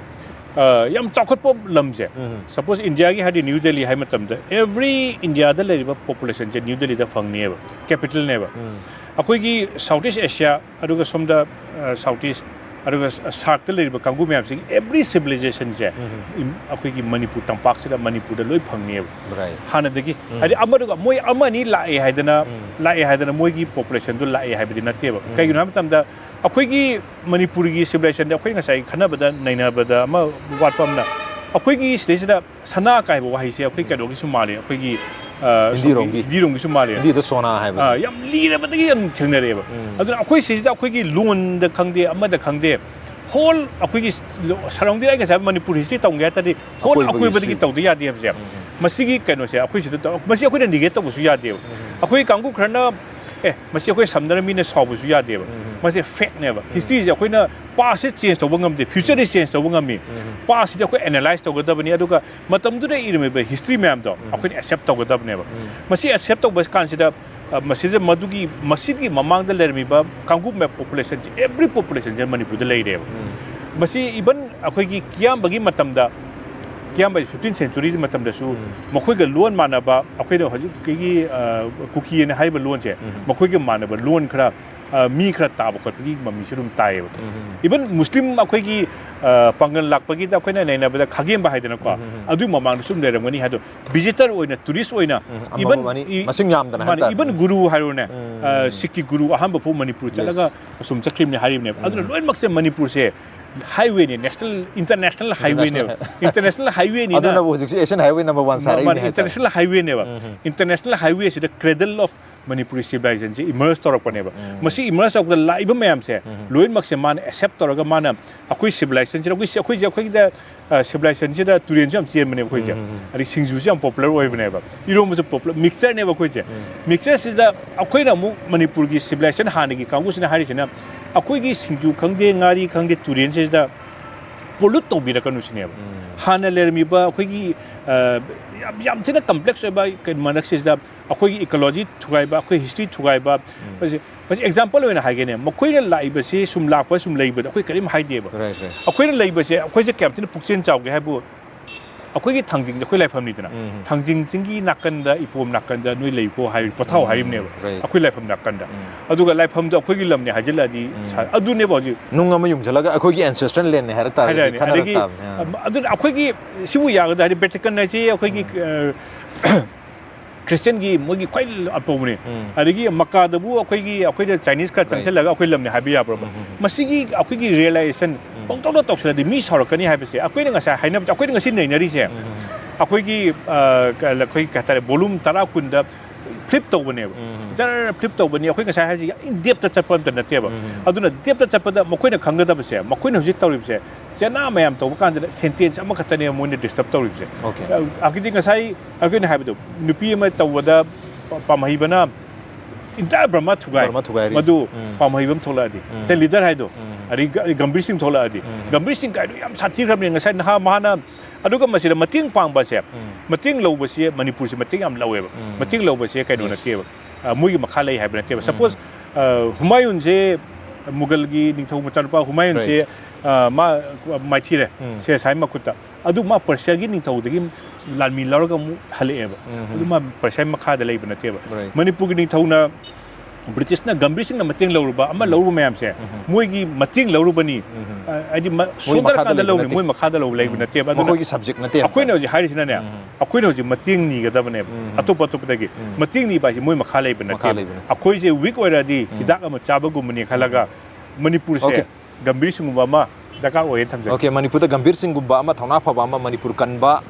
ꯑ, ꯌꯥꯝ ꯆꯥꯎꯈꯠꯄ ꯂꯝꯁꯦ, ꯎꯝ꯫ ꯁꯄꯣꯁ ꯏꯟꯗꯤꯌꯥꯒꯤ ꯍꯥꯏꯗꯤ ꯅ꯭ꯌꯨ ꯗꯦꯜꯂꯤ ꯍꯥꯏ ꯃꯇꯝꯗ, ꯑꯦꯚ꯭ꯔꯤ ꯏꯟꯗꯤꯌꯥꯗ ꯂꯩꯔꯤꯕ ꯄꯣꯄꯨꯂꯦꯁꯟꯁꯦ ꯅ꯭ꯌꯨ ꯗꯦꯜꯂꯤꯗ ꯐꯪꯅꯤꯕ, ꯀꯦꯄꯤꯇꯦꯜꯅꯦꯕ꯫ ꯎꯝ꯫ ꯑꯩꯈꯣꯏꯒꯤ ꯁꯥꯎꯠ ꯏꯁ ꯑꯦꯁꯤꯌꯥ, ꯑꯗꯨꯒ ꯁꯣꯝꯗ, ꯑ, ꯁꯥꯎꯠ ꯏꯁ ꯑꯗꯨꯒ ꯁꯥꯔꯛꯇ ꯂꯩꯔꯤꯕ ꯀꯥꯡꯕꯨ ꯃꯌꯥꯝꯁꯤꯒꯤ every civilizationꯁꯦ ꯑꯩꯈꯣꯏꯒꯤ ꯃꯅꯤꯄꯨꯔ ꯇꯝꯄꯥꯛꯁꯤꯗ, ꯃꯅꯤꯄꯨꯔꯗ ꯂꯣꯏ ꯐꯪꯅꯦꯕ꯫ ꯍꯥꯟꯅꯗꯒꯤ ꯍꯥꯏꯗꯤ ꯑꯃꯗꯨꯒ ꯃꯣꯏ ꯑꯃ ꯑꯅꯤ ꯂꯥꯛꯑꯦ ꯍꯥꯏꯗꯅ, ꯂꯥꯛꯑꯦ ꯍꯥꯏꯗꯅ ꯃꯣꯏꯒꯤ populationꯗꯣ ꯂꯥꯛꯑꯦ ꯍꯥꯏꯕꯗꯤ ꯅꯠꯇꯦꯕ꯫ ꯀꯩꯒꯤꯅꯣ ꯍꯥꯏꯕ ꯃꯇꯝꯗ ꯑꯩꯈꯣꯏꯒꯤ ꯃꯅꯤꯄꯨꯔꯒꯤ civilizationꯗ ꯑꯩꯈꯣꯏ ꯉꯁꯥꯏ ꯈꯟꯅꯕꯗ, ꯅꯩꯅꯕꯗ ꯑꯃ ꯋꯥꯠꯄ ꯑꯃꯅ, ꯑꯩꯈꯣꯏꯒꯤ ꯁꯤꯗꯩꯁꯤꯗ ꯁꯅꯥ ꯀꯥꯏꯕ ꯋꯥꯍꯩꯁꯦ ꯑꯩꯈꯣꯏ ꯀꯩꯅꯣꯒꯤꯁꯨ ꯃꯥꯜꯂꯦ, ꯑꯩꯈꯣꯏꯒꯤ, ꯑ, ꯁꯣꯝꯒꯤ ꯍꯤꯟꯗꯤꯔꯣꯝꯒꯤ꯫ ꯍꯤꯟꯗꯤꯔꯣꯝꯒꯤꯁꯨ ꯃꯥꯜꯂꯦ꯫ ꯍꯤꯟꯗꯤꯗ ꯁꯣꯅꯥ ꯍꯥꯏꯕ꯫ ꯑ, ꯌꯥꯝ ꯂꯤꯔꯕꯗꯒꯤ ꯑꯗꯨꯝ ꯊꯦꯡꯅꯔꯛꯑꯦꯕ꯫ ꯑꯗꯨꯅ ꯑꯩꯈꯣꯏ ꯁꯤꯁꯤꯗ ꯑꯩꯈꯣꯏꯒꯤ ꯂꯣꯟꯗ ꯈꯪꯗꯦ, ꯑꯃꯗ ꯈꯪꯗꯦ, whole ꯑꯩꯈꯣꯏꯒꯤ surrounding, ꯑꯩ ꯉꯁꯥꯏ ꯃꯅꯤꯄꯨꯔ history ꯇꯝꯒꯦ ꯍꯥꯏ ꯇꯥꯔꯗꯤ whole ꯑꯀꯣꯏꯕꯒꯤ ꯑꯀꯣꯏꯕꯗꯒꯤ history꯫ ꯇꯧꯗ ꯌꯥꯗꯦ ꯍꯥꯏꯕꯁꯦ꯫ ꯃꯁꯤꯒꯤ ꯀꯩꯅꯣꯁꯦ ꯑꯩꯈꯣꯏ ꯁꯤꯗ ꯇꯧ-, ꯃꯁꯤ ꯑꯩꯈꯣꯏꯅ negate ꯇꯧꯕꯁꯨ ꯌꯥꯗꯦꯕ꯫ ꯑꯩꯈꯣꯏ ꯀꯥꯡꯕꯨ ꯈꯔꯅ, "ꯑꯦ, ꯃꯁꯤ ꯑꯩꯈꯣꯏ ꯁꯝꯅꯔꯝꯃꯤꯅ" ꯁꯥꯎꯕꯁꯨ ꯌꯥꯗꯦꯕ꯫ ꯃꯁꯤ factꯅꯦꯕ꯫ Historyꯁꯦ ꯑꯩꯈꯣꯏꯅ pastꯁꯦ change ꯇꯧꯕ ꯉꯝꯗꯦ, futureꯗꯤ change ꯇꯧꯕ ꯉꯝꯃꯤ꯫ Pastꯁꯤꯗꯤ ꯑꯩꯈꯣꯏ analyze ꯇꯧꯒꯗꯕꯅꯤ, ꯑꯗꯨꯒ ꯃꯇꯝꯗꯨꯗ ꯏꯔꯝꯃꯤꯕ history ꯃꯌꯥꯝꯗꯣ ꯑꯩꯈꯣꯏꯅ accept ꯇꯧꯒꯗꯕꯅꯦꯕ꯫ ꯃꯁꯤ accept ꯇꯧꯕ ꯀꯥꯟꯁꯤꯗ, ꯑ, ꯃꯁꯤꯗ ꯃꯗꯨꯒꯤ, ꯃꯁꯤꯒꯤ ꯃꯃꯥꯡꯗ ꯂꯩꯔꯝꯃꯤꯕ ꯀꯥꯡꯂꯨꯞ ꯃꯌꯥꯝ, populationꯁꯦ, every populationꯁꯦ ꯃꯅꯤꯄꯨꯔꯗ ꯂꯩꯔꯦꯕ꯫ ꯃꯁꯤ even ꯑꯩꯈꯣꯏꯒꯤ ꯀꯤꯌꯥꯝꯕꯒꯤ ꯃꯇꯝꯗ, ꯀꯤꯌꯥꯝꯕ fifteen century ꯃꯇꯝꯗꯁꯨ ꯃꯈꯣꯏꯒ ꯂꯣꯟ ꯃꯥꯟꯅꯕ, ꯑꯩꯈꯣꯏꯅ ꯍꯧꯖꯤꯛꯀꯤ, ꯑ, ꯀꯨꯀꯤ ꯍꯥꯏꯅ ꯍꯥꯏꯔꯤꯕ ꯂꯣꯟꯁꯦ, ꯃꯈꯣꯏꯒ ꯃꯥꯟꯅꯕ ꯂꯣꯟ ꯈꯔ, ꯑ, ꯃꯤ ꯈꯔ ꯇꯥꯕ ꯈꯣꯠꯄꯒꯤ ꯃꯃꯤꯁꯨ ꯑꯗꯨꯝ ꯇꯥꯏꯌꯦꯕ꯫ Even ꯃꯨꯁꯂꯤꯝ ꯑꯩꯈꯣꯏꯒꯤ, ꯑ, ꯄꯥꯡꯒꯜ ꯂꯥꯛꯄꯒꯤꯗ ꯑꯩꯈꯣꯏꯅ ꯅꯩꯅꯕꯗ ꯈꯥꯒꯦꯝꯕ ꯍꯥꯏꯗꯅꯀꯣ, ꯑꯗꯨꯒꯤ ꯃꯃꯥꯡꯗꯁꯨ ꯑꯗꯨꯝ ꯂꯩꯔꯝꯒꯅꯤ ꯍꯥꯏꯗꯣ꯫ Visitor ꯑꯣꯏꯅ, tourist ꯑꯣꯏꯅ, ꯎꯝ, ꯑꯃꯕꯨ even ꯑꯅꯤ, ꯏ-, ꯃꯁꯤꯡ ꯌꯥꯝꯗꯅ ꯃꯥꯅꯦ, ꯍꯥꯏꯇꯥꯔꯦ꯫ Even ꯎꯝ꯫ ꯒꯨꯔꯨ ꯍꯥꯏꯔꯣꯅꯦ, ꯎꯝ꯫ ꯑ, ꯁꯤꯈꯀꯤ ꯒꯨꯔꯨ ꯑꯍꯥꯟꯕ ꯐꯥꯎ ꯃꯅꯤꯄꯨꯔ Yes꯫ ꯆꯠꯂꯒ ꯑꯁꯨꯝ ꯆꯠꯈ꯭ꯔꯤꯕꯅꯦ ꯍꯥꯏꯔꯤꯕꯅꯦꯕ꯫ ꯑꯗꯨꯅ ꯎꯝ꯫ ꯂꯣꯏꯅꯃꯛꯁꯦ ꯃꯅꯤꯄꯨꯔꯁꯦ highwayꯅꯦ, national, international highwayꯅꯦꯕ꯫ International international highwayꯅꯤꯅ ꯑꯗꯨꯅꯕꯨ ꯍꯧꯖꯤꯛꯁꯤ Asian highway number one ꯃꯥ-, ꯁꯥꯔꯛꯏꯅꯦ ꯃꯥꯅꯦ, ꯍꯥꯏꯇꯥꯔꯦ꯫ International highwayꯅꯦꯕ꯫ Um. International highwayꯁꯤꯗ cradle of Manipuri civilizationꯁꯦ emerge ꯇꯧꯔꯛꯄꯅꯦꯕ꯫ ꯎꯝ꯫ ꯃꯁꯤ emerge ꯇꯧꯔꯛꯄꯗ ꯂꯥꯛꯏꯕ ꯃꯌꯥꯝꯁꯦ ꯎꯝ꯫ ꯂꯣꯏꯅꯃꯛꯁꯦ ꯃꯥꯅ accept ꯇꯧꯔꯒ ꯃꯥꯅ ꯑꯩꯈꯣꯏ civilizationꯁꯤꯗ, ꯑꯩꯈꯣꯏ, ꯑꯩꯈꯣꯏꯁꯦ, ꯑꯩꯈꯣꯏꯗ, ꯑ, civilizationꯁꯤꯗ ꯇꯨꯔꯦꯜꯁꯨ ꯌꯥꯝ ꯆꯦꯟꯕꯅꯦꯕ ꯑꯩꯈꯣꯏꯁꯦ꯫ ꯎꯝ, ꯎꯝ, ꯎꯝ꯫ ꯑꯗꯩ ꯁꯤꯡꯖꯨꯁꯨ ꯌꯥꯝ popular ꯑꯣꯏꯕꯅꯦꯕ꯫ ꯏꯔꯣꯝꯕꯁꯨ popular, mixtureꯅꯦꯕ ꯑꯩꯈꯣꯏꯁꯦ꯫ ꯎꯝ꯫ Mixtureꯁꯤꯗ ꯑꯩꯈꯣꯏꯅ ꯑꯃꯨꯛ ꯃꯅꯤꯄꯨꯔꯒꯤ civilization ꯍꯥꯟꯅꯒꯤ ꯀꯥꯡꯕꯨꯁꯤꯅ ꯍꯥꯏꯔꯤꯁꯤꯅ ꯑꯩꯈꯣꯏꯒꯤ ꯁꯤꯡꯖꯨ ꯈꯪꯗꯦ, ꯉꯥꯔꯤ ꯈꯪꯗꯦ, ꯇꯨꯔꯦꯜꯁꯤꯗ pollute ꯇꯧꯕꯤꯔꯛꯀꯅꯨ ꯁꯤꯅꯦꯕ꯫ ꯎꯝ꯫ ꯍꯥꯟꯅ ꯂꯩꯔꯝꯃꯤꯕ ꯑꯩꯈꯣꯏꯒꯤ, ꯑ, ꯌꯥꯝ, ꯌꯥꯝ ꯊꯤꯅ complex ꯑꯣꯏꯕ ꯀꯩꯅꯣ ꯃꯔꯛꯁꯤꯗ ꯑꯩꯈꯣꯏꯒꯤ ecology ꯊꯨꯒꯥꯏꯕ, ꯑꯩꯈꯣꯏ history ꯊꯨꯒꯥꯏꯕ, ꯎꯝ꯫ ꯃꯁꯤ, ꯃꯁꯤ example ꯑꯣꯏꯅ ꯍꯥꯏꯒꯦꯅꯦ, ꯃꯈꯣꯏꯅ ꯂꯥꯛꯏꯕꯁꯤ ꯁꯨꯝ ꯂꯥꯛꯄ, ꯁꯨꯝ ꯂꯩꯕꯗ ꯑꯩꯈꯣꯏ ꯀꯔꯤꯝ ꯍꯥꯏꯗꯦꯕ꯫ Right, right꯫ ꯑꯩꯈꯣꯏꯅ ꯂꯩꯕꯁꯦ, ꯑꯩꯈꯣꯏꯁꯦ ꯀꯌꯥꯝ ꯊꯤꯅ ꯄꯨꯛꯆꯦꯜ ꯆꯥꯎꯒꯦ ꯍꯥꯏꯕꯨ, ꯑꯩꯈꯣꯏꯒꯤ ꯊꯥꯡꯖꯤꯡꯁꯦ ꯑꯩꯈꯣꯏ ꯂꯥꯏꯐꯝꯅꯤꯗꯅ, ꯎꯝ꯫ ꯊꯥꯡꯖꯤꯡ ꯆꯤꯡꯒꯤ ꯅꯥꯀꯟꯗ, ꯏꯄꯣꯝ ꯅꯥꯀꯟꯗ ꯅꯣꯏ ꯂꯩꯀꯣ ꯍꯥꯏꯕ ꯄꯣꯊꯥꯎ ꯎꯝ, ꯍꯥꯏꯔꯤꯕꯅꯦꯕ, right. ꯑꯩꯈꯣꯏ ꯂꯥꯏꯐꯝ ꯅꯥꯀꯟꯗ꯫ ꯎꯝ꯫ ꯑꯗꯨꯒ ꯂꯥꯏꯐꯝꯗꯣ ꯑꯩꯈꯣꯏꯒꯤ ꯂꯝꯅꯦ ꯍꯥꯏꯖꯤꯜꯂꯛꯑꯗꯤ, ꯎꯝ꯫ ꯁꯥ-, ꯑꯗꯨꯅꯦꯕ ꯍꯧꯖꯤꯛ ꯅꯨꯡ ꯑꯃ ꯌꯨꯡꯁꯤꯜꯂꯒ ꯑꯩꯈꯣꯏꯒꯤ ancestral landꯅꯦ ꯍꯥꯏꯔꯛ ꯇꯥꯔꯒꯗꯤ ꯍꯥꯏꯔꯛꯑꯅꯤ꯫ ꯈꯟꯅꯔꯛ ꯑꯗꯒꯤ, ꯇꯥꯕꯅꯤ꯫ ꯑꯥ꯫ ꯑꯗꯨꯅ ꯑꯩꯈꯣꯏꯒꯤ, ꯁꯤꯕꯨ ꯌꯥꯒꯗ꯭ꯔꯥ ꯍꯥꯏꯗꯤ, ꯚꯦꯇꯤꯀꯟ ꯍꯥꯏꯁꯤ ꯑꯩꯈꯣꯏꯒꯤ, ꯎꯝ꯫ ꯑ, ꯈ꯭ꯔꯤꯁꯇꯤꯌꯟꯒꯤ ꯃꯣꯏꯒꯤ ꯈ꯭ꯋꯥꯏ ꯑꯄꯧꯕꯅꯦ꯫ ꯎꯝ꯫ ꯑꯗꯒꯤ ꯃꯀꯥꯗꯕꯨ ꯑꯩꯈꯣꯏꯒꯤ, ꯑꯩꯈꯣꯏꯅ ꯆꯥꯏꯅꯤꯁ ꯈꯔ, right. ꯆꯪꯁꯤꯜꯂꯒ ꯑꯩꯈꯣꯏ ꯂꯝꯅꯦ ꯍꯥꯏꯕ ꯌꯥꯕ꯭ꯔꯕ? ꯎꯝ, ꯎꯝ, ꯎꯝ꯫ ꯃꯁꯤꯒꯤ ꯑꯩꯈꯣꯏꯒꯤ realization ꯎꯝ꯫ ꯄꯪꯇꯧꯗ ꯇꯧꯁꯤꯜꯂꯗꯤ ꯃꯤ ꯁꯥꯎꯔꯛꯀꯅꯤ ꯍꯥꯏꯕꯁꯦ ꯑꯩꯈꯣꯏꯅ ꯉꯁꯥꯏ ꯍꯥꯏꯅꯕꯗ, ꯑꯩꯈꯣꯏꯅ ꯉꯁꯤ ꯅꯩꯅꯔꯤꯁꯦ, ꯎꯝ, ꯎꯝ, ꯎꯝ꯫ ꯑꯩꯈꯣꯏꯒꯤ, ꯑ, ꯀ-, ꯑꯩꯈꯣꯏ ꯀꯩ ꯍꯥꯏꯇꯥꯔꯦ, volume ꯇꯔꯥ ꯀꯨꯟꯗ flip ꯇꯧꯕꯅꯦꯕ꯫ ꯎꯝ, ꯎꯝ꯫ ꯖꯔ flip ꯇꯧꯕꯅꯤ꯫ ꯑꯩꯈꯣꯏ ꯉꯁꯥꯏ ꯍꯥꯏꯁꯦ ꯌꯥꯝ in depthꯇ ꯆꯠꯄ ꯑꯝꯇ ꯅꯠꯇꯦꯕ꯫ ꯎꯝ, ꯎꯝ꯫ ꯑꯗꯨꯅ depthꯇ ꯆꯠꯄꯗ ꯃꯈꯣꯏꯅ ꯈꯪꯒꯗꯕꯁꯦ, ꯃꯈꯣꯏꯅ ꯍꯧꯖꯤꯛ ꯇꯧꯔꯤꯕꯁꯦ, ꯆꯦꯅꯥ ꯃꯌꯥꯝ ꯇꯧꯕ ꯀꯥꯟꯗ sentence ꯑꯃꯈꯛꯇꯅꯦꯕ ꯃꯣꯏꯅ disturb ꯇꯧꯔꯤꯕꯁꯦ꯫ Okay. ꯑ, ꯑꯗꯨꯗꯤ ꯉꯁꯥꯏ ꯑꯩꯈꯣꯏꯅ ꯍꯥꯏꯕꯗꯣ, ꯅꯨꯄꯤ ꯑꯃ ꯇꯧꯕꯗ ꯄ-, ꯄꯥꯝꯍꯩꯕꯅ entire ꯕꯔꯃꯥ ꯊꯨꯒꯥꯏ꯫ ꯕꯔꯃꯥ ꯊꯨꯒꯥꯏꯔꯤ꯫ ꯃꯗꯨ ꯎꯝ꯫ ꯄꯥꯝꯍꯩꯕ ꯑꯃ ꯊꯣꯛꯂꯛꯑꯗꯤ, ꯎꯝ꯫ ꯏꯆꯟ leader ꯍꯥꯏꯗꯣ, ꯎꯝ꯫ ꯑꯗꯩ ꯒ-, ꯒꯝꯚꯤꯔ ꯁꯤꯡ ꯊꯣꯛꯂꯛꯑꯗꯤ, ꯎꯝ꯫ ꯒꯝꯚꯤꯔ ꯁꯤꯡ ꯀꯥꯏꯗꯣ ꯌꯥꯝ ꯁꯥꯊꯤꯈ꯭ꯔꯕꯅꯤ꯫ ꯉꯁꯥꯏ ꯅꯍꯥ ꯃꯥꯅ, ꯑꯗꯨꯒ ꯃꯁꯤꯗ ꯃꯇꯦꯡ ꯄꯥꯡꯕꯁꯦ, ꯎꯝ꯫ ꯃꯇꯦꯡ ꯂꯧꯕꯁꯦ ꯃꯅꯤꯄꯨꯔꯁꯦ ꯃꯇꯦꯡ ꯌꯥꯝ ꯂꯧꯋꯦꯕ꯫ ꯎꯝ꯫ ꯃꯇꯦꯡ ꯂꯧꯕꯁꯦ ꯀꯩꯅꯣ Yes. ꯅꯠꯇꯦꯕ꯫ ꯑ, ꯃꯣꯏꯒꯤ ꯃꯈꯥ ꯂꯩ ꯍꯥꯏꯕ ꯅꯠꯇꯦꯕ꯫ ꯎꯝ꯫ Suppose, ꯑ, ꯍꯨꯃꯥꯌꯨꯟꯁꯦ ꯃꯨꯒꯜꯒꯤ ꯅꯤꯡꯊꯧ ꯃꯆꯥꯅꯨꯄꯥ ꯍꯨꯃꯥꯌꯨꯟꯁꯦ, Right. ꯑ, ꯃꯥ ꯃꯥꯏꯊꯤꯔꯦ꯫ ꯎꯝ꯫ ꯁꯦꯔ ꯁꯥꯍꯤ ꯃꯈꯨꯠꯇ꯫ ꯑꯗꯨ ꯃꯥ ꯄꯔꯁꯤꯌꯥꯒꯤ ꯅꯤꯡꯊꯧꯗꯒꯤ ꯂꯥꯟꯃꯤ ꯂꯧꯔꯒ ꯑꯃꯨꯛ ꯍꯜꯂꯛꯑꯦꯕ꯫ ꯎꯝ꯫ ꯑꯗꯨ ꯃꯥ ꯄꯔꯁꯤꯌꯥꯒꯤ ꯃꯈꯥꯗ ꯂꯩꯕ ꯅꯠꯇꯦꯕ꯫ Right. ꯃꯅꯤꯄꯨꯔꯒꯤ ꯅꯤꯡꯊꯧꯅ, ꯕ꯭ꯔꯤꯇꯤꯁꯅ, ꯒꯝꯚꯤꯔ ꯁꯤꯡꯅ ꯃꯇꯦꯡ ꯂꯧꯔꯨꯕ ꯑꯃ ꯎꯝ꯫ ꯂꯧꯔꯨꯕ ꯃꯌꯥꯝꯁꯦ, ꯎꯝ꯫ ꯃꯣꯏꯒꯤ ꯃꯇꯦꯡ ꯂꯧꯔꯨꯕꯅꯤ꯫ ꯎꯝ꯫ ꯑ, ꯍꯥꯏꯗꯤ ꯃ-, ꯃꯣꯏ ꯃꯈꯥꯗ ꯁꯣꯟꯊꯔꯀꯥꯟꯗ ꯂꯩꯕ ꯂꯧꯔꯨꯕꯅꯤ, ꯅꯠꯇꯦ꯫ ꯃꯣꯏ ꯃꯈꯥꯗ ꯂꯧꯕ ꯂꯩꯕ ꯎꯝ꯫ ꯅꯠꯇꯦꯕ꯫ ꯑꯗꯨꯅ ꯃꯈꯣꯏꯒꯤ subject ꯅꯠꯇꯦ ꯑꯩꯈꯣꯏꯅ ꯍꯥꯏꯕ꯫ ꯍꯧꯖꯤꯛ ꯍꯥꯏꯔꯤꯁꯤꯅꯅꯦ, ꯎꯝ꯫ ꯑꯩꯈꯣꯏꯅ ꯍꯧꯖꯤꯛ ꯃꯇꯦꯡ ꯅꯤꯒꯗꯕꯅꯦꯕ꯫ ꯎꯝ꯫ ꯑꯇꯣꯞ ꯑꯇꯣꯞꯄꯗꯒꯤ꯫ ꯎꯝ꯫ ꯃꯇꯦꯡ ꯅꯤꯕ ꯍꯥꯏꯁꯦ ꯃꯣꯏ ꯃꯈꯥ ꯂꯩꯕ ꯃꯈꯥ ꯅꯠꯇꯦꯕ꯫ ꯂꯩꯕ ꯅꯠꯇꯦ꯫ ꯑꯩꯈꯣꯏꯁꯦ weak ꯑꯣꯏꯔꯗꯤ ꯎꯝ꯫ ꯍꯤꯗꯥꯛ ꯑꯃ ꯆꯥꯕꯒꯨꯝꯕꯅꯤ ꯈꯜꯂꯒ ꯎꯝ꯫ ꯃꯅꯤꯄꯨꯔꯁꯦ Okay. ꯒꯝꯚꯤꯔ ꯁꯤꯡꯒꯨꯝꯕ ꯑꯃ ꯗꯔꯀꯥꯔ ꯑꯣꯏꯌꯦꯅ ꯊꯝꯖꯒꯦ꯫ Okay, ꯃꯅꯤꯄꯨꯔꯗ ꯒꯝꯚꯤꯔ ꯁꯤꯡꯒꯨꯝꯕ ꯑꯃ, ꯊꯧꯅꯥ ꯐꯕ ꯑꯃ, ꯃꯅꯤꯄꯨꯔ ꯀꯟꯕ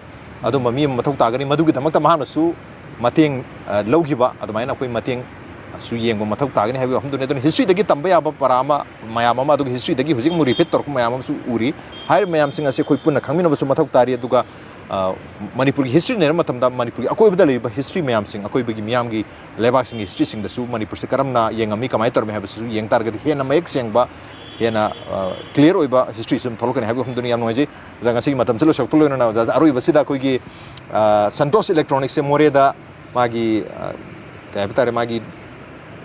ꯑꯗꯨꯝꯕ ꯃꯤ ꯑꯃ ꯃꯊꯧ ꯇꯥꯒꯅꯤ꯫ ꯃꯗꯨꯒꯤꯗꯃꯛꯇ ꯃꯍꯥꯛꯅꯁꯨ ꯃꯇꯦꯡ, ꯑ, ꯂꯧꯈꯤꯕ, ꯑꯗꯨꯃꯥꯏꯅ ꯑꯩꯈꯣꯏ ꯃꯇꯦꯡꯁꯨ ꯌꯦꯡꯕ ꯃꯊꯧ ꯇꯥꯒꯅꯤ ꯍꯥꯏꯕꯒꯤ ꯋꯥꯐꯝꯗꯨꯅꯤ꯫ ꯑꯗꯨꯅ historyꯗꯒꯤ ꯇꯝꯕ ꯌꯥꯕ ꯄꯔꯥ ꯑꯃ, ꯃꯌꯥꯝ ꯑꯃ, ꯑꯗꯨꯒ historyꯗꯒꯤ ꯍꯧꯖꯤꯛ ꯑꯃꯨꯛ repeat ꯇꯧꯔꯛꯄ ꯃꯌꯥꯝ ꯑꯃꯁꯨ ꯎꯔꯤ꯫ ꯍꯥꯏꯔꯤꯕ ꯃꯌꯥꯝꯁꯤꯡ ꯑꯁꯤ ꯑꯩꯈꯣꯏ ꯄꯨꯟꯅ ꯈꯪꯃꯤꯟꯅꯕꯁꯨ ꯃꯊꯧ ꯇꯥꯔꯤ꯫ ꯑꯗꯨꯒ, ꯑ, ꯃꯅꯤꯄꯨꯔꯒꯤ history ꯅꯩꯅꯕ ꯃꯇꯝꯗ ꯃꯅꯤꯄꯨꯔꯒꯤ ꯑꯀꯣꯏꯕꯗ ꯂꯩꯔꯤꯕ history ꯃꯌꯥꯝꯁꯤꯡ, ꯑꯀꯣꯏꯕꯒꯤ ꯃꯤꯌꯥꯝꯒꯤ ꯂꯩꯕꯥꯛꯁꯤꯡꯒꯤ historyꯁꯤꯡꯗꯁꯨ ꯃꯅꯤꯄꯨꯔꯁꯤ ꯀꯔꯝꯅ ꯌꯦꯡꯉꯝꯃꯤ, ꯀꯃꯥꯏꯅ ꯇꯧꯔꯝꯃꯤ ꯍꯥꯏꯕꯁꯤꯁꯨ ꯌꯦꯡ ꯇꯥꯔꯒꯗꯤ ꯍꯦꯟꯅ ꯃꯌꯦꯛ ꯁꯦꯡꯕ, ꯍꯦꯟꯅ, ꯑ, clear ꯑꯣꯏꯕ historyꯁꯨ ꯑꯗꯨꯝ ꯊꯣꯛꯂꯛꯀꯅꯤ ꯍꯥꯏꯕꯒꯤ ꯋꯥꯐꯝꯗꯨꯅꯤ꯫ ꯌꯥꯝ ꯅꯨꯡꯉꯥꯏꯖꯩ ꯑꯣꯖꯥ, ꯉꯁꯤꯒꯤ ꯃꯇꯝꯁꯤ ꯂꯣꯏꯁꯤꯜꯂꯛꯄ ꯂꯣꯏꯅꯅ ꯑꯣꯖꯥ, ꯑꯔꯣꯏꯕꯁꯤꯗ ꯑꯩꯈꯣꯏꯒꯤ, ꯑ, ꯁꯟꯇꯣꯁ Electronicsꯁꯦ ꯃꯣꯔꯦꯗ ꯃꯥꯒꯤ, ꯑ, ꯀꯩ ꯍꯥꯏꯕ ꯇꯥꯔꯦ, ꯃꯥꯒꯤ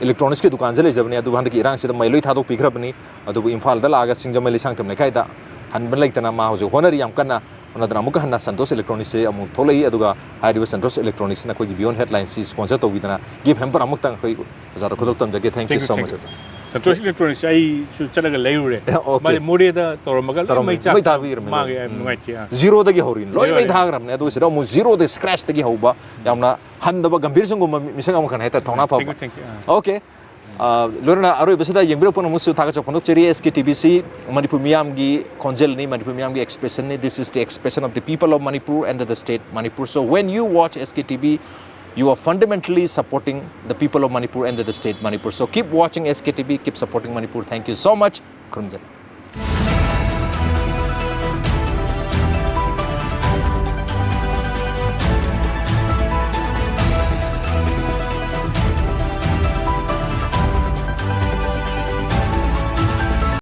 electronicsꯀꯤ ꯗꯨꯀꯥꯟꯁꯦ ꯂꯩꯖꯕꯅꯤ, ꯑꯗꯨꯕꯨ ꯍꯟꯗꯛꯀꯤ ꯏꯔꯥꯡꯁꯤꯗ ꯃꯩ ꯂꯣꯏ ꯊꯥꯗꯣꯛꯄꯤꯈ꯭ꯔꯕꯅꯤ꯫ ꯑꯗꯨꯕꯨ ꯏꯝꯐꯥꯜꯗ ꯂꯥꯛꯑꯒ ꯁꯤꯡꯖꯃꯩ ꯂꯩꯁꯥꯡꯊꯦꯝ ꯂꯩꯀꯥꯏꯗ ꯍꯟꯕ ꯂꯩꯇꯅ ꯃꯥ ꯍꯧꯖꯤꯛ ꯍꯣꯠꯅꯔꯤ ꯌꯥꯝ ꯀꯟꯅ꯫ ꯑꯗꯨꯅ ꯑꯃꯨꯛꯀ ꯍꯟꯅ ꯁꯟꯇꯣꯁ ꯏꯂꯦꯛꯇ꯭ꯔꯣꯅꯤꯛꯁꯁꯦ ꯑꯃꯨꯛ ꯊꯣꯛꯂꯛꯏ꯫ ꯑꯗꯨꯒ ꯍꯥꯏꯔꯤꯕ ꯁꯟꯇꯣꯁ ꯏꯂꯦꯛꯇ꯭ꯔꯣꯅꯤꯛꯁꯅ ꯑꯩꯈꯣꯏꯒꯤ Beyond Headlinesꯁꯤ sponsor ꯇꯧꯕꯤꯗꯅ gift hamper ꯑꯃꯨꯛꯇꯪ ꯑꯩꯈꯣꯏ ꯑꯣꯖꯥꯗ ꯈꯨꯗꯣꯜ ꯇꯝꯖꯒꯦ꯫ Thank you so much. Santosh electronics ꯑꯩꯁꯨ ꯆꯠꯂꯒ ꯂꯩꯔꯨꯔꯦ꯫ Okay. ꯃꯥꯗꯤ ꯃꯣꯔꯦꯗ ꯇꯧꯔꯝꯃꯒ ꯂꯣꯏ ꯃꯩ ꯆꯥꯛꯈ꯭ꯔꯦ꯫ ꯊꯥꯕꯤꯔꯝꯃꯦ꯫ ꯃꯥꯒꯤ ꯌꯥꯝ ꯅꯨꯡꯉꯥꯏꯇꯦ꯫ ꯑꯥ꯫ ꯖꯤꯔꯣꯗꯒꯤ ꯍꯧꯔꯤꯅꯤ, ꯂꯣꯏ ꯃꯩ ꯖꯤꯔꯣꯗꯒꯤ꯫ ꯊꯥꯈ꯭ꯔꯕꯅꯦ꯫ ꯑꯗꯨꯒ ꯁꯤꯗ ꯑꯃꯨꯛ ꯖꯤꯔꯣꯗꯒꯤ scratchꯇꯒꯤ ꯍꯧꯕ ꯌꯥꯝꯅ ꯍꯟꯗꯕ ꯒꯝꯚꯤꯔ ꯁꯤꯡꯒꯨꯝꯕ ꯃꯤ- ꯃꯤꯁꯛ ꯑꯃꯈꯛ ꯍꯥꯏꯇꯥꯔꯦ, ꯊꯧꯅꯥ ꯐꯕ꯫ Thank you, thank you. Ah. Okay. ꯑ, ꯂꯣꯏꯅꯅ ꯑꯔꯣꯏꯕꯁꯤꯗ ꯌꯦꯡꯕꯤꯔꯛꯄ ꯄꯨꯝꯅꯃꯛꯁꯨ ꯊꯥꯒꯠꯆꯕ ꯐꯣꯡꯗꯣꯛꯆꯔꯤ꯫ S K T V C Manipur ꯃꯤꯌꯥꯝꯒꯤ ꯈꯣꯟꯖꯦꯜꯅꯤ, ꯃꯅꯤꯄꯨꯔ ꯃꯤꯌꯥꯝꯒꯤ expressionꯅꯤ꯫ This is the expression of the people of Manipur and the state Manipur. So when you watch S K T V, you are fundamentally supporting the people of Manipur and the state Manipur. So keep watching S K T V, keep supporting Manipur. Thank you so much. ꯈꯨꯔꯨꯝꯖꯔꯤ꯫